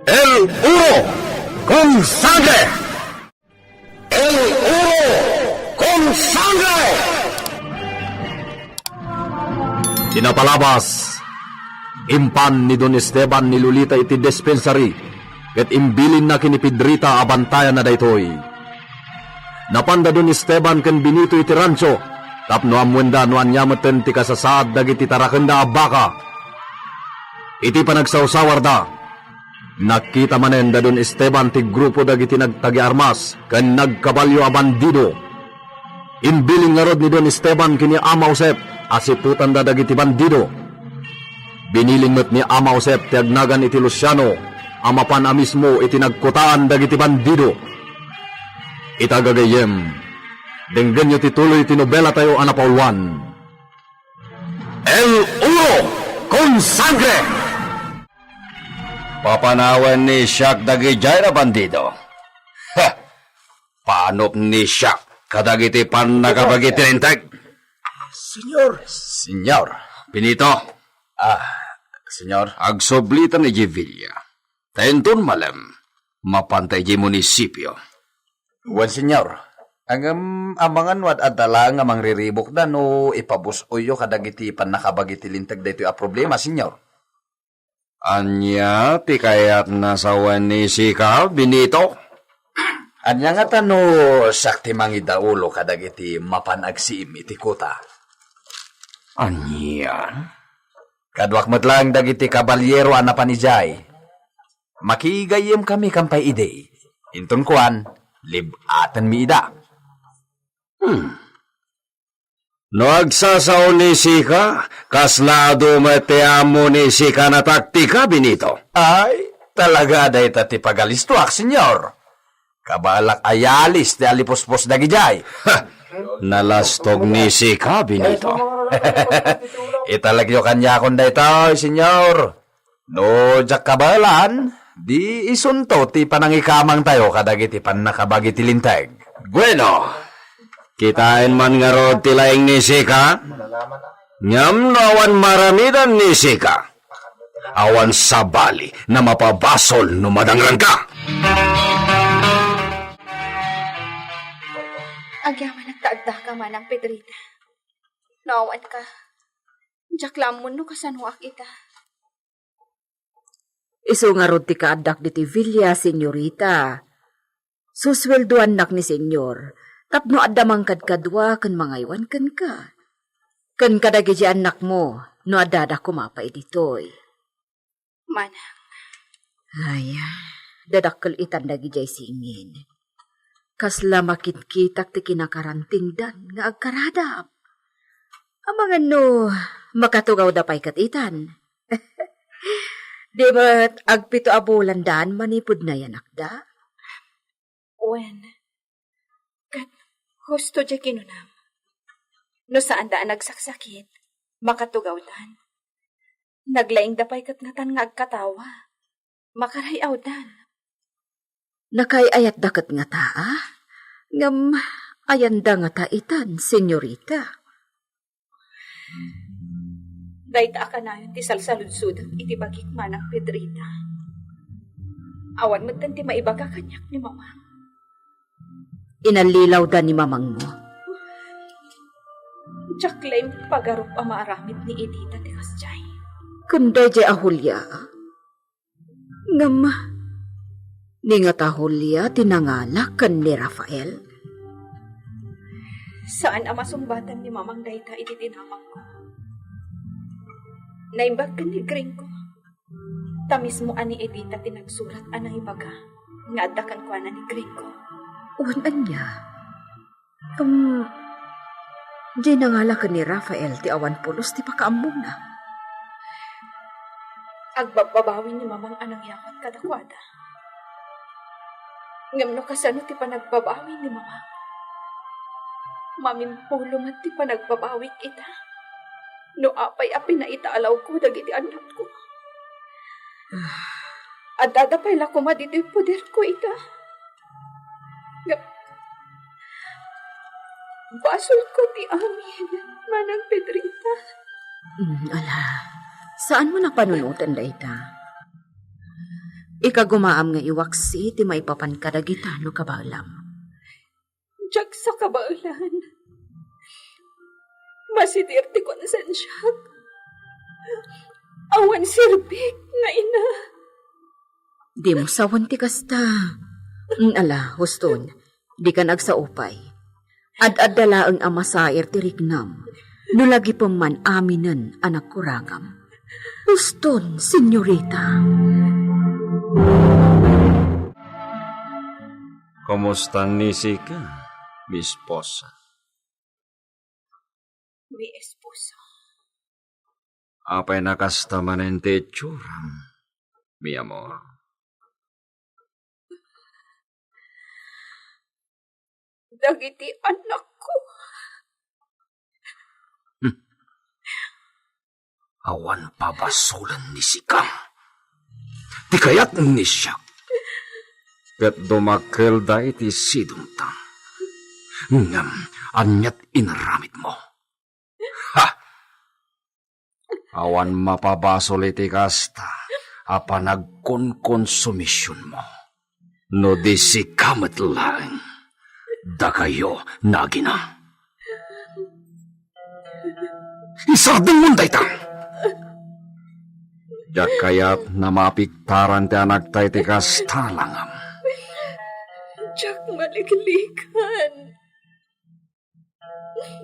El Oro con Sangre! El Oro con Sangre! Ti napalabas, impan ni Don Esteban ni Lolita iti dispensary, ket imbilinna ken ni Pedrita a bantayanna daytoy. Napanda Don Esteban ken Benito iti rancho, tapno ammoenda no ania metten ti kasasaad dagiti tarakenda a baka. Iti panagsawsawarda, nakita manen da Don Esteban ti grupo dagiti nagtagiarmas ken nagkabalio a bandido. Imbiling ngarud ni Don Esteban ken ni Ama Josep a siputanda dagiti bandido. Biniling met ni Ama Josep ti agnagan iti Luciano a mapan a mismo iti nagkutaan dagiti bandido. Ita gagayyem, denggenyo ti tuloy ti nobelatayo a napauluan. El Oro con Sangre! Papanawen ni siak dagidiay a bandido. Ha! Panop ni siak kadagiti pannakabagi ti Linteg. Senyor. Senyor. Benito. Ah, senyor. Agsublitan idiay villa. Ta inton malem, mapanta idiay munisipio. Wen, senyor. Ngem amangan no ad-adda laeng a mangriribukda no ipabus-oyyo kadagiti pannakabagi ti Linteg daytoy a problema, senyor. Ania ti kayatna sawen ni sika, Benito? Ania ngata no siak ti mangidaulo kadagiti mapan agsiim iti kuta? Ania? Kaduak met laeng dagiti kaballiero a napan idiay. Makigayyemkami kampay idi. Inton kuan, lib-atenmi ida. Hmm. No agsasao ni Sika, kasla adu met ti ammo ni Sika nataktika, Benito. Ay, talaga dayta ti pagalistuak, Senyor. Kabaelak a yalis ti alipuspos dagidiay. Ha! Nalastog ni Sika, Benito. Italekyo kaniakon daytoy, Senyor. No diak kabaelan, di isunto ti panangikamangtayo kadagiti pannakabagi ti Linteg. Bueno, kitaen man ngarud ti laing ni Sika. Ngem no awan maaramidan ni Sika, awan sabali a mapabasol no madangrangka. Agyamanak ta addaka, Manang Pedrita. No awanka, diak la ammo no kasanoak ita. Isu ngarud ti kaaddak ditoy villa, senyorita. Susueldoannak ni Senyor tapno adda mangkadkadua ken mangaywan kenka. Ken kadagiti annakmo no addada koma pay ditoy. Manang. Ay, dadakkel itan dagidiay singin. Kasla makitkitak ti kinakarantingdan nga agkaradap. Amangan no makatugawda pay ket itan. Di met agpito a bulandan manipud nayanakda? Wen, ket husto diay kinunam. No saanda a nagsaksakit, makatugawdan. Naglaingda pay ket ngatan nga agkatawa. Makaray-awdan. Nakaay-ayatda ket ngata, a? Ngem ayanda ngata itan, senyorita. Dayta a kanayon ti salsaludsodek iti bagik, Manang Pedrita. Awan metten ti maibaga kaniak ni Mamang. Inallilawda ni Mamangmo. Diak la impagarup a maaramid ni Edita ti kasdiay. Ken daydiay a Julia, a? Ngem, ni ngata Julia ti nangala ken ni Rafael? Saan a masungbatan ni Mamang dayta iti dinamagko. Naimbag ken ni Gringo. Ta mismo a ni Edita ti nagsurat a nangibaga nga adda kenkuana ni Gringo. Wen ania? Ngem, diay nangala ken ni Rafael ti awan pulos ti pakaammona. Agbabbabawi ni Mamang a nangyawat kadakuada. Ngem no kasano ti panagbabawi ni Mamang, mamimpulo met ti panagbabawik ita. No apay a pinaitalawko dagiti annakko, addada pay la koma ditoy poderko ita. Ngem, basolko ti amin, Manang Pedrita. Mm, ala, saanmo a panunoten dayta. Ikagumaam nga iwaksi ti maipapan kadagita no kabaelam. Diak sa kabaelan. Masidir ti konsensiak. Awan serbik nga ina. Dimo sawen ti kasta. Mm, ala, huston, dikan agsao pay. Ad-adda laeng a masair ti riknam, no lagipem man aminen a nagkurangam. Huston, senyorita. Kumusta ni sika, mi esposa? Mi esposa. Apay a kasta manen ti itsuram, mi amor? Dagiti annakko. Hmm. Awan pabasolen ni sika. Ti kayat ni siak. Ket dumakkelda iti sidongta. Ngem aniat inaramidmo? Ha! Awan mapabasol iti kasta a panagkonkonsumisionmo. No di sika met laeng, dakayo nagina. Isardengmon dayta! Diak kayat a mapiktaran ti anakta iti kasta langam. Diak maliklikan.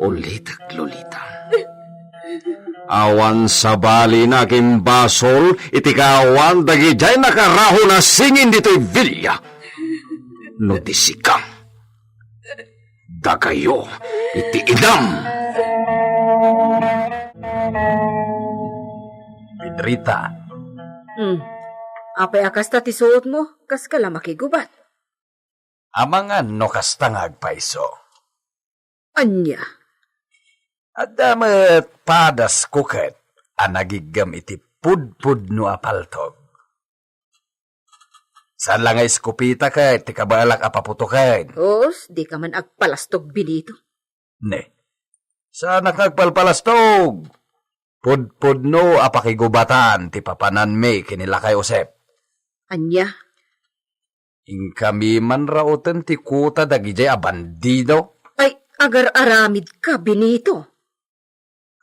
Ulitek, Lolita. Awan sabali a nakimbasol iti kaawan dagidiay nakarahon a singin ditoy villa. No di sika, dakayo iti inam. Pedrita. Hmm. Apay a kasta ti suotmo? Kaska la makigubat. Amangan no kasta nga agpayso. Ania? Adda met padasko ket a nagiggem iti pudpudno a paltog. Saan la nga eskopeta ket ti kabaelak a paputoken. Os, dika man agpalastog, Benito. Ne, saanak nga agpalpalastog. Pudpudno a pakigubatan ti papananmi ken ni Lakay Josep. Ania? Inkami man rauten ti kuta dagidiay a bandido. Ay, agar-aramidka, Benito.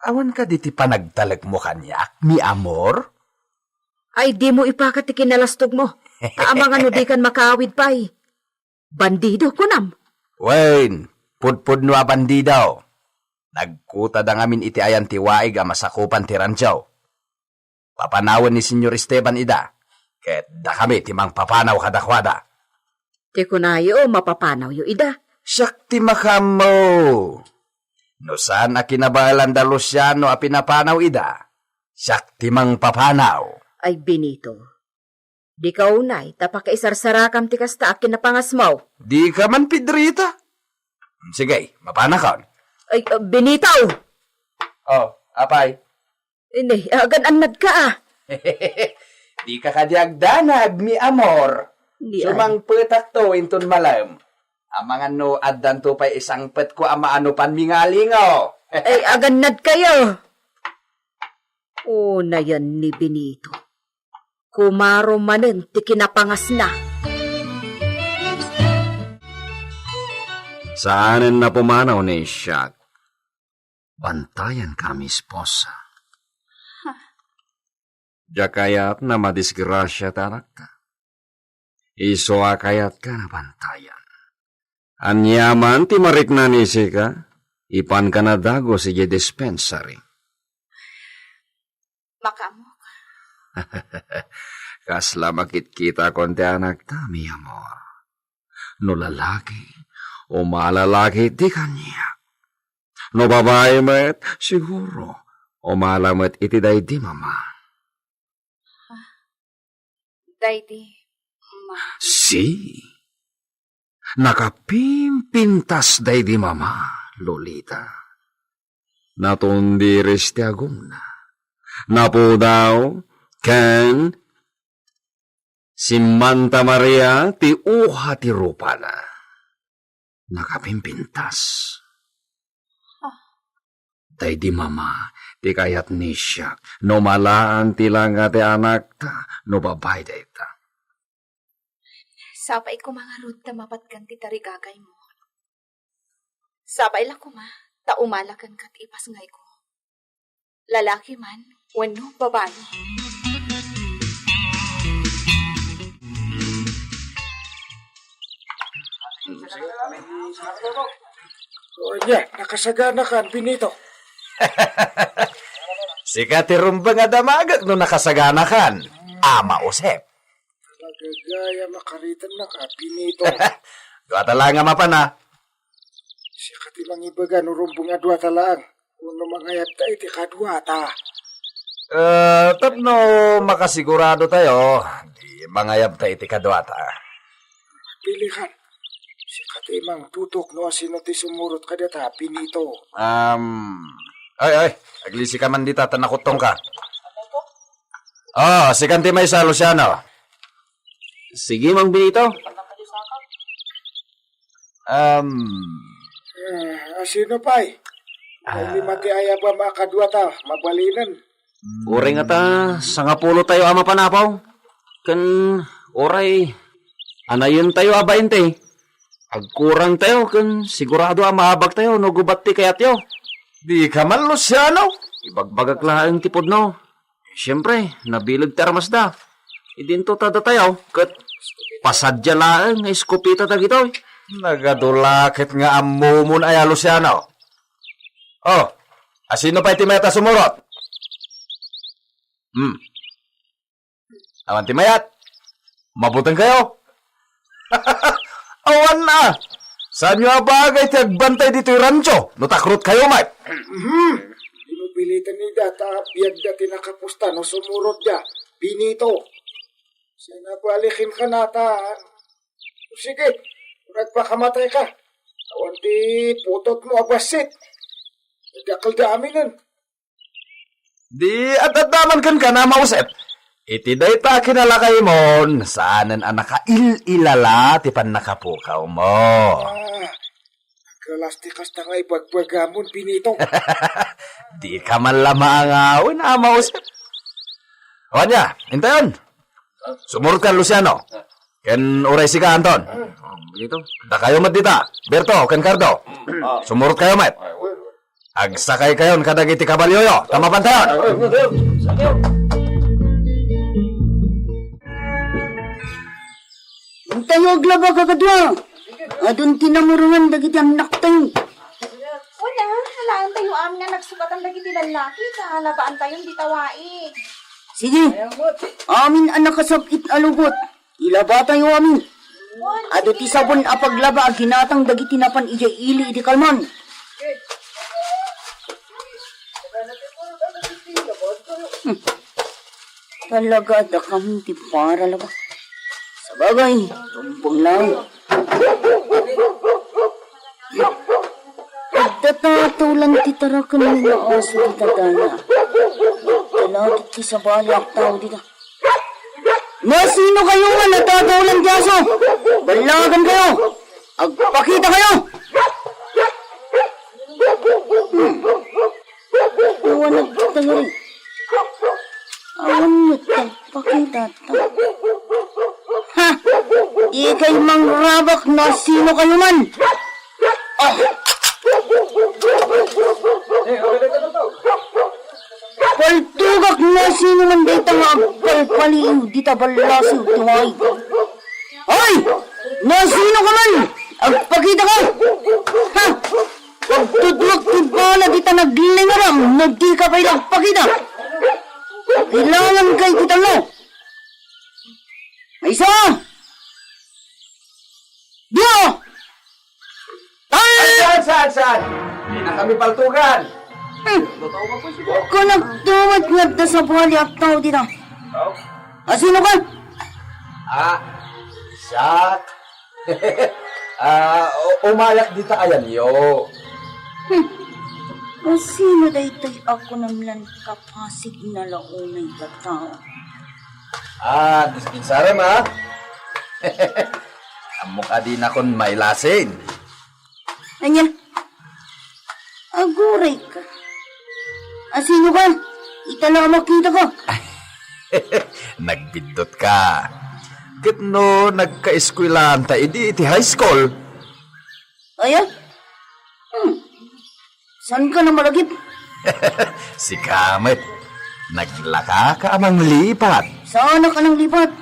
Awan kadi ti panagtalekmo kaniak, mi amor? Ay, dimo ipakat ti kinalastogmo. Ta amangan no dikan makaawid pay. Bandido, kunam? Wen, pudpudno a bandido. Nagkutada ngamin iti ayan ti waig a masakupan ti rancho. Papanawen ni Señor Esteban ida, ket dakami ti mangpapanaw kadakuada. Ti kunayo, mapapanawyo ida? Siak ti makaammo. No saan a kinabaelan da Luciano a pinapanaw ida, siak ti mangpapanaw. Ay, Benito, dika unay ta pakaisarsarakam ti kasta a kinapangasmo. Dika man, Pedrita. Sige, mapanakon. Ay, uh, Benito! Oh, apay? Ini, agan-annadka, ah. Dika kadi agdanag, mi amor. Ni ay. Sumangpetakto inton malem. Amangan no addanto pay isangpetko a maano panmingalingo. Ay, agannadkayo. Unayen ni Benito. Kumaro manen ti kinapangasna. Saanen a pumanaw ni Ishak. Bantayanka, mi esposa. Diak kayat a madisgrasia ti anakta. Isu a kayatka a bantayan. Aniaman ti marikna ni sika, ipanka a dagus idiay dispensary. Makaammoka. Kasla makitkitakon ti anakta, mi amor. No lalaki, umala la ketdi kaniak. No babai met, siguro, umala met iti daydi mama. Daydi ma- Si, nakapimpintas daydi mama, Lolita. Natundiris ti agumna. Napudaw ken simmanta Maria ti uha ti rupana. Nakapimpintas. Ah. Daydi mama ti kayat ni Ishak no malaan ti langa ti anakta no babai dayta. Sapay koma ngarud ta mapatgan ti tarigagaymo. Sapay la koma ta umala kenka ti ipasngayko. Lalaki man wenno babai. O, ania, nakasaganakan, Benito? Sika ti rumbeng a damagek no nakasaganakan, Ama Josep. Talaga gayam a karitennaka, Benito. Duata laeng a mapan, a. Sika ti mangibaga no rumbeng a duata laeng, wenno mangayabta iti kaduata. Eh, tapno makasiguradotayo, di mangayabta iti kaduata. Pilikan. Sika ti mangtutok no asino ti sumurot kadata, Benito. Um, ay, ay, aglisika man dita, ta nakuttongka. Oh, sikan ti maysa, Luciano. Sige, Mang Benito. Um, Ah, asino pay? Ah. Ay, lima ti ayabam a kaduata, mabalinen. Uray ngata, sangapulotayo a mapan, apo. Ken uray, anayentayo a bainte. Agkurangtayo ken sigurado a maabagtayo no gubat ti kayatyo. Dika man, Luciano. Ibagbagak laeng ti pudno. Siempre, nabileg ti armasda. Idinto ta datayo, ket pasadia laeng nga eskopeta dagitoy. Nagadu la ket nga ammomon aya, Luciano. Oh, asino pay ti mayat a sumurot? Hmm. Awan ti mayat. Mabutengkayo? Awan a! Saanyo a bagay ti agbantay ditoy rancho no takrotkayo met? Mhm. Ilitan ni data, biagda ti nakapusta no sumurot da, Benito. Siya na balikin ka nata. Sige, nagpakamatay ka. Awan ti putot mo, abasit. Nagakal da aminen. Di at-addaman ken ka na, Ama Josep. Iti dayta a kinalakaymon, saanen a nakail-ilala ti pannakapukaw mo. Ah, nagkalas ti kasta nga ibagbagamon, Benito. Di ka man la maangawen, Ama Josep. O ania, intayon. Sumurot ka, Luciano. Ken uray sika, Anton. Dakayo met dita. Berto, ken Cardo. Sumurot kayo met. Agsakay kayon kadagiti kabalioyo, ta mapantayon. Intayo aglaba, kakadua. Adun ti namurongan dagiti annaktayo. Wala, alaentayo amin nga nagsukatan dagiti lallaki, ta labaantayon dita waig. Sige, amin a nakasab-it a lubot, ilabatayo amin. Adu ti sabon a paglaba a ginatang dagiti napan idiay ili iti kalman. Hmm. Talaga, dakam ti para laba. Sabagay, tumbong lang. Adda ta tawlan ti taraken nga aso dita dana. Talagit ti sabali a tao dita. Nasino kayo nga natatawlan ti aso? Ballagan kayo! Agpakita kayo! Hmm. Awan nagtagari. Awan met agpakita ta. Ha! Ikay mangrabak no sino kayo man! Ah! Paltugak no sino man dayta nga agpalpaliw dita ballasiw ti waig. Hoy! No sino ka man? Agpakita ka! Ha! Pagtudlok ti bala dita naglingaram no di ka pay nagpakita. Kailangan kay kita mo. Maysa! Dua! Ay! Saan, saan, saan? Di na kami paltugan. Hmm. Kung nagtuwad nga da sa buhali at tao dito. Oh. Ah, sino ka? Ah, siak. Ah, u-, umayak dita ayanyo. Hmm. O sino daytoy ako namlan kapasig na launay nga tao? Ah, dispensarem, ah. Ammok a dinakon mailasin. Ania? Aguray ka. Asino ka? Ita la a makita ka. Nagbiddut ka. Ket no nagkaeskuelaan ta idi iti high school? Aya? Hmm. Saan ka na malagip? Sika met. Naglaka ka a manglipat. Saan ka nang lipat?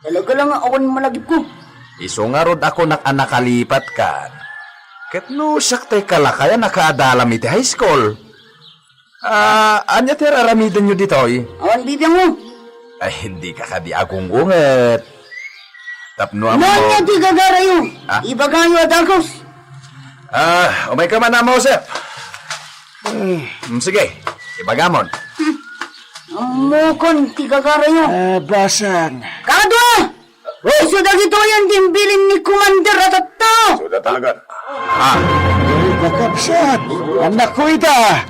Talaga lang nga awan malagip ko. Isu ngarud a kunak a nakalipat kan. Ket no siak tay kalakay a nakaadalam iti high school. Ah, ania ti ar-aramidenyo ditoy? Awan bibiang mo. Ay, hindi ka kadi agungunget. Tapno ammo. No ania ti gagarayo? Ah? Ibagayo a dagus. Ah, umay ka man, Ama Josep. Mm, sige, ibagamon. Hmm. Ammokon ti gagarayo. Ah, basang. Kadua! Isu dagitoyen ti imbilin ni Commander a tattao! Sudatagan. Ah. Ay, kakabsat. Anak ko ita.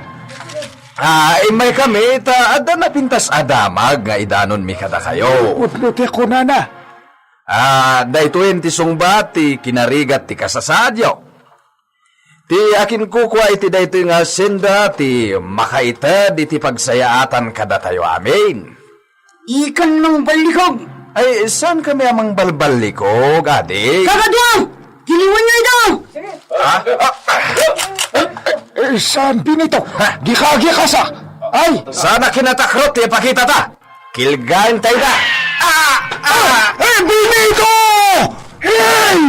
Ah, immay kami, ta adda napintas a damag nga idanonmi kadakayo. Pudno ti kunana. Ah, daytoyen ti sungbat ti kinarigat ti kasasaadyo. Ti akinkukua iti daytoy nga hacienda ti makaited iti pagsayaatan kadatayo amin. Ikan mangballikog. Ay, saan kami a mangbalballikog, adi? Kakadua! Kiliwanyo ida! Ha? Eh, saan, Benito? Ha? Gika, gika sa! Ay! Saan a kinatakrot ti ipakita ta? Kilgaen tayo da! Ah! Ah! Eh, Benito! Hey!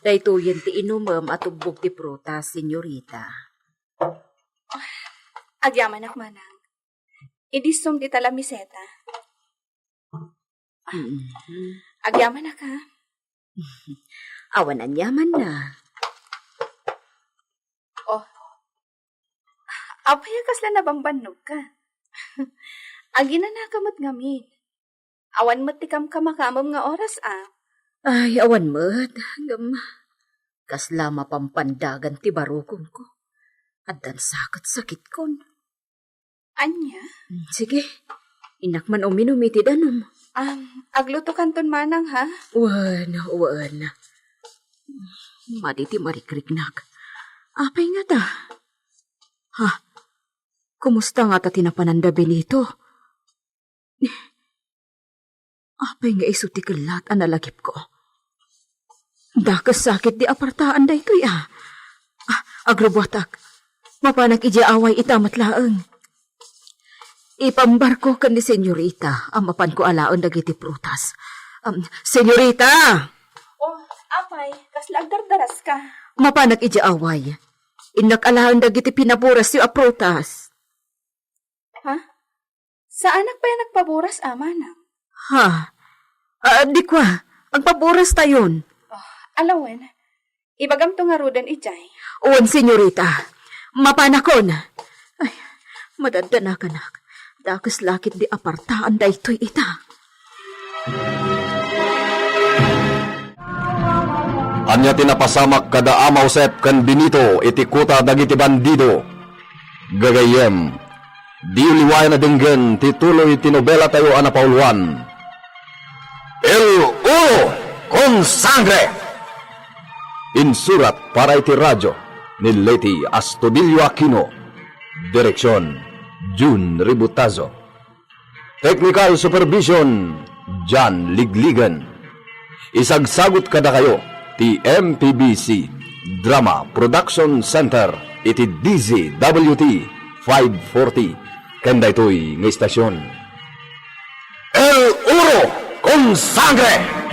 Daytoyen ti inumem a tubbog ti prutas, senyorita. Agyamanak, manang. Idissom dita lamiseta. Mm. Agyamanak, ha? Awan aniamanna. Oh, apay a kasla nabambannogka? Aginanaka met ngamin. Awan met ti kamkamakamem nga oras, a. Ay, awan met. Ngem, kasla mapampandagan ti barukongko. Addan sa ket sakitkon. Ania? Mm, sige. Innak man uminum iti danum. Am, aglutokanton manang, ha? Wen, wen. Madi ti marikriknak. Apay ngata? Ha? Kumusta ngata ti napananda, Benito? Apay nga isu ti kellat a nalagipko? Dakes sakit ti apartaan daytoy, a. Ah, agrubuatak. Mapanak idiay away ita met laeng. Ipambarko ken ni Senyorita a mapanko alaen dagiti prutas. Am, Senyorita! Oh, apay, kasla agdardaraska? Mapanak idiay away. Innak alaen dagiti pinaburasyo a prutas. Ha? Saanak pay a nagpaburas, a, manang? Ha? Ah, di kua, agpaburas tayon. Oh, alawen, ibagamto ngaruden idiay. Wen, senyorita. Mapanakon. Ay, madaddanakanak. Dakes lakit di apartaan daytoy ita. Ania ti napasamak kada Ama Josep ken Benito iti kuta dagiti bandido? Gagayyem, diyo liwayan a denggen ti tuloy ti nobelatayo a napauluan, El Oro con Sangre. Insurat para iti radio ni Leti Astudillo Aquino. Direksion, Jun Ributazo. Technical supervision, John Ligligan. Isagsagut kadakayo ti M P B C Drama Production Center iti D Z W T five forty ken daytoy nga istasyon. El Oro con Sangre!